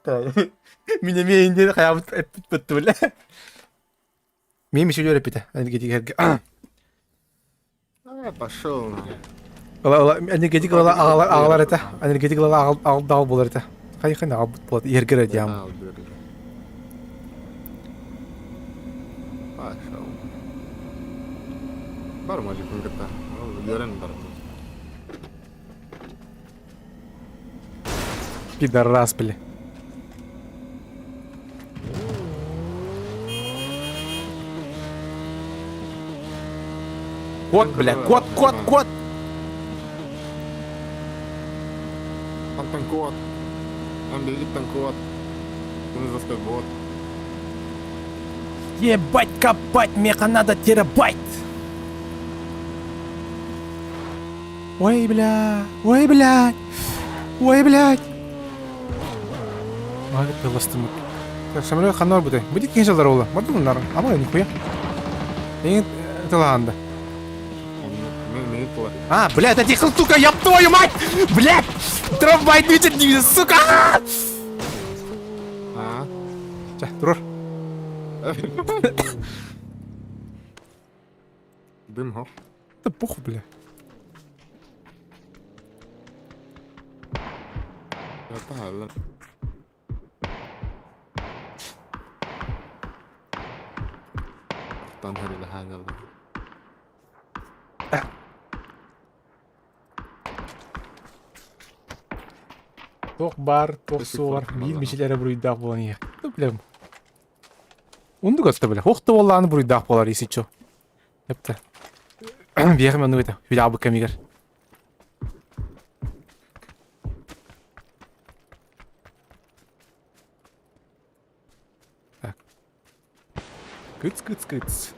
S1: Мин эмиэ индиэн хайаабыт эппит бытты, бля. Мин мишелер эппитэ энергетик
S17: Пошел.
S1: Энергетик ыла аҕалар этэ. Энергетик ыла аҕал буолар этэ. Хайхын аҕалбыт буолат иһэргэр диам.
S17: Пошел. Бар мажикын кытта. Үөрэн бар.
S1: Пидорас, бля. Кот, бля, кот, кот, кот!
S17: Антон кот. Он бегит там кот. Он за бот.
S1: Ебать копать, меха надо терабайт! Ой, бля, ой, блядь, ой, блядь. Ай, Так, самолет ханна барбытай? Будет киһи дьаллар ола. Бардым муннар. Ама нихуя. Эйин тылаанда. А, блядь, это тихо, сука, ёб твою мать! Блядь! Трамвай движет, сука!
S17: А?
S1: Чэ, турур.
S17: Дым хох.
S1: Да похуй, бля.
S17: Это
S1: Туох баар, туох суоҕар биир мичил эрэ буруйдаах буолан иһэр. Бля. Ундук отто бля. Ох да буоллаҕына буруйдаах буолар если чё. Эптэ. Биэхим оннук этэ. Хүлэҕэ кэмигэр. Так. Кыц, кыц, кыц.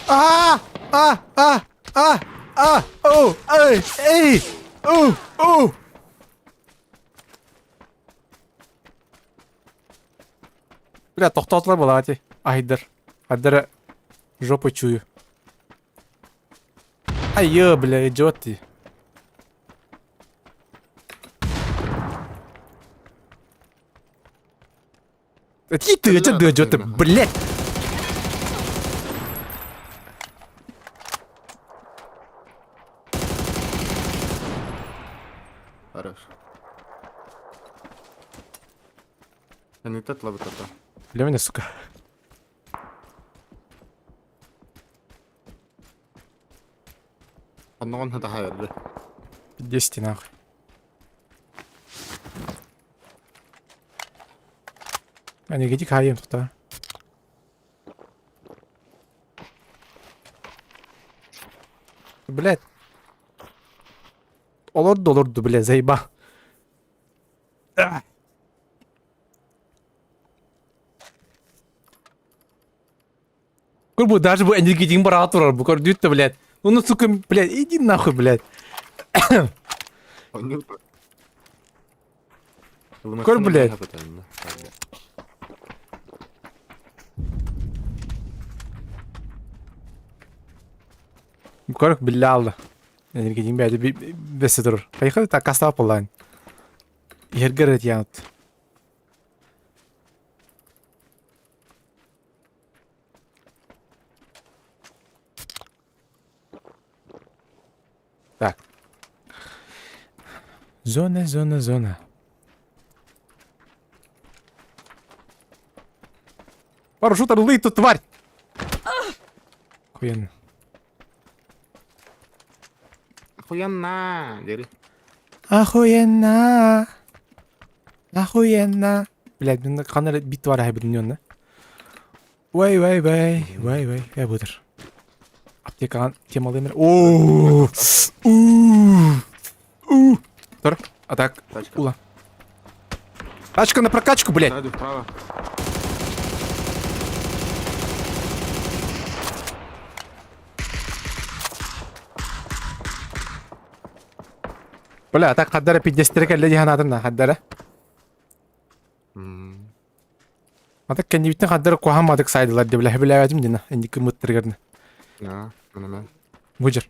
S1: А! А! А! А! А! О! Эй! Эй! О! О! Бля, тохтоотулар буолаати. Айдар. Айдара жопу чую. Ай, ё, бля, идиот ты. Иди ты, это ты, идиот ты, блядь!
S17: Хорош. Не тот лабы тата.
S1: Бля меня, сука.
S17: Онногон хата
S1: 10 нахуй. Энергетик хайым тута. Блядь. Олорду олорду, бля, заеба. Көр даже бу энергетигин бараға турар, бу көрдүүт блядь. Ну, сука, блядь, иди нахуй, блядь. Көр, блядь. Көр, биллэ алла. Энергетигин бәйді бәсі турар. Хайха та кастап боллайн. Ергер янат. Зона, зона, зона. Парашют орлы тут, тварь! Охуенно.
S17: Охуенно! Дери.
S1: Охуенно! Охуенно! Блядь, мен қандай бит бар әбідін да? Вай, вай, вай, вай, вай, я бұдыр. Аптекаға темалаймын. О! У! Тор, а так, ула. Тачка на прокачку, блядь!
S17: Сзади, вправо.
S1: Бля, а так хаддара пиздестере кэллэ дии санаатым да хаддара. А так кэннибиттэн хаддара куһаамматык сайдылар дии бля билээбэтим дина инники мыттыргырны.
S17: Да, мына
S1: Бу жер.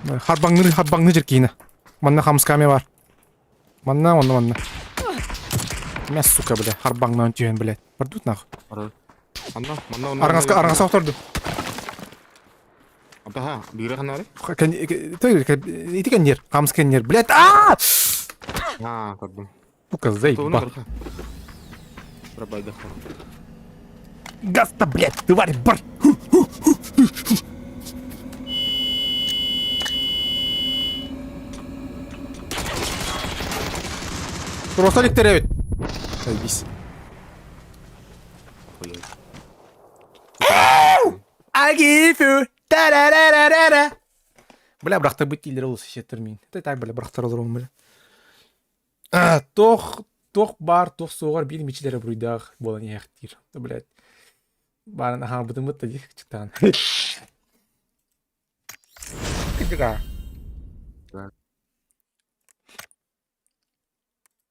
S1: Харбаңныр харбаңныр жер киинэ. Манна хамсками бар. Манна онно манна. Мә сука бля харбаңнан түһэн блядь. Бардут нахуй.
S17: Манна, манна, манна.
S1: Араңаска араңаска охторду.
S17: Атаха, бире ханары?
S1: Ити кэннир, хамс кэннир, блядь. Аа!
S17: А, көрдүм.
S1: Сука, заебал.
S17: Рабайда.
S1: Гаста, блядь, тварь, бар. Просто ликтеревит. Заебись. I give you та-да-да-да-да-да. Бля, брахта быт дииллэр олус сиэттэр миин. Это так, бля, брахтар олоробун, бля. А, туох, туох баар, туох суоҕар биир мичилэрэ буруйдаах буолан иһээхтиир. Блядь. Баарын аһаабытым бытта дии, чыктаан. Кыдьыга.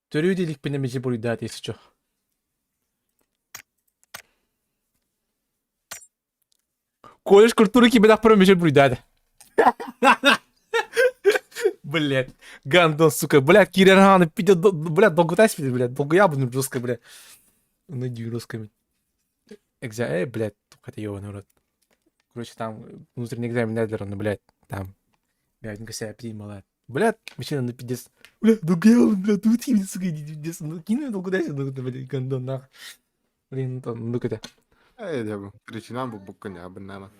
S1: Төрүү дииликпинэ мичи буруйдаат если чё. Колледж культуры кибедахпара мичи буруйдаат. Блять, гандон, сука, блядь, Кириран, пидет, блядь, долгота спит, блядь, долгоябну жестко, блядь. Ну, иди русскими. Экзамен, блядь, хотя ёбаный рот. Короче, там внутренний экзамен ну, блядь, там. Блядь, ну себя принимала. Блядь, мужчина, ну пиздец. Блядь, долгоябну, блядь, тут сука, иди, пиздец. Ну, кину долгота ну, блядь, гандон, нах. Блин, ну, ну, это.
S17: Эй, дьэ, причинам бу буккun я быннама.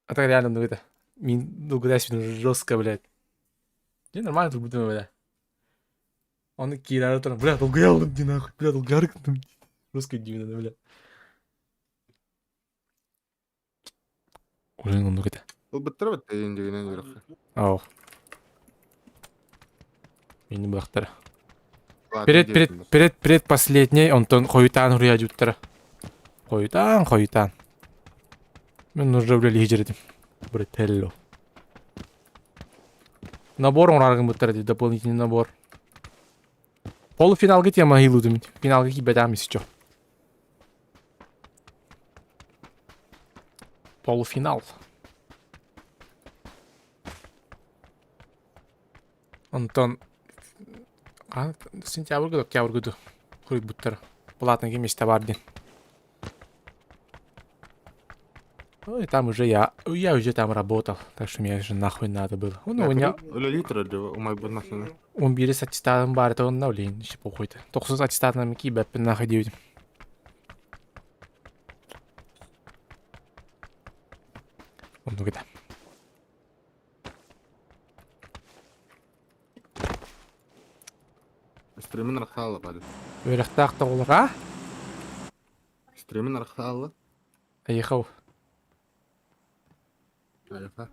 S1: А так реально, ну это, мин долгота жестко, блядь. Не, нормально тут буду, бля. Он киирэр туран, бля, долгоябну, ди нахуй, бля, долгоярк, русский дивно, бля. Блин, оннук этэ.
S17: Ылбыттара бытта индигинен үрэххэ.
S1: Ау. Мини быахтара. Перед, перед, перед, перед последней, онтон хойутаан хуруйаадьуттара. Хойутаан, хойутаан. Мен нужда үлэлии дьэрэтим. Брателло. Набор оҥорор гыммыттара дии, дополнительный набор. Полуфиналга тема ыйылыытым. Финалга киирбэтэҕим исчо. Полуфинал. Онтон сентябрьга октябрьга ду хуруйбуттар. Платный миэстэ баар диэн. Ну и там уже я уже там работал, так что мне же нахуй надо было. Ну, у меня...
S17: Үлэлии турар дьэ умайбыт массыына.
S1: Он биирис аттестатым баар этэ онно блин, еще похуй то. Тохсус аттестатынан киирбэппин нахуй диэбитим. Оннук этэ.
S17: Стримин арахсаалла бады.
S1: Үөрэхтээх тоҕолор, а?
S17: Стримин арахсаалла.
S1: Эйиэхэ
S17: Эйиэхэ.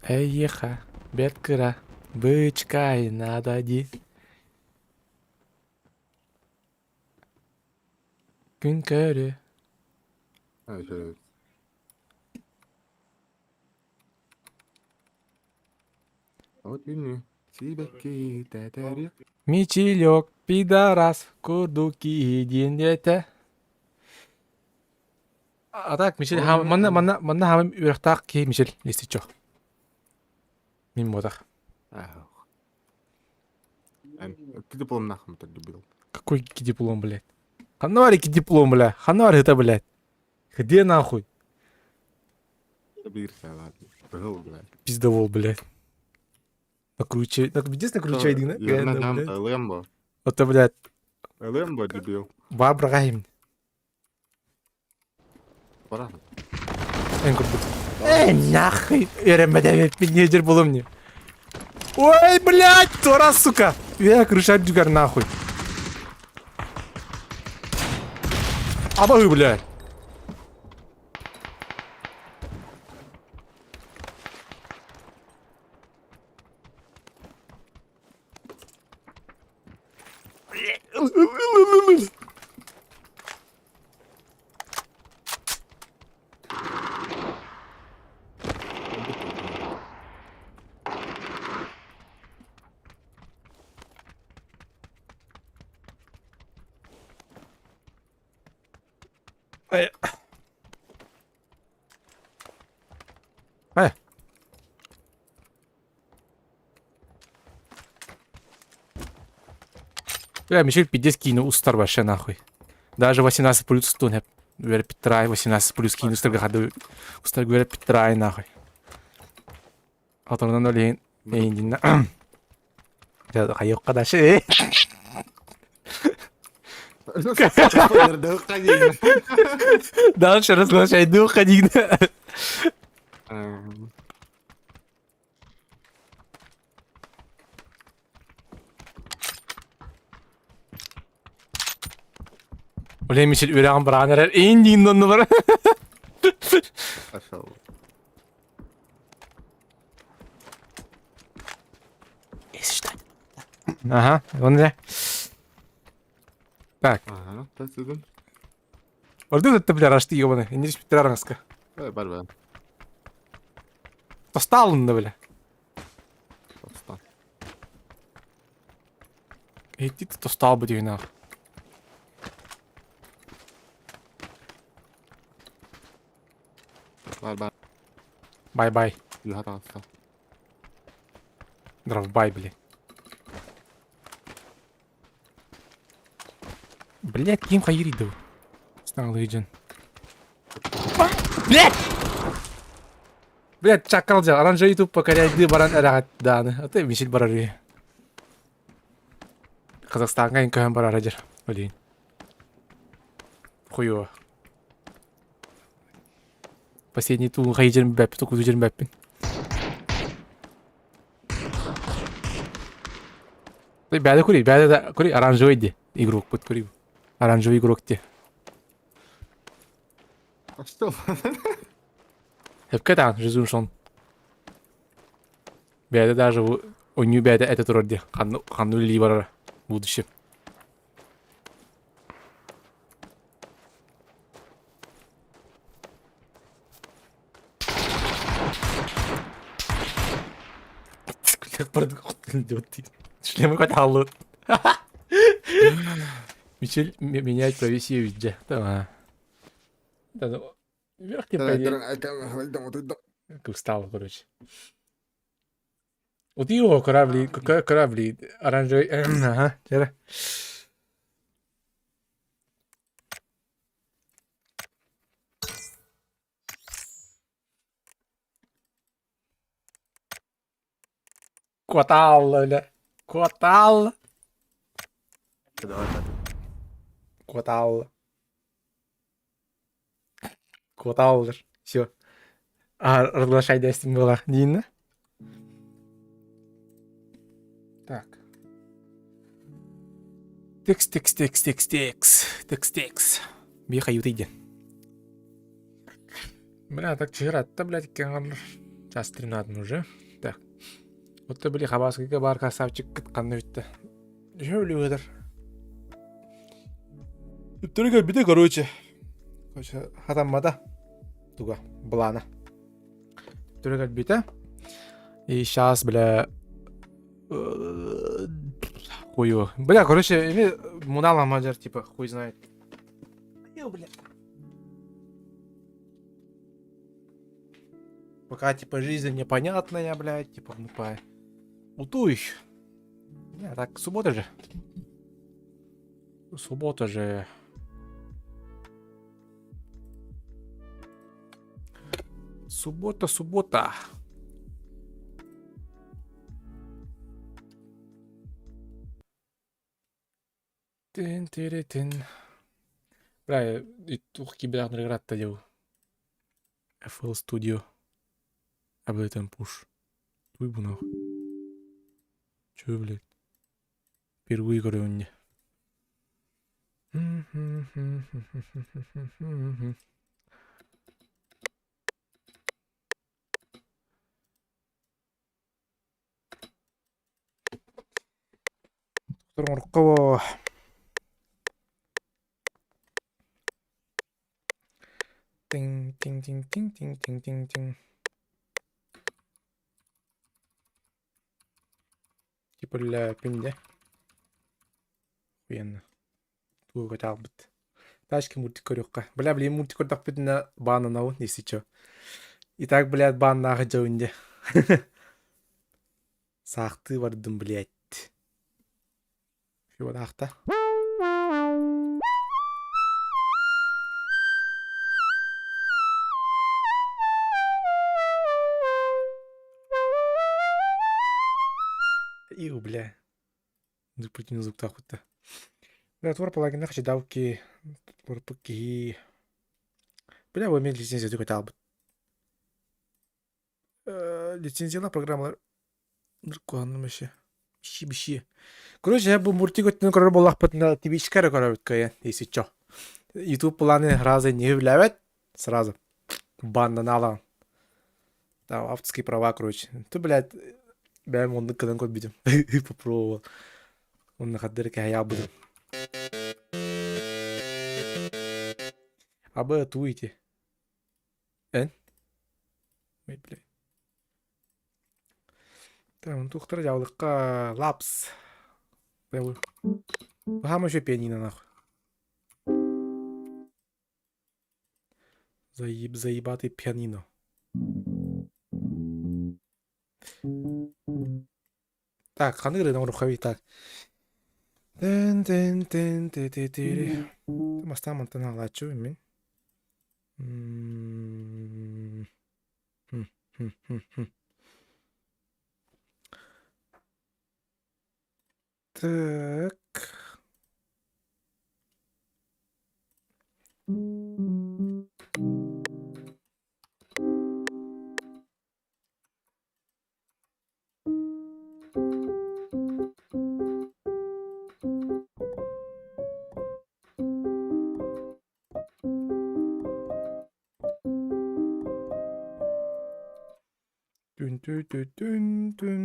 S1: Эйиэхэ, бэрт кыра, бычкай надо дии. Күн көрү. Мичилек, пидорас, курдук киһи диэн диэтэ. А так, Мичил, манна, манна, манна хаамым үөрэхтээх киһи Мичил, листичок. Мин буотах.
S17: Икки диплом нахуй был.
S1: Какой икки диплом, блядь? Ханна бар икки диплом, бля? Ханна бар это, блядь? Где нахуй?
S17: Биир ладно. Был, блядь.
S1: Пиздовол, блядь. Накручивай, пиздец накручивай дигна.
S17: Ерна там ылыам бо.
S1: Это, блядь,
S17: Ылыам бо, дебил.
S1: бар бырагайым.
S17: Бара.
S1: Эн курдук. Эй, нахуй, өрөммөдө нежер булум не. Ой, блядь, тура, сука. Я крыша дюгар нахуй. Абы, блядь. Ай. Ай. Бля, Мишель пиздец киину устар вообще нахуй. Даже 18 плюс стун Вера Петрай 18 плюс киину устарга хады устар Вера Петрай нахуй. Оторнан олейн эйндин. Хайокка дальше. Дальше разглашай духа дигна. Оле Мишель үрэҕин быраҕан эрэр эйин диин оннулар.
S17: Пошел.
S1: Ага, вон да. Так.
S17: Ага, так сидим.
S1: Орду это бля рашты ебаный. Не спитраранска.
S17: Э, бар бар.
S1: Тосталын да бля.
S17: Тоста.
S1: Эй, ты тостал бы нах.
S17: Бар бар.
S1: Бай-бай.
S17: Юхата
S1: Дровбай, бля. Блять, ким хайриду. Стал Лейджен. Блять! Блять, чакал жа. Оранжевый ютуб покоряйды баран эрагат даны. А ты Мишель барары. Казахстанга инкөһөн барара жер. Блин. Хуёво. Последний туун хайжерин бәппи, токуз жерин бәппин. Бәде кури, бәде да кури оранжевый ди. Игрок бут кури. Оранжевый игрок ди.
S17: А что?
S1: Хепке таан, жизун шон. Бәде даже ойнуу бәде эте турар ди. Ханну ханну ли барара. Будущее. Шлемы хоть аллы. Мишель менять профессию везде. Да. Да, ну, вверх тебе пойди. Устал, короче. Вот его корабли, корабли, оранжевый, ага, вчера. Кватал, бля. Кватал. Кватал. Кватал. Все. А, разглашай дестим была. Дина. Так. Текс, текс, текс, текс, текс. Текс, текс. Беха ютыйди. Бля, так вчера-то, блядь, час 13 уже. Так. Вот ты, бли, хабаскыга бар красавчик кытканны бүтті. Жөөлі өдір. Только бите, короче. Короче, хатаммада. Туга, блана. Только бите. И сейчас, бля... Хую. Бля, короче, мунала мажар, типа, хуй знает. Бля. Пока, типа, жизнь непонятная, блядь, типа, ну, по... Уту еще. Не, так, суббота же. Суббота же. Суббота, суббота. Тин-тири-тин. Бля, туох киирбэтэхтэригэр ыраатта дьэ бу. FL Studio. Ableton Push. Туй бу нахуй. Чё, блядь? Впервые көрөбүн дьэ. Оҥорукка Тиҥ тиҥ тиҥ тиҥ тиҥ тиҥ тиҥ тиҥ. Типа лээпин дьэ. Охуенно. Тугу көтөҕбүт. Тачки мультик көрүөххэ. Бля, блин, мультик көрдөхпүтүнэ баананабын, если чё. И так, блядь, бааннаах дьабын дьэ. Саахтыы бардым, блядь. Фибонаахта. Иу, бля. Дуппутин звуктаахпытта. Бля, туора палагинна хачыдаабыт туорпут киһи. Бля, бу мен лицензия көтө Лицензиялаах программалар куһаҕанным вообще. Биши биши. Короче, бу мультик өттүн көрөр буоллахпытына тибичка эрэ көрөбүт кыайан, если чё. YouTube планы сразу не билээбэт, сразу баннанаалаан. Там авторские права, короче. Ты, блядь, бэйэм оннук гынан көрбүтүм. Попробовал. Онно хардары кэһэйэ Абы туйте. Эн? Ой, блядь. Так, туохтара дьаалыкка лапс. Баһаам еще пианино нахуй. Заеб, заебатый пианино. Так, ханнык ырыаны оҥоруохха так. Тэн тэн тэн тэ тэ тэ Бастаан мантан аҕалааччы мин. М Так. Түн-тү-тү-түн-түн.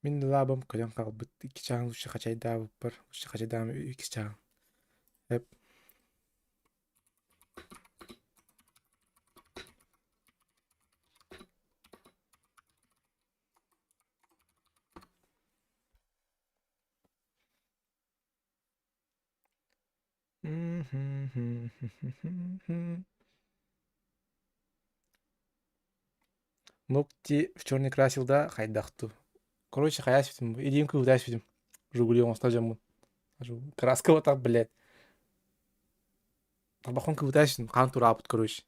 S1: Мин лаабам көтөн хаалбыт икки чааһын лучше хачайдаабыппар, лучше хачайдаам икки чааһын. Эп. Ногти в черный красил да хайдах ту. Короче, хайа сүтүм. Илиим кыбытаа сүтүм. Жигули оҥосто дьоммун. Краска вот так, блядь. Тарбахпын кыбытаа сүтүм. Хаан тураабыт, короче.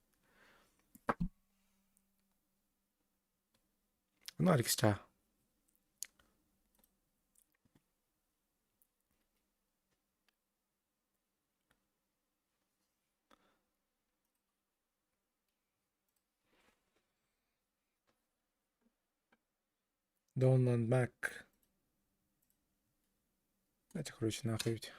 S1: Ну, Алекс, чаа. Donald Mac. Давайте, короче, нахуй ведь.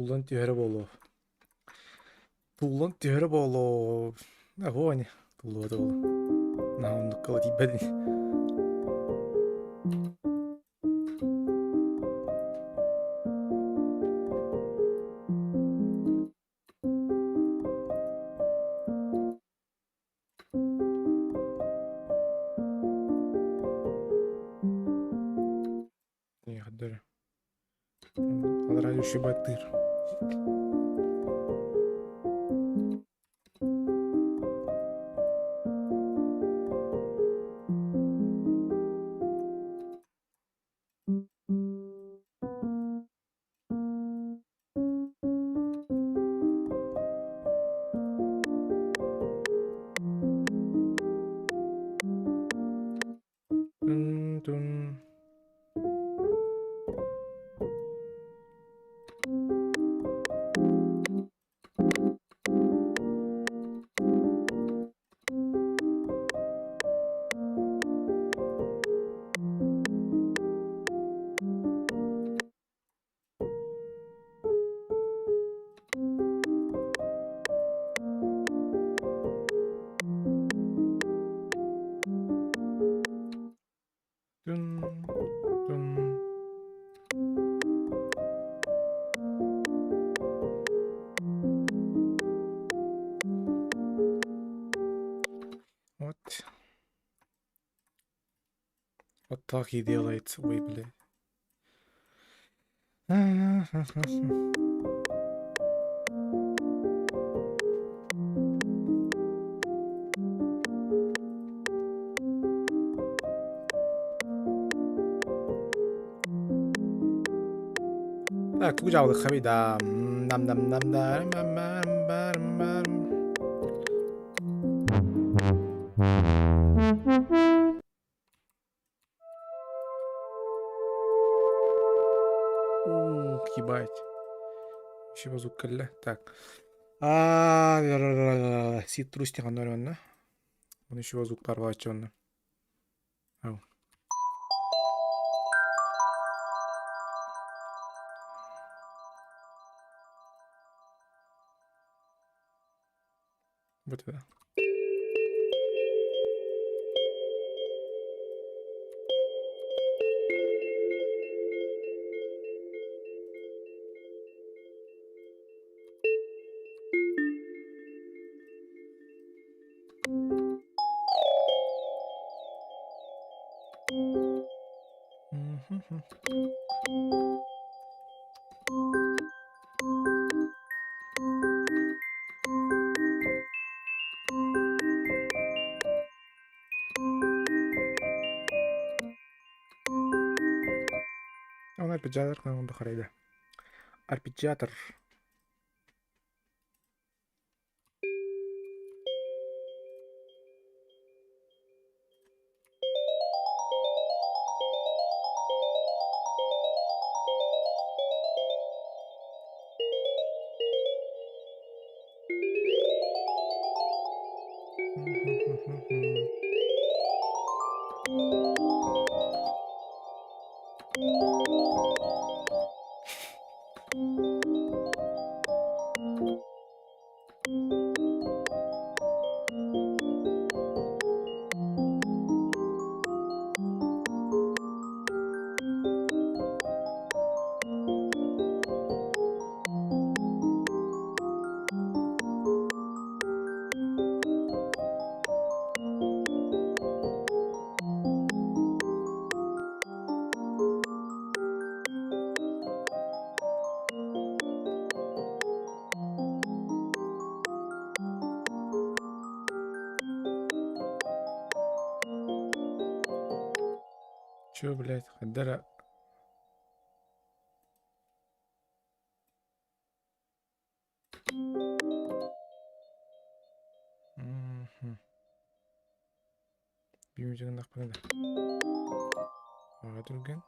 S1: Туллан түһэрэ буолуо. Туллан түһэрэ буолуо. Огонь. Туллубата буолуо. Наһаа оннукка тиийбэтин. Алараа үчүгэй баттыыр. Тун-тун. Тун, тун. Вот. Вот так и делается. Ой, блядь. Так, тугу хамида. Нам нам нам да нам нам нам. Ух, ебать. Еще базук кэллэ. Так. А, Ситрус тихонорионна. Он еще звук парвачонна. Ау. Вот это. Мгм. Он арпеджиатор, он бахарайда. Арпеджиатор. Чё, блядь, Хадара? Мгм. Бимжигин ақпанада. Аға.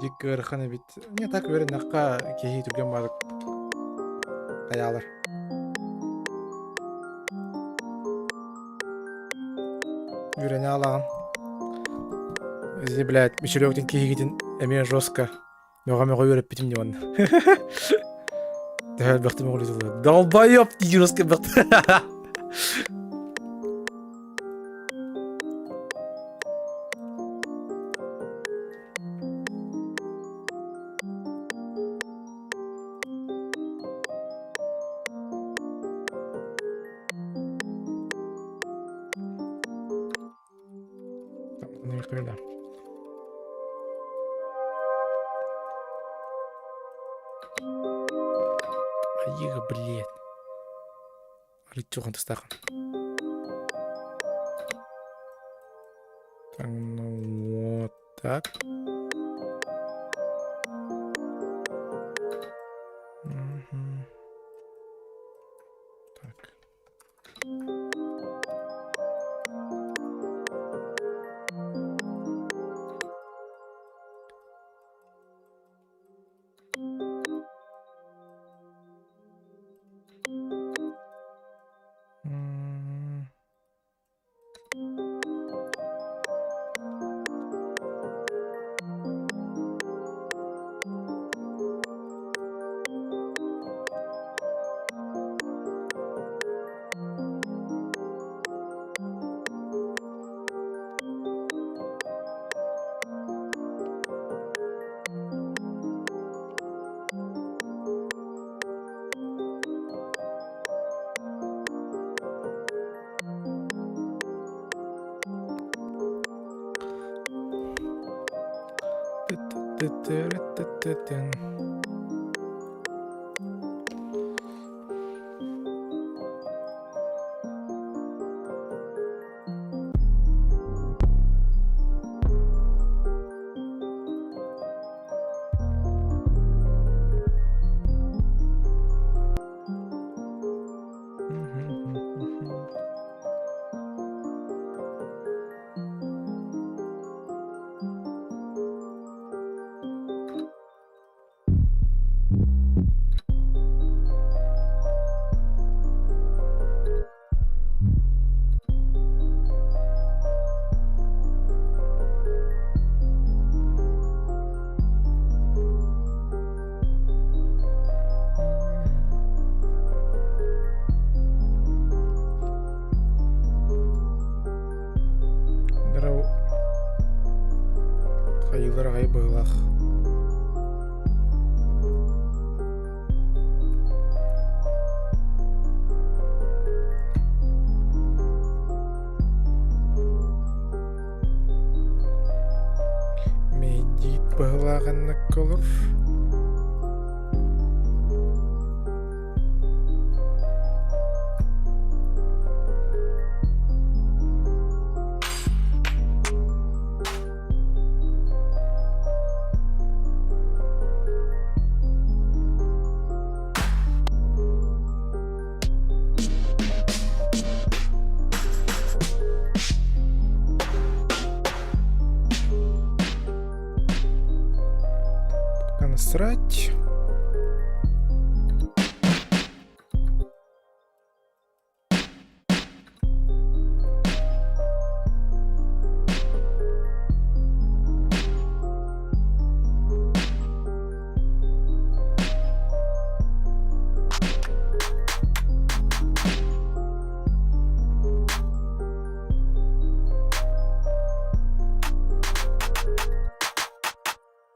S1: Дик ыарахан эбит. Не так үөрэннэххэ киһи түргэн баҕайытык хайаалар. Үөрэнэ алаҕын. Изи, блядь, Мичелёктин киһигитин эмиэ жестко мөҕө-мөҕө үөрэппитим дии манна. Төһө элбэхтик мөҕүлүтүллэр. Долбоёб дии жестко элбэхтик. Айыга, блядь. Арыйчухан тастахан. Так, ну вот так. Угу. Так. М. Хайыылар аҕай быһыылаах. Мэйдиит быһыылаах эннэккэ олор. Пока насрать.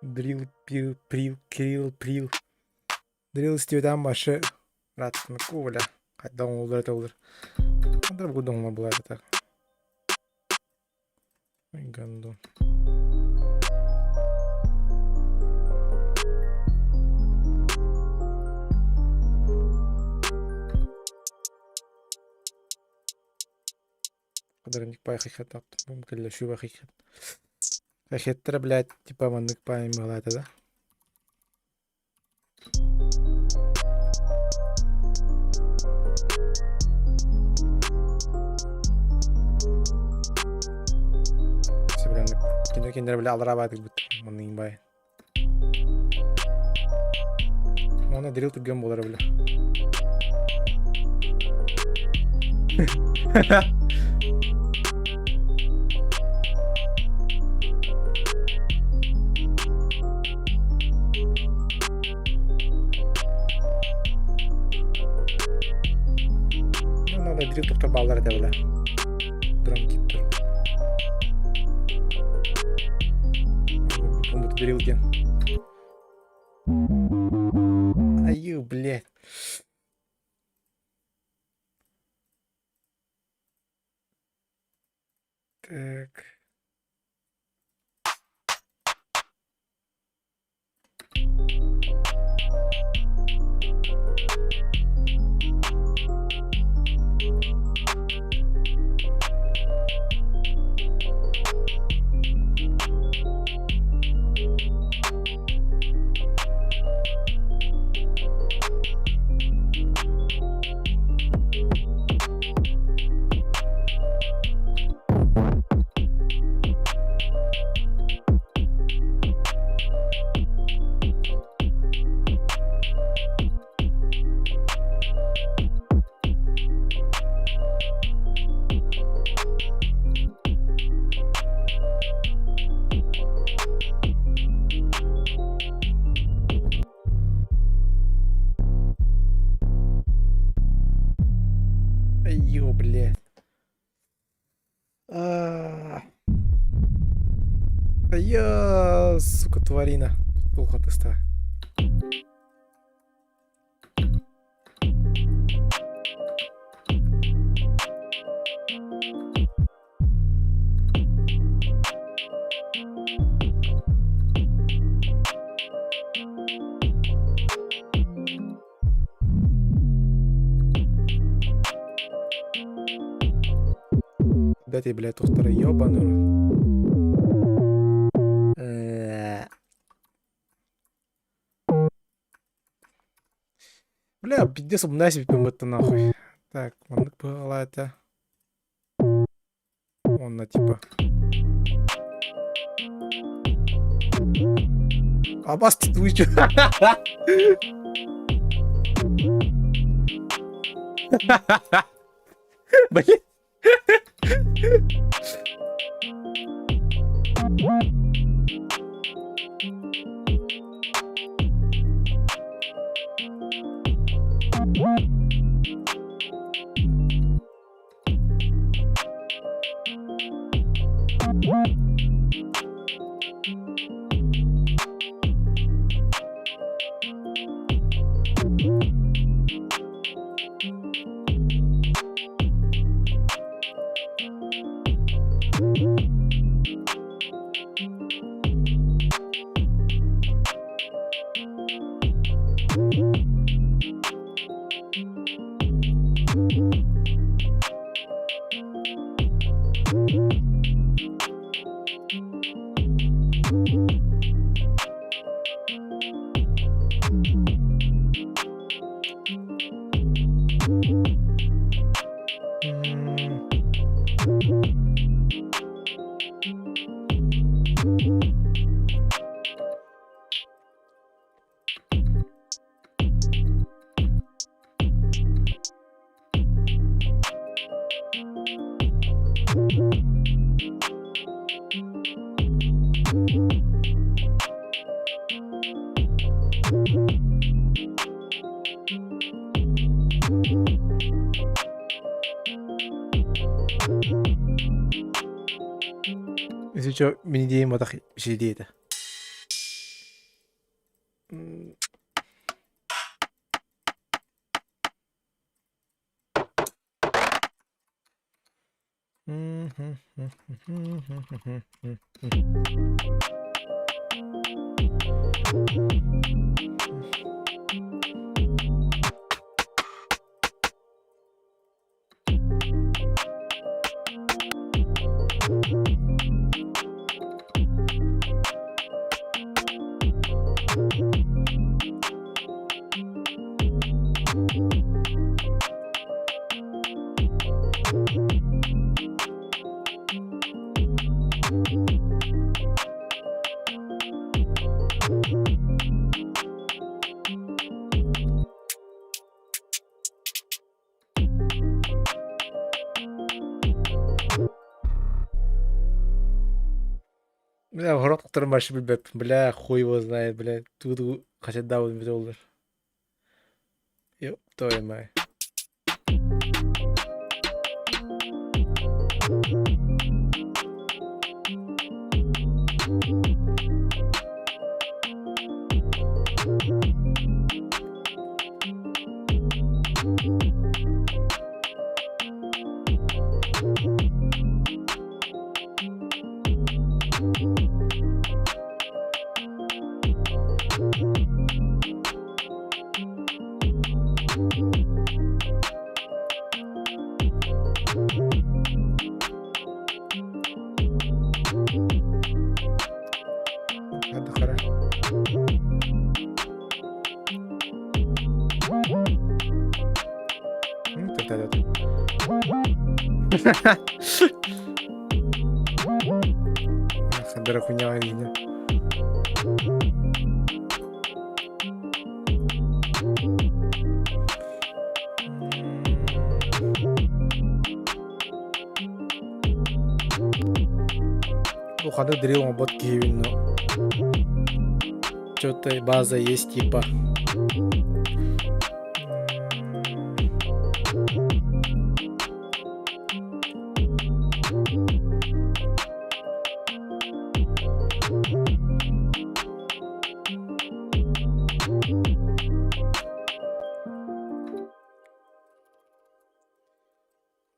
S1: Дрил, пил, прил, крил, прил. Дрил стюдан башы раттын куля. Хайда оңолдор это олор. Андыр бу доңла була это. Ой, гандон. Кыдырынник пай хихет аптым. Кэллэ шуба хихет. Хихеттер, блядь, типа маннык пай мылата да. Кино киндер бля алра баатык бут. Маннык бай. Оны дрил түргэн буолара бile. Надо дрил тухтар баалар этэ бile. Дрон киттер. Бу дрил диэн. Аю, блядь. Так. Ё, блядь. А Я, сука, тварина. Тулхатыста. Дайте, блядь, тухтара ёбаную. Бля, пиздец, умна себе это нахуй. Так, он была это. Он на типа. Абас ты чё? Блин. Если что, мини матах это. Бля, город которым вообще билбэппин. Бля, хуй его знает, бля. Тут хотя да, вот доллар. Ёб твою мать. Это хорошо. Ну, это Хадара хуйня видно. Ухады дрил бот киевин, но что-то база есть типа.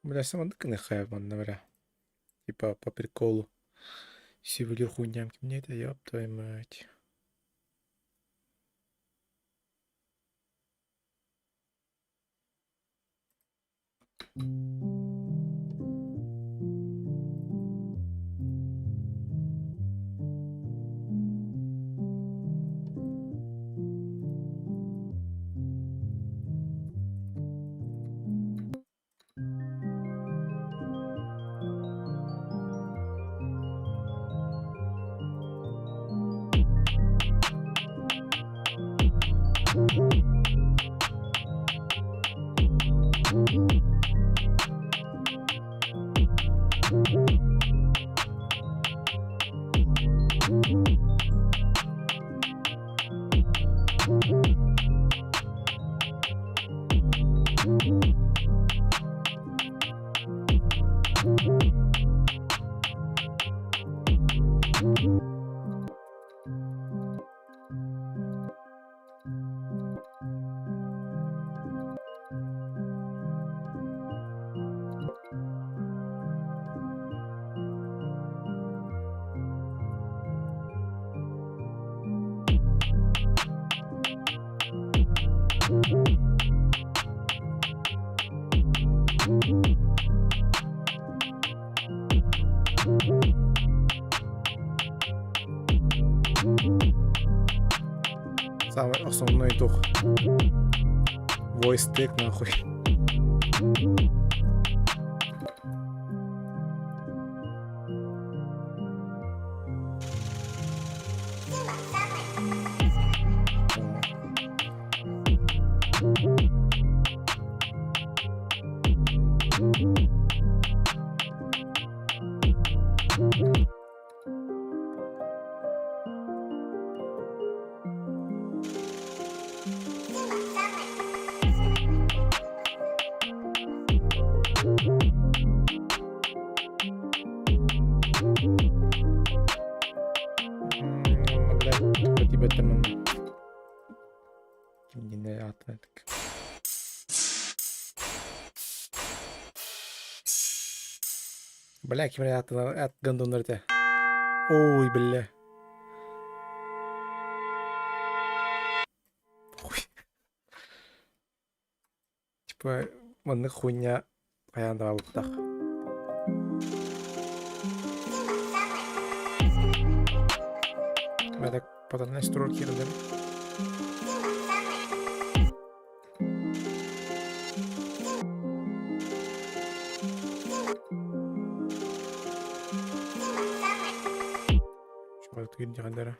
S1: Бля, сама нахай, бля. Типа по приколу. Сивилир хуйнямки. Мне это ёб твою мать. Самый основной дух. Voice tag нахуй. Блядь, тебе там. Кимдине атмадык. Бля, ким ат гандоннар те. Ой, бля. Хуй. Типа, маннык хуйня хайаан даҕалыктах. Мэдэк потанна струр кирдим. Чугар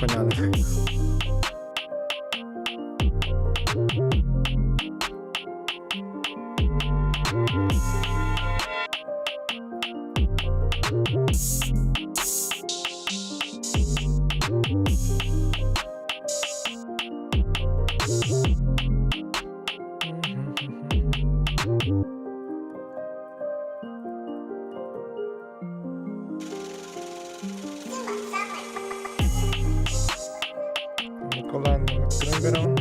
S1: Нахуй надо. Николай Крембером.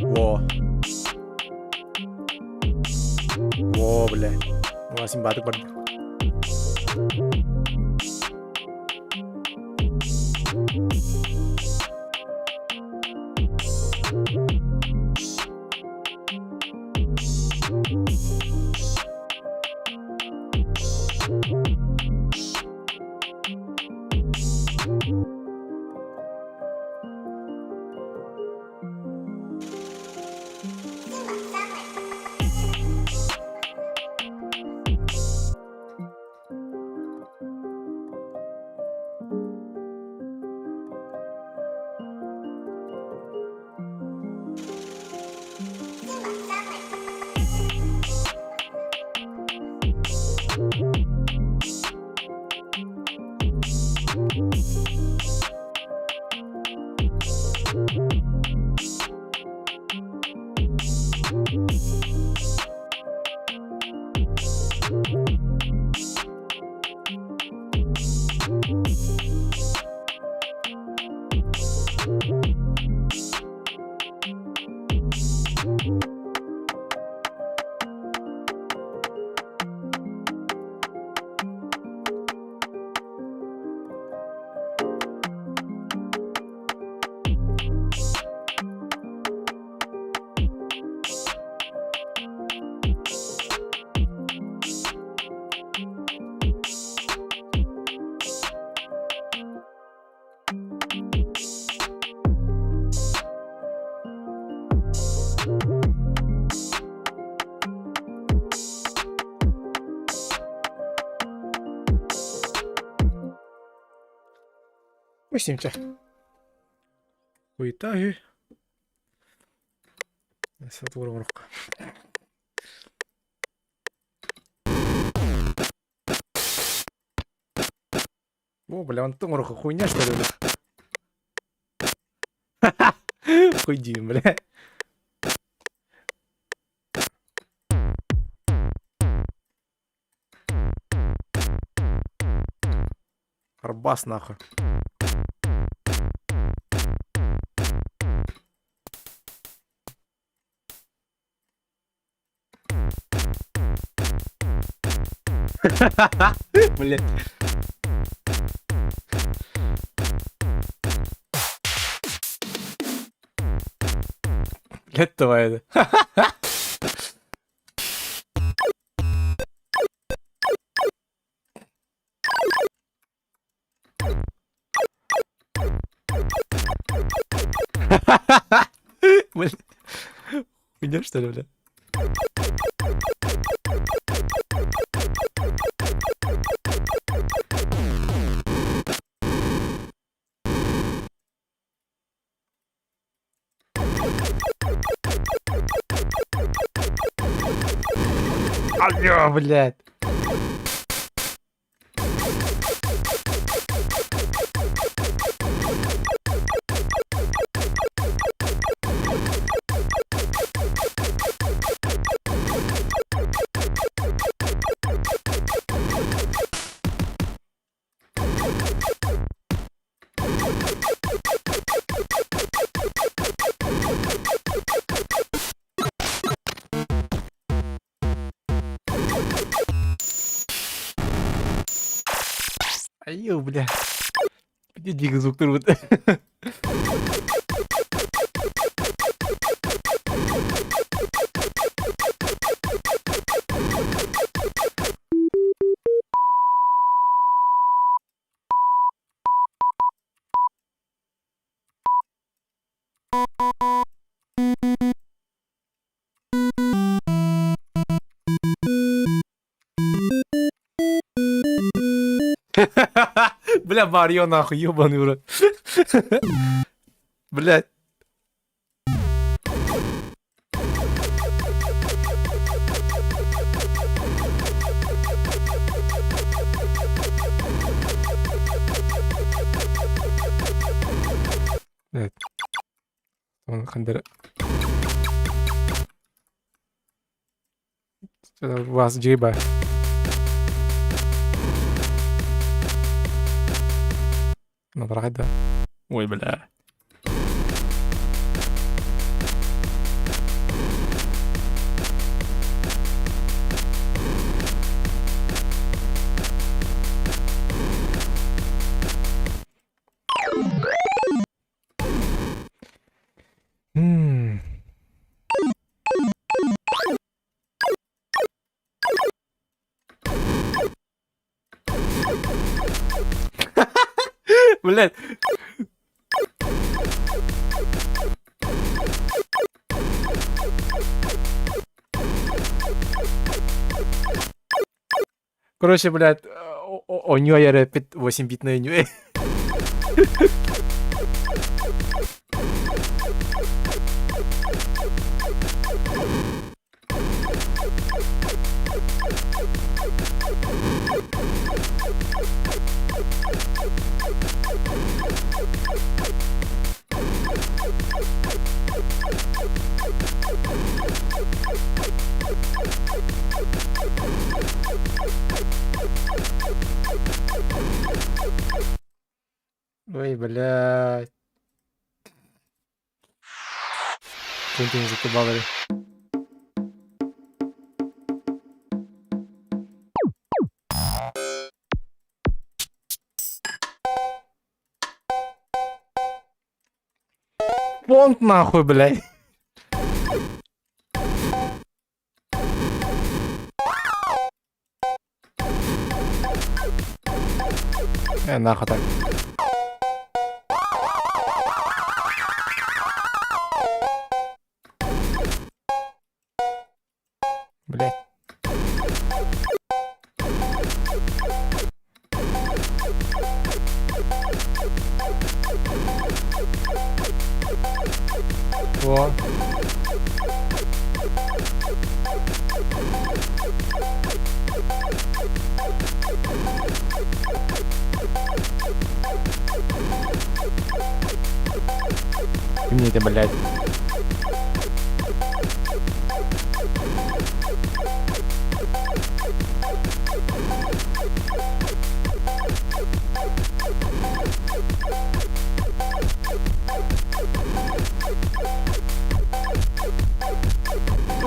S1: Во. Во, бля. Васим бадык бар. Пустимся. Хуета үһү. Сатур О, бля, он оҥоруохха хуйня что ли, бля? Хуйдим, бля. Арбас нахуй. Блять. Блять, давай. Блин. Хуйня, что ли, бля? Алло, блядь. Айыы, бля. Где дико звук турбут? Бля, Марио нахуй, ебаный в рот. Блядь. Блядь. Он хандера. Вас джиба. Набрать, да? Ой, бля. М. Блядь. Короче, блядь, у нее рэпит 8-битная нюэ. Ой, блядь. Квентин закебалили. Понт нахуй, блядь. Э, нахуй так. Блядь. Во. Мне это, блядь.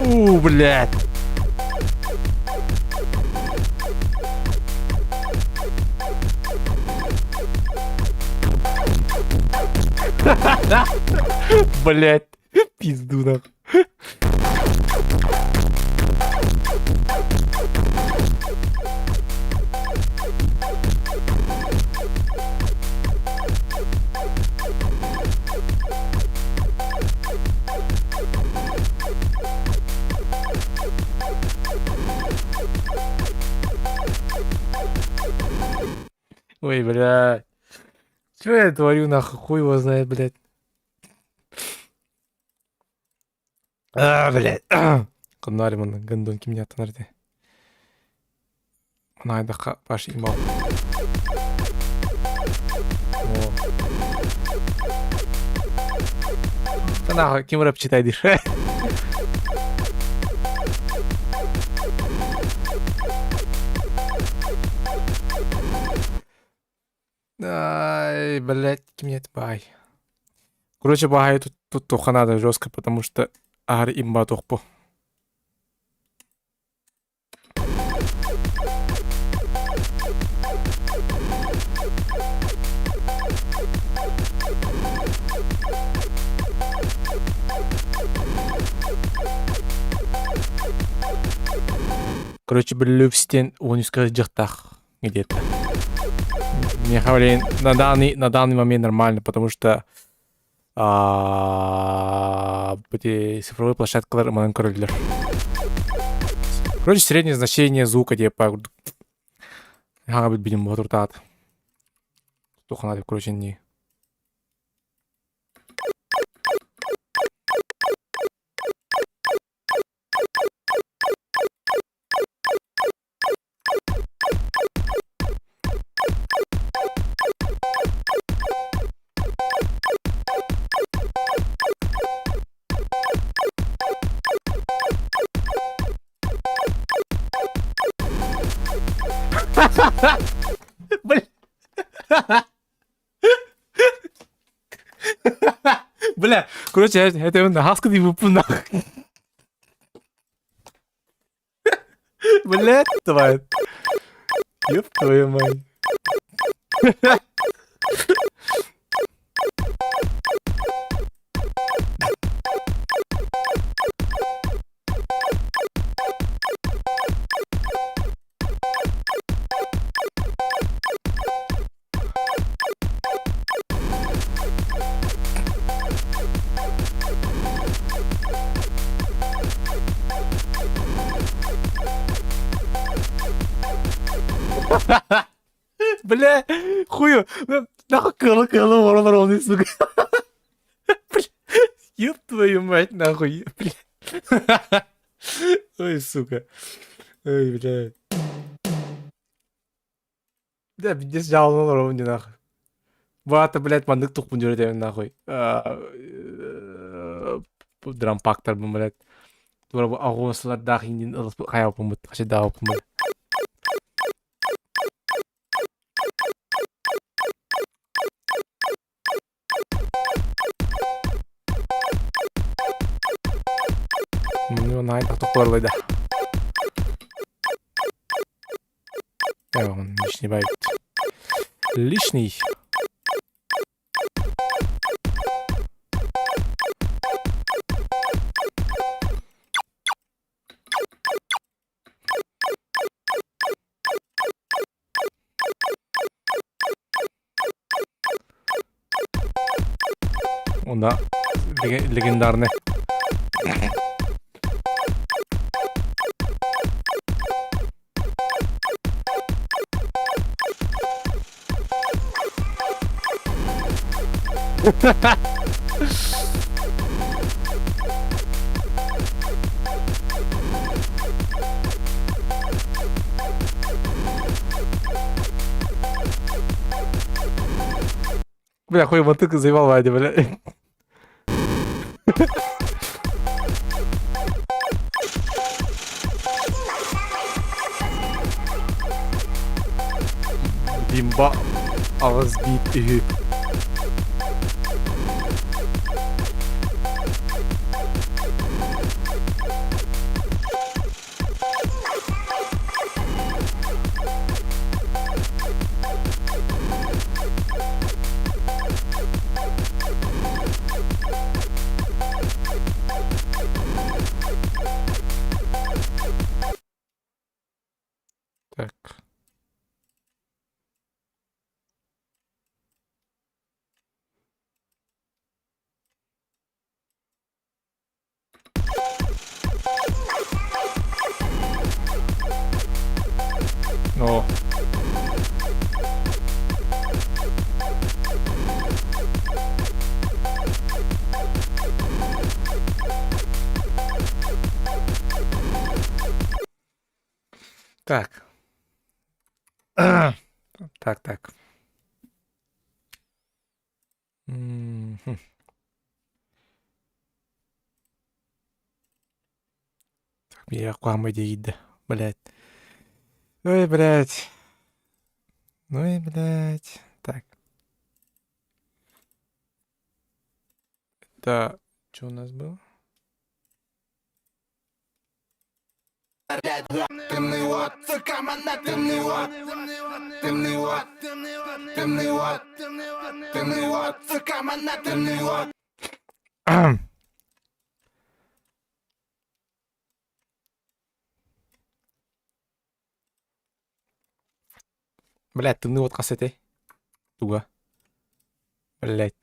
S1: У, блядь. Блядь, пизду нахуй. Ой, блядь. Что я творю, нахуй, хуй его знает, блядь. А, блядь. Кыннары мына гондон кимне аттанар де. Мына айдаққа баш имал. О. Да нахуй, ким рэп читай дишь? Ай, блядь, ким это бай. Короче, бай, тут только надо жестко, потому что ар имба тохпо. Короче, Блюбстен он дьахтах где-то. Мне блин, на данный момент нормально, потому что... Эти цифровые площадкалар манан көрөллөр. Короче, среднее значение звука типа хаҥа билбитим ботуртаат. Тухана короче не. Бля. Бля, короче, это он хаска ди выпу нахуй. Блядь, твою. Ёб твою мать. Бля, хую, нахуй кылы кылы орлар оны, сука. Бля, ёб твою мать, нахуй, бля. Ой, сука. Ой, бля. Да, пиздец, жалобы олоробун дии нахуй. Баата, блядь, маннык тухпун дьөрөтөбүн нахуй. Дрампактарбын, блядь. Тура бу аҕуосалардаах иинин хайааппыммыт, хачайдаабыппын. Ну, наай тохтоппуоллайда. Он лишний байт. Лишний. Онда легендарный. Бля, хуй мотык заебал Вадя, бля. Бимба аҕыс биит үһү. Так. О. Так. Так, так. Мгм. Так, я куамай диигидэ, блядь. Ой, блядь. Ну и, блядь. Так. Это что у нас было? Блядь, тымныы уот хас этэй? Туга? Блядь.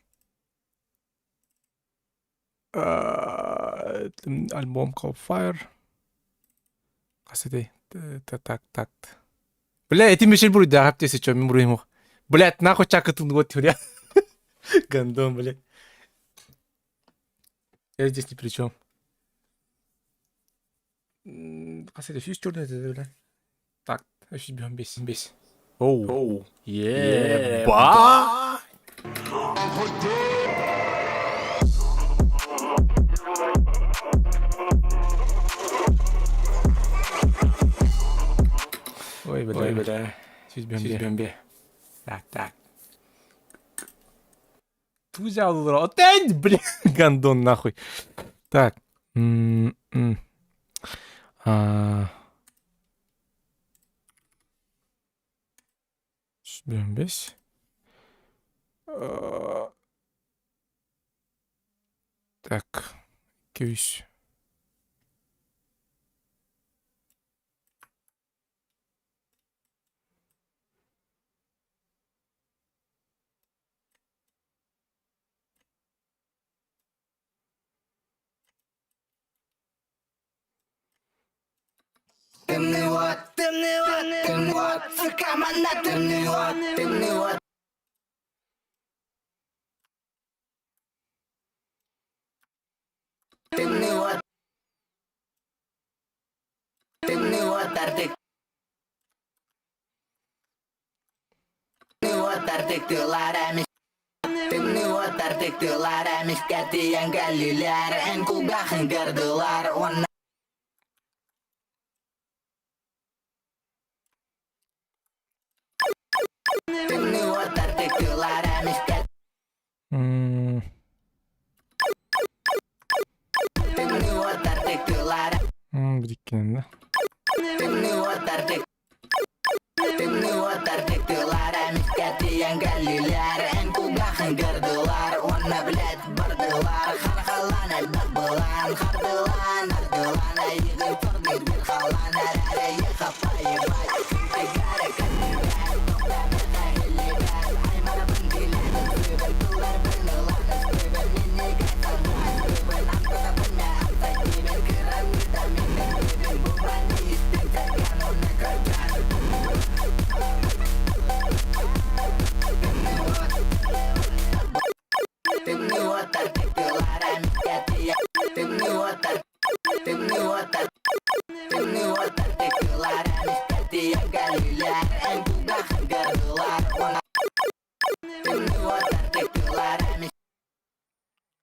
S1: Альбом Call Fire. Хас этэй? Так, так. Бля, эти Мишель буруйдаах эптиэси чё, мин буруйум. Блядь, нахуй чакытын вот бля. Гандон, блядь. Я здесь ни при чем. Хас этэй, сүүс черный это, бля. Так, үс бьем бес, бес. Оу. Еба! Ой, бля, Ой, бля. Сүүс бьем бе. Так, так. Тузя Опять, блин, гандон нахуй. Так. М-м. А. Сүүс бес. Так. Күйс. М. М, да?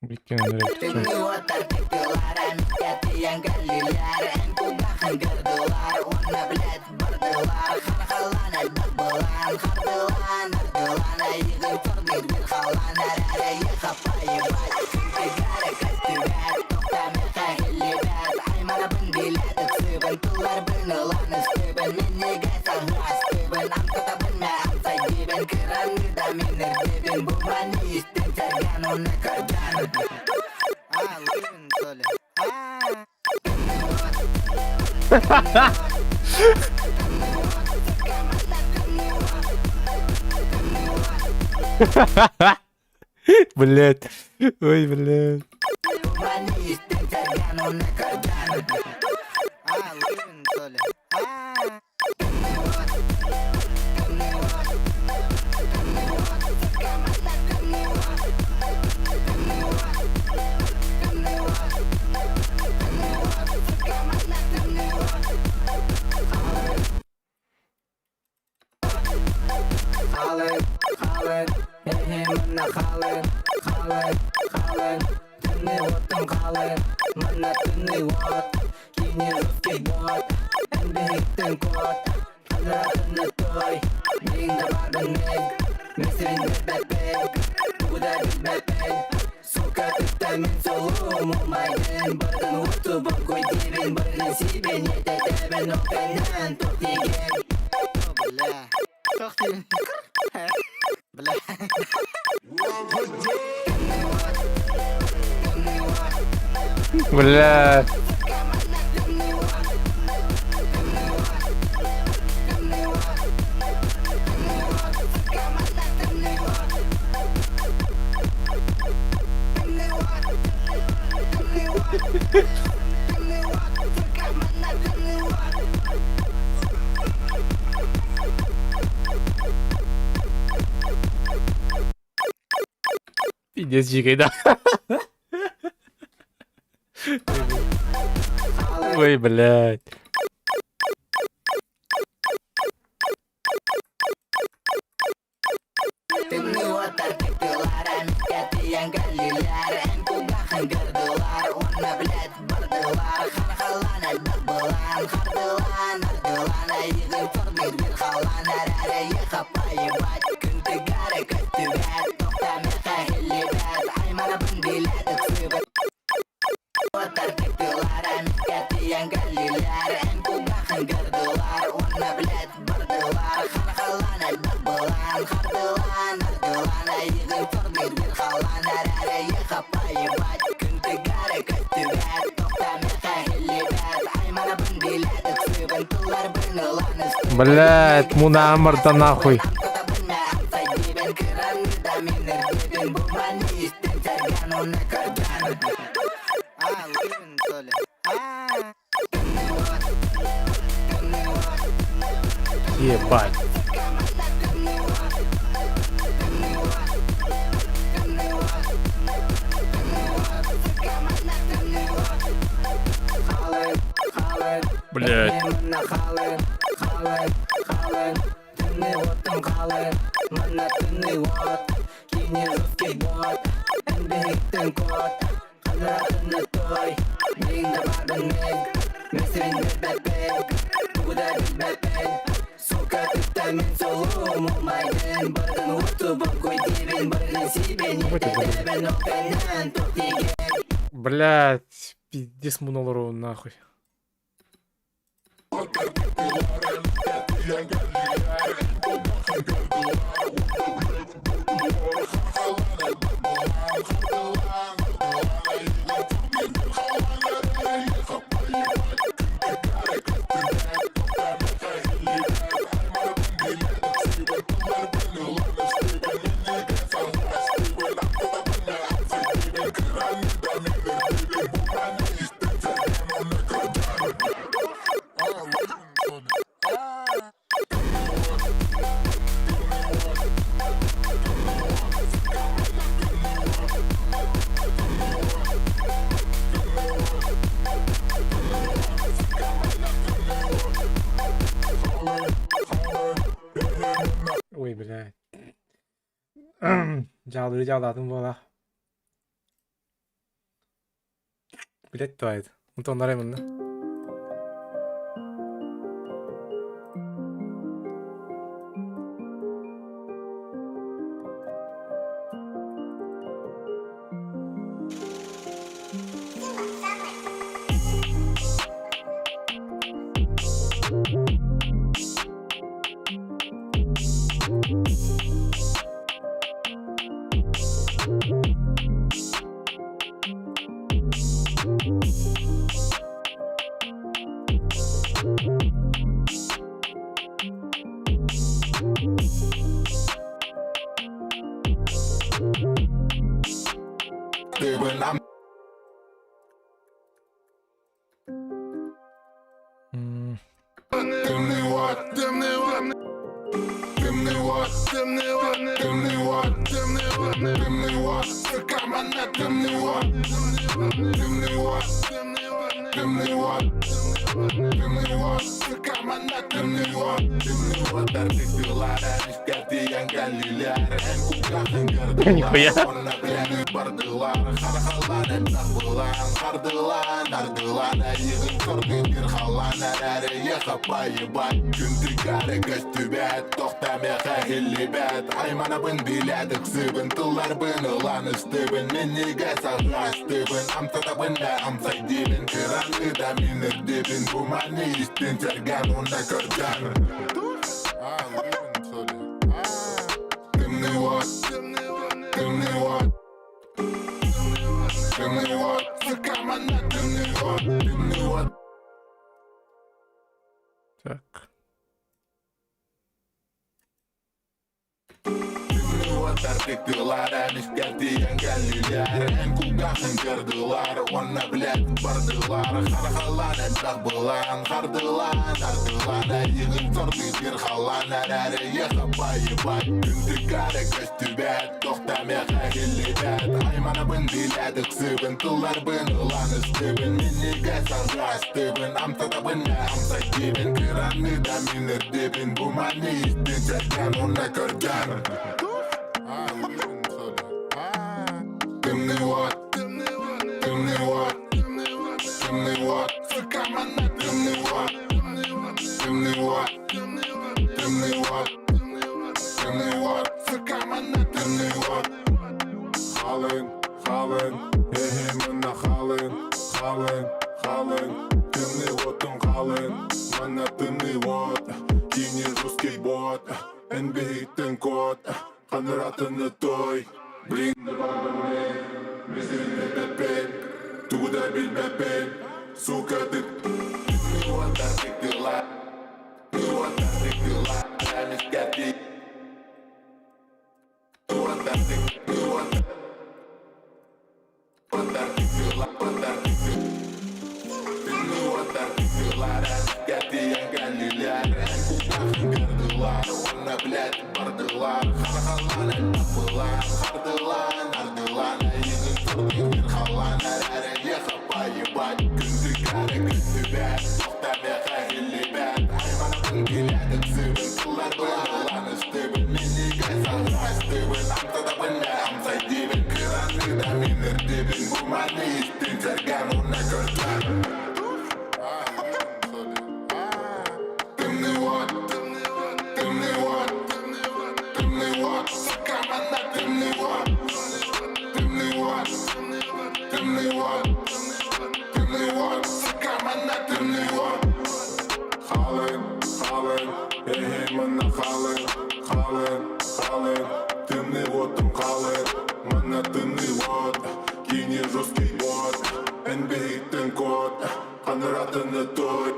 S1: Биккенен Блять. Ой, блядь. Бля. Пиздец дьиикэй да. Ой, блядь. Блядь, мунаамарда нахуй. Ебать. Блядь. Блядь, пиздец муналару нахуй. Ой, блядь. Дьаалыы дьаалаатын буола. Блядь, твает. Онтон нараймын да. Нихуя. Так.
S20: тардыктылар Эмискэ тиийэн кэллилэр Эн кулгааххын кырдылар Уонна, блядь, бардылар Харахалаан элбэх былаан Хардылаан, ардылаан Эйигин сордуу халаан Эрээри эйиэхэ поебать Күндүккэ көстүбэт Тохта миэхэ иһиллибэт Айманабын билээт ыксыыбын Тылларбын ылан ыстыыбын Минньигэс арҕастыыбын Амсатабын амсай диибин Кыранны да мин ирдиибин Бу маны истин сэргээн уонна көрдөөн Тымныы уот, тымныы уот, тымныы уот, сука, манна тымныы уот, тымныы уот, тымныы уот, тымныы уот, сука, манна тымныы уот. Халыҥ, халыҥ, эһи манна халыҥ, халыҥ, халыҥ, тымныы уотун халыҥ, манна тымныы уот, кини русский бот, эн биһиктэн кот, Ханыратыны той, блин Тугу да билбэппин, сука ты Халыҥ, халыҥ, эһи манна халыҥ, халыҥ, халыҥ, тымныы уотун халыҥ, манна тымныы уот, кини русский бот, эн биһиктэн кот, ханыратыны той.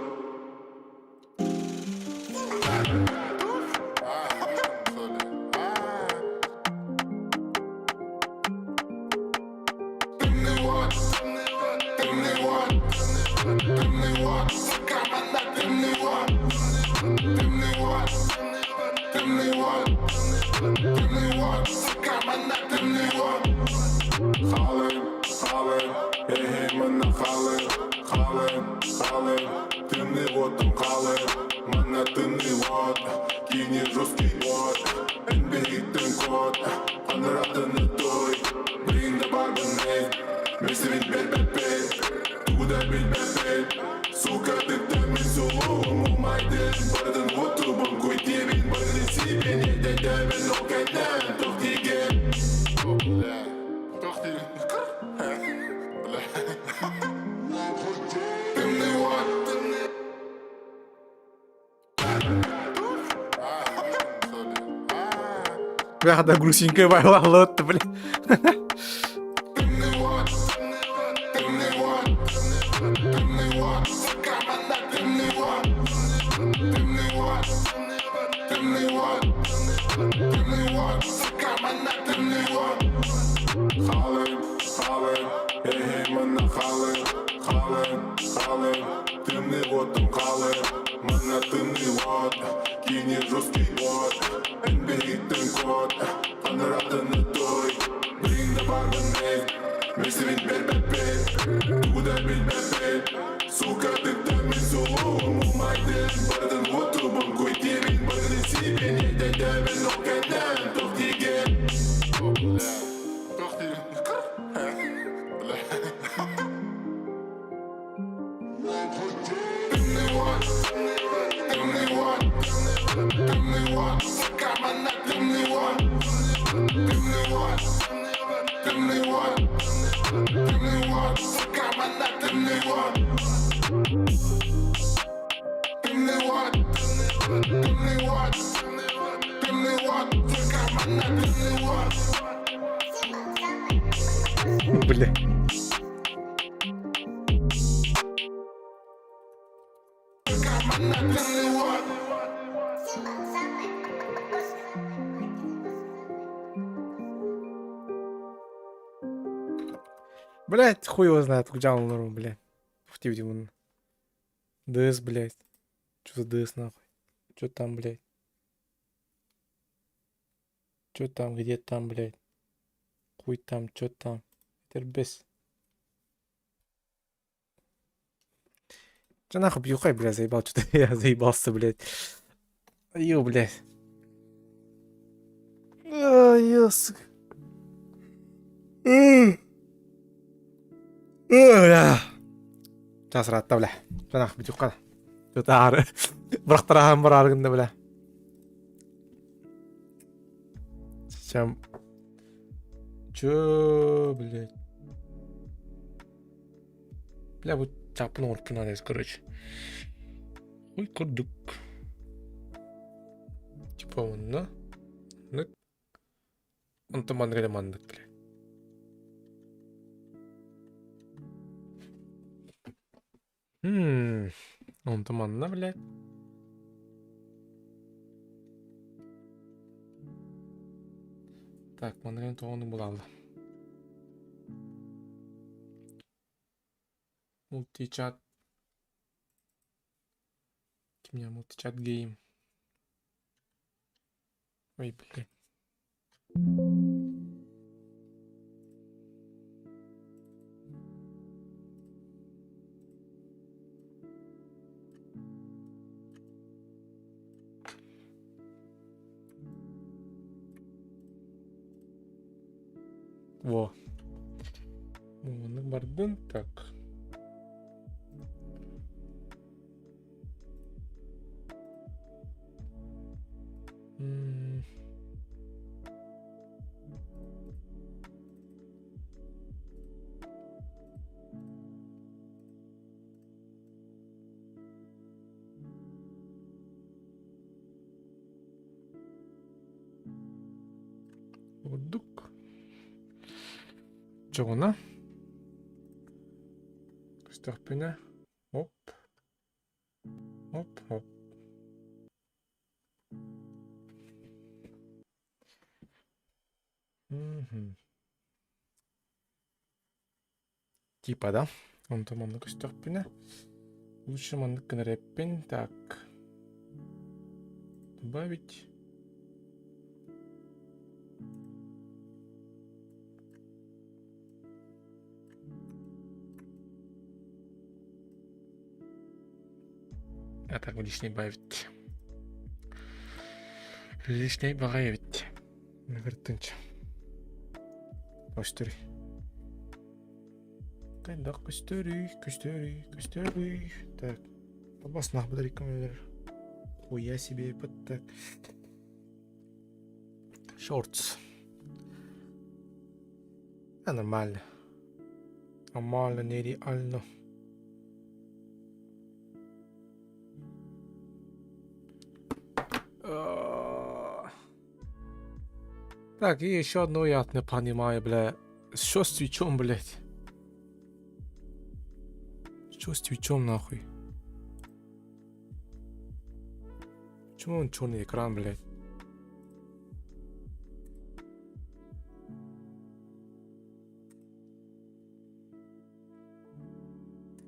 S20: Халыҥ, халыҥ, эһи манна халыҥ, халыҥ, халыҥ, тымныы уотун халыҥ, манна тымныы уот, кини русский бот, эн биһиктэн кот, ханыратыны той, блин да барбын мин, мин билбэппин, тугу да билбэппин, сука ты мин сулуһум умайдын, бардын уотубун куй диэбин, бардын сиибин, эдэдэбин, ол кэннэн туох диигин? Бля, туох диигин? Бля. Тымныы уот.
S1: Бля, да грустненькая байлалот, бля.
S20: Халыҥ, халыҥ, эһи манна халыҥ, халыҥ, халыҥ, тымныы уотун халыҥ, манна тымныы уот, кини русский бот, эн биһиктэн кот, ханыратыны той, блин да барбын мин, мин билбэппин, тугу да билбэппин, сука ты мин сулуһум умайдын, бардын уотубун куй диэбин, бардын сиибин, эдэдэбин, ол кэннэн туох диигин? Бля, туох диигин? Бля.
S1: Бля. Блять, хуй его знает, куда он норм, блядь. Ух ДС, блядь. Что за ДС, нахуй? Что там, блядь? Что там, где там, блядь? Хуй там, что там? Тербес. Че нахуй бьюхай, блядь, заебал, что-то я заебался, блядь. Ё, блядь. Ай, сука. Бля. Час ыраатта, бля. Че нахуй бүтүөххэ. Что-то бырахтараһан бараар гынна, бля. Чем... Чё, блядь? Бля, бу чаппын оҥорпун надо, короче. Ой, курдук. Типа онно. Нык. Онтон маннык эрэ маннык, бля. Ммм. Онтон манна, блядь. Так, манныгын тоҕону булалла. Мультичат. Кимня мультичат гейм. Ой, блядь. Во. Маннык бардын. Так. Курдук. Чоҕуна. Көстөхпүнэ. Оп. Оп, оп. Мгм. Типа, да? Онтон манна көстөхпүнэ. Лучше маннык гынар эппин. Так. Добавить. А так лишний бавить. Лишний баҕайыбыт. Нагыртынча. Көстөрүй. Кайдах көстөрүй, көстөрүй, көстөрүй. Так. Бас нахбыдар иккөмөлөр. Хуя себе вот так. Шортс. А нормально. Нормально, нереально. Так, и еще одно я не понимаю, бля. Что с твичом, блядь? Что с твичом, нахуй? Почему он черный экран, блядь?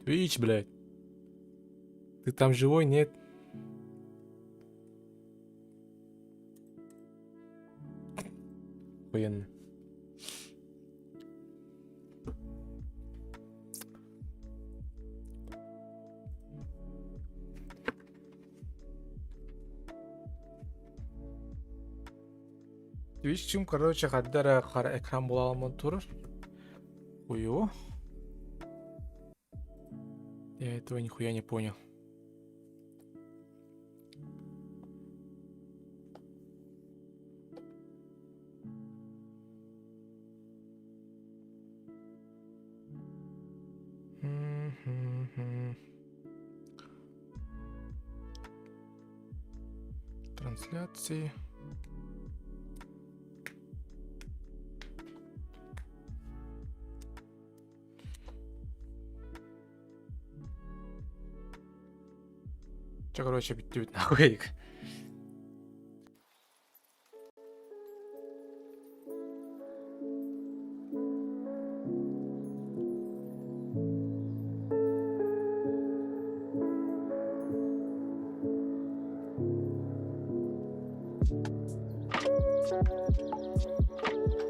S1: Твич, блядь. Ты там живой, нет? Охуенно. Twitch'им, короче, хаддара хара экран була турар. Хуево. Я этого нихуя не понял. Трансляции. Чэ, короче, бүттүбүт нахуй.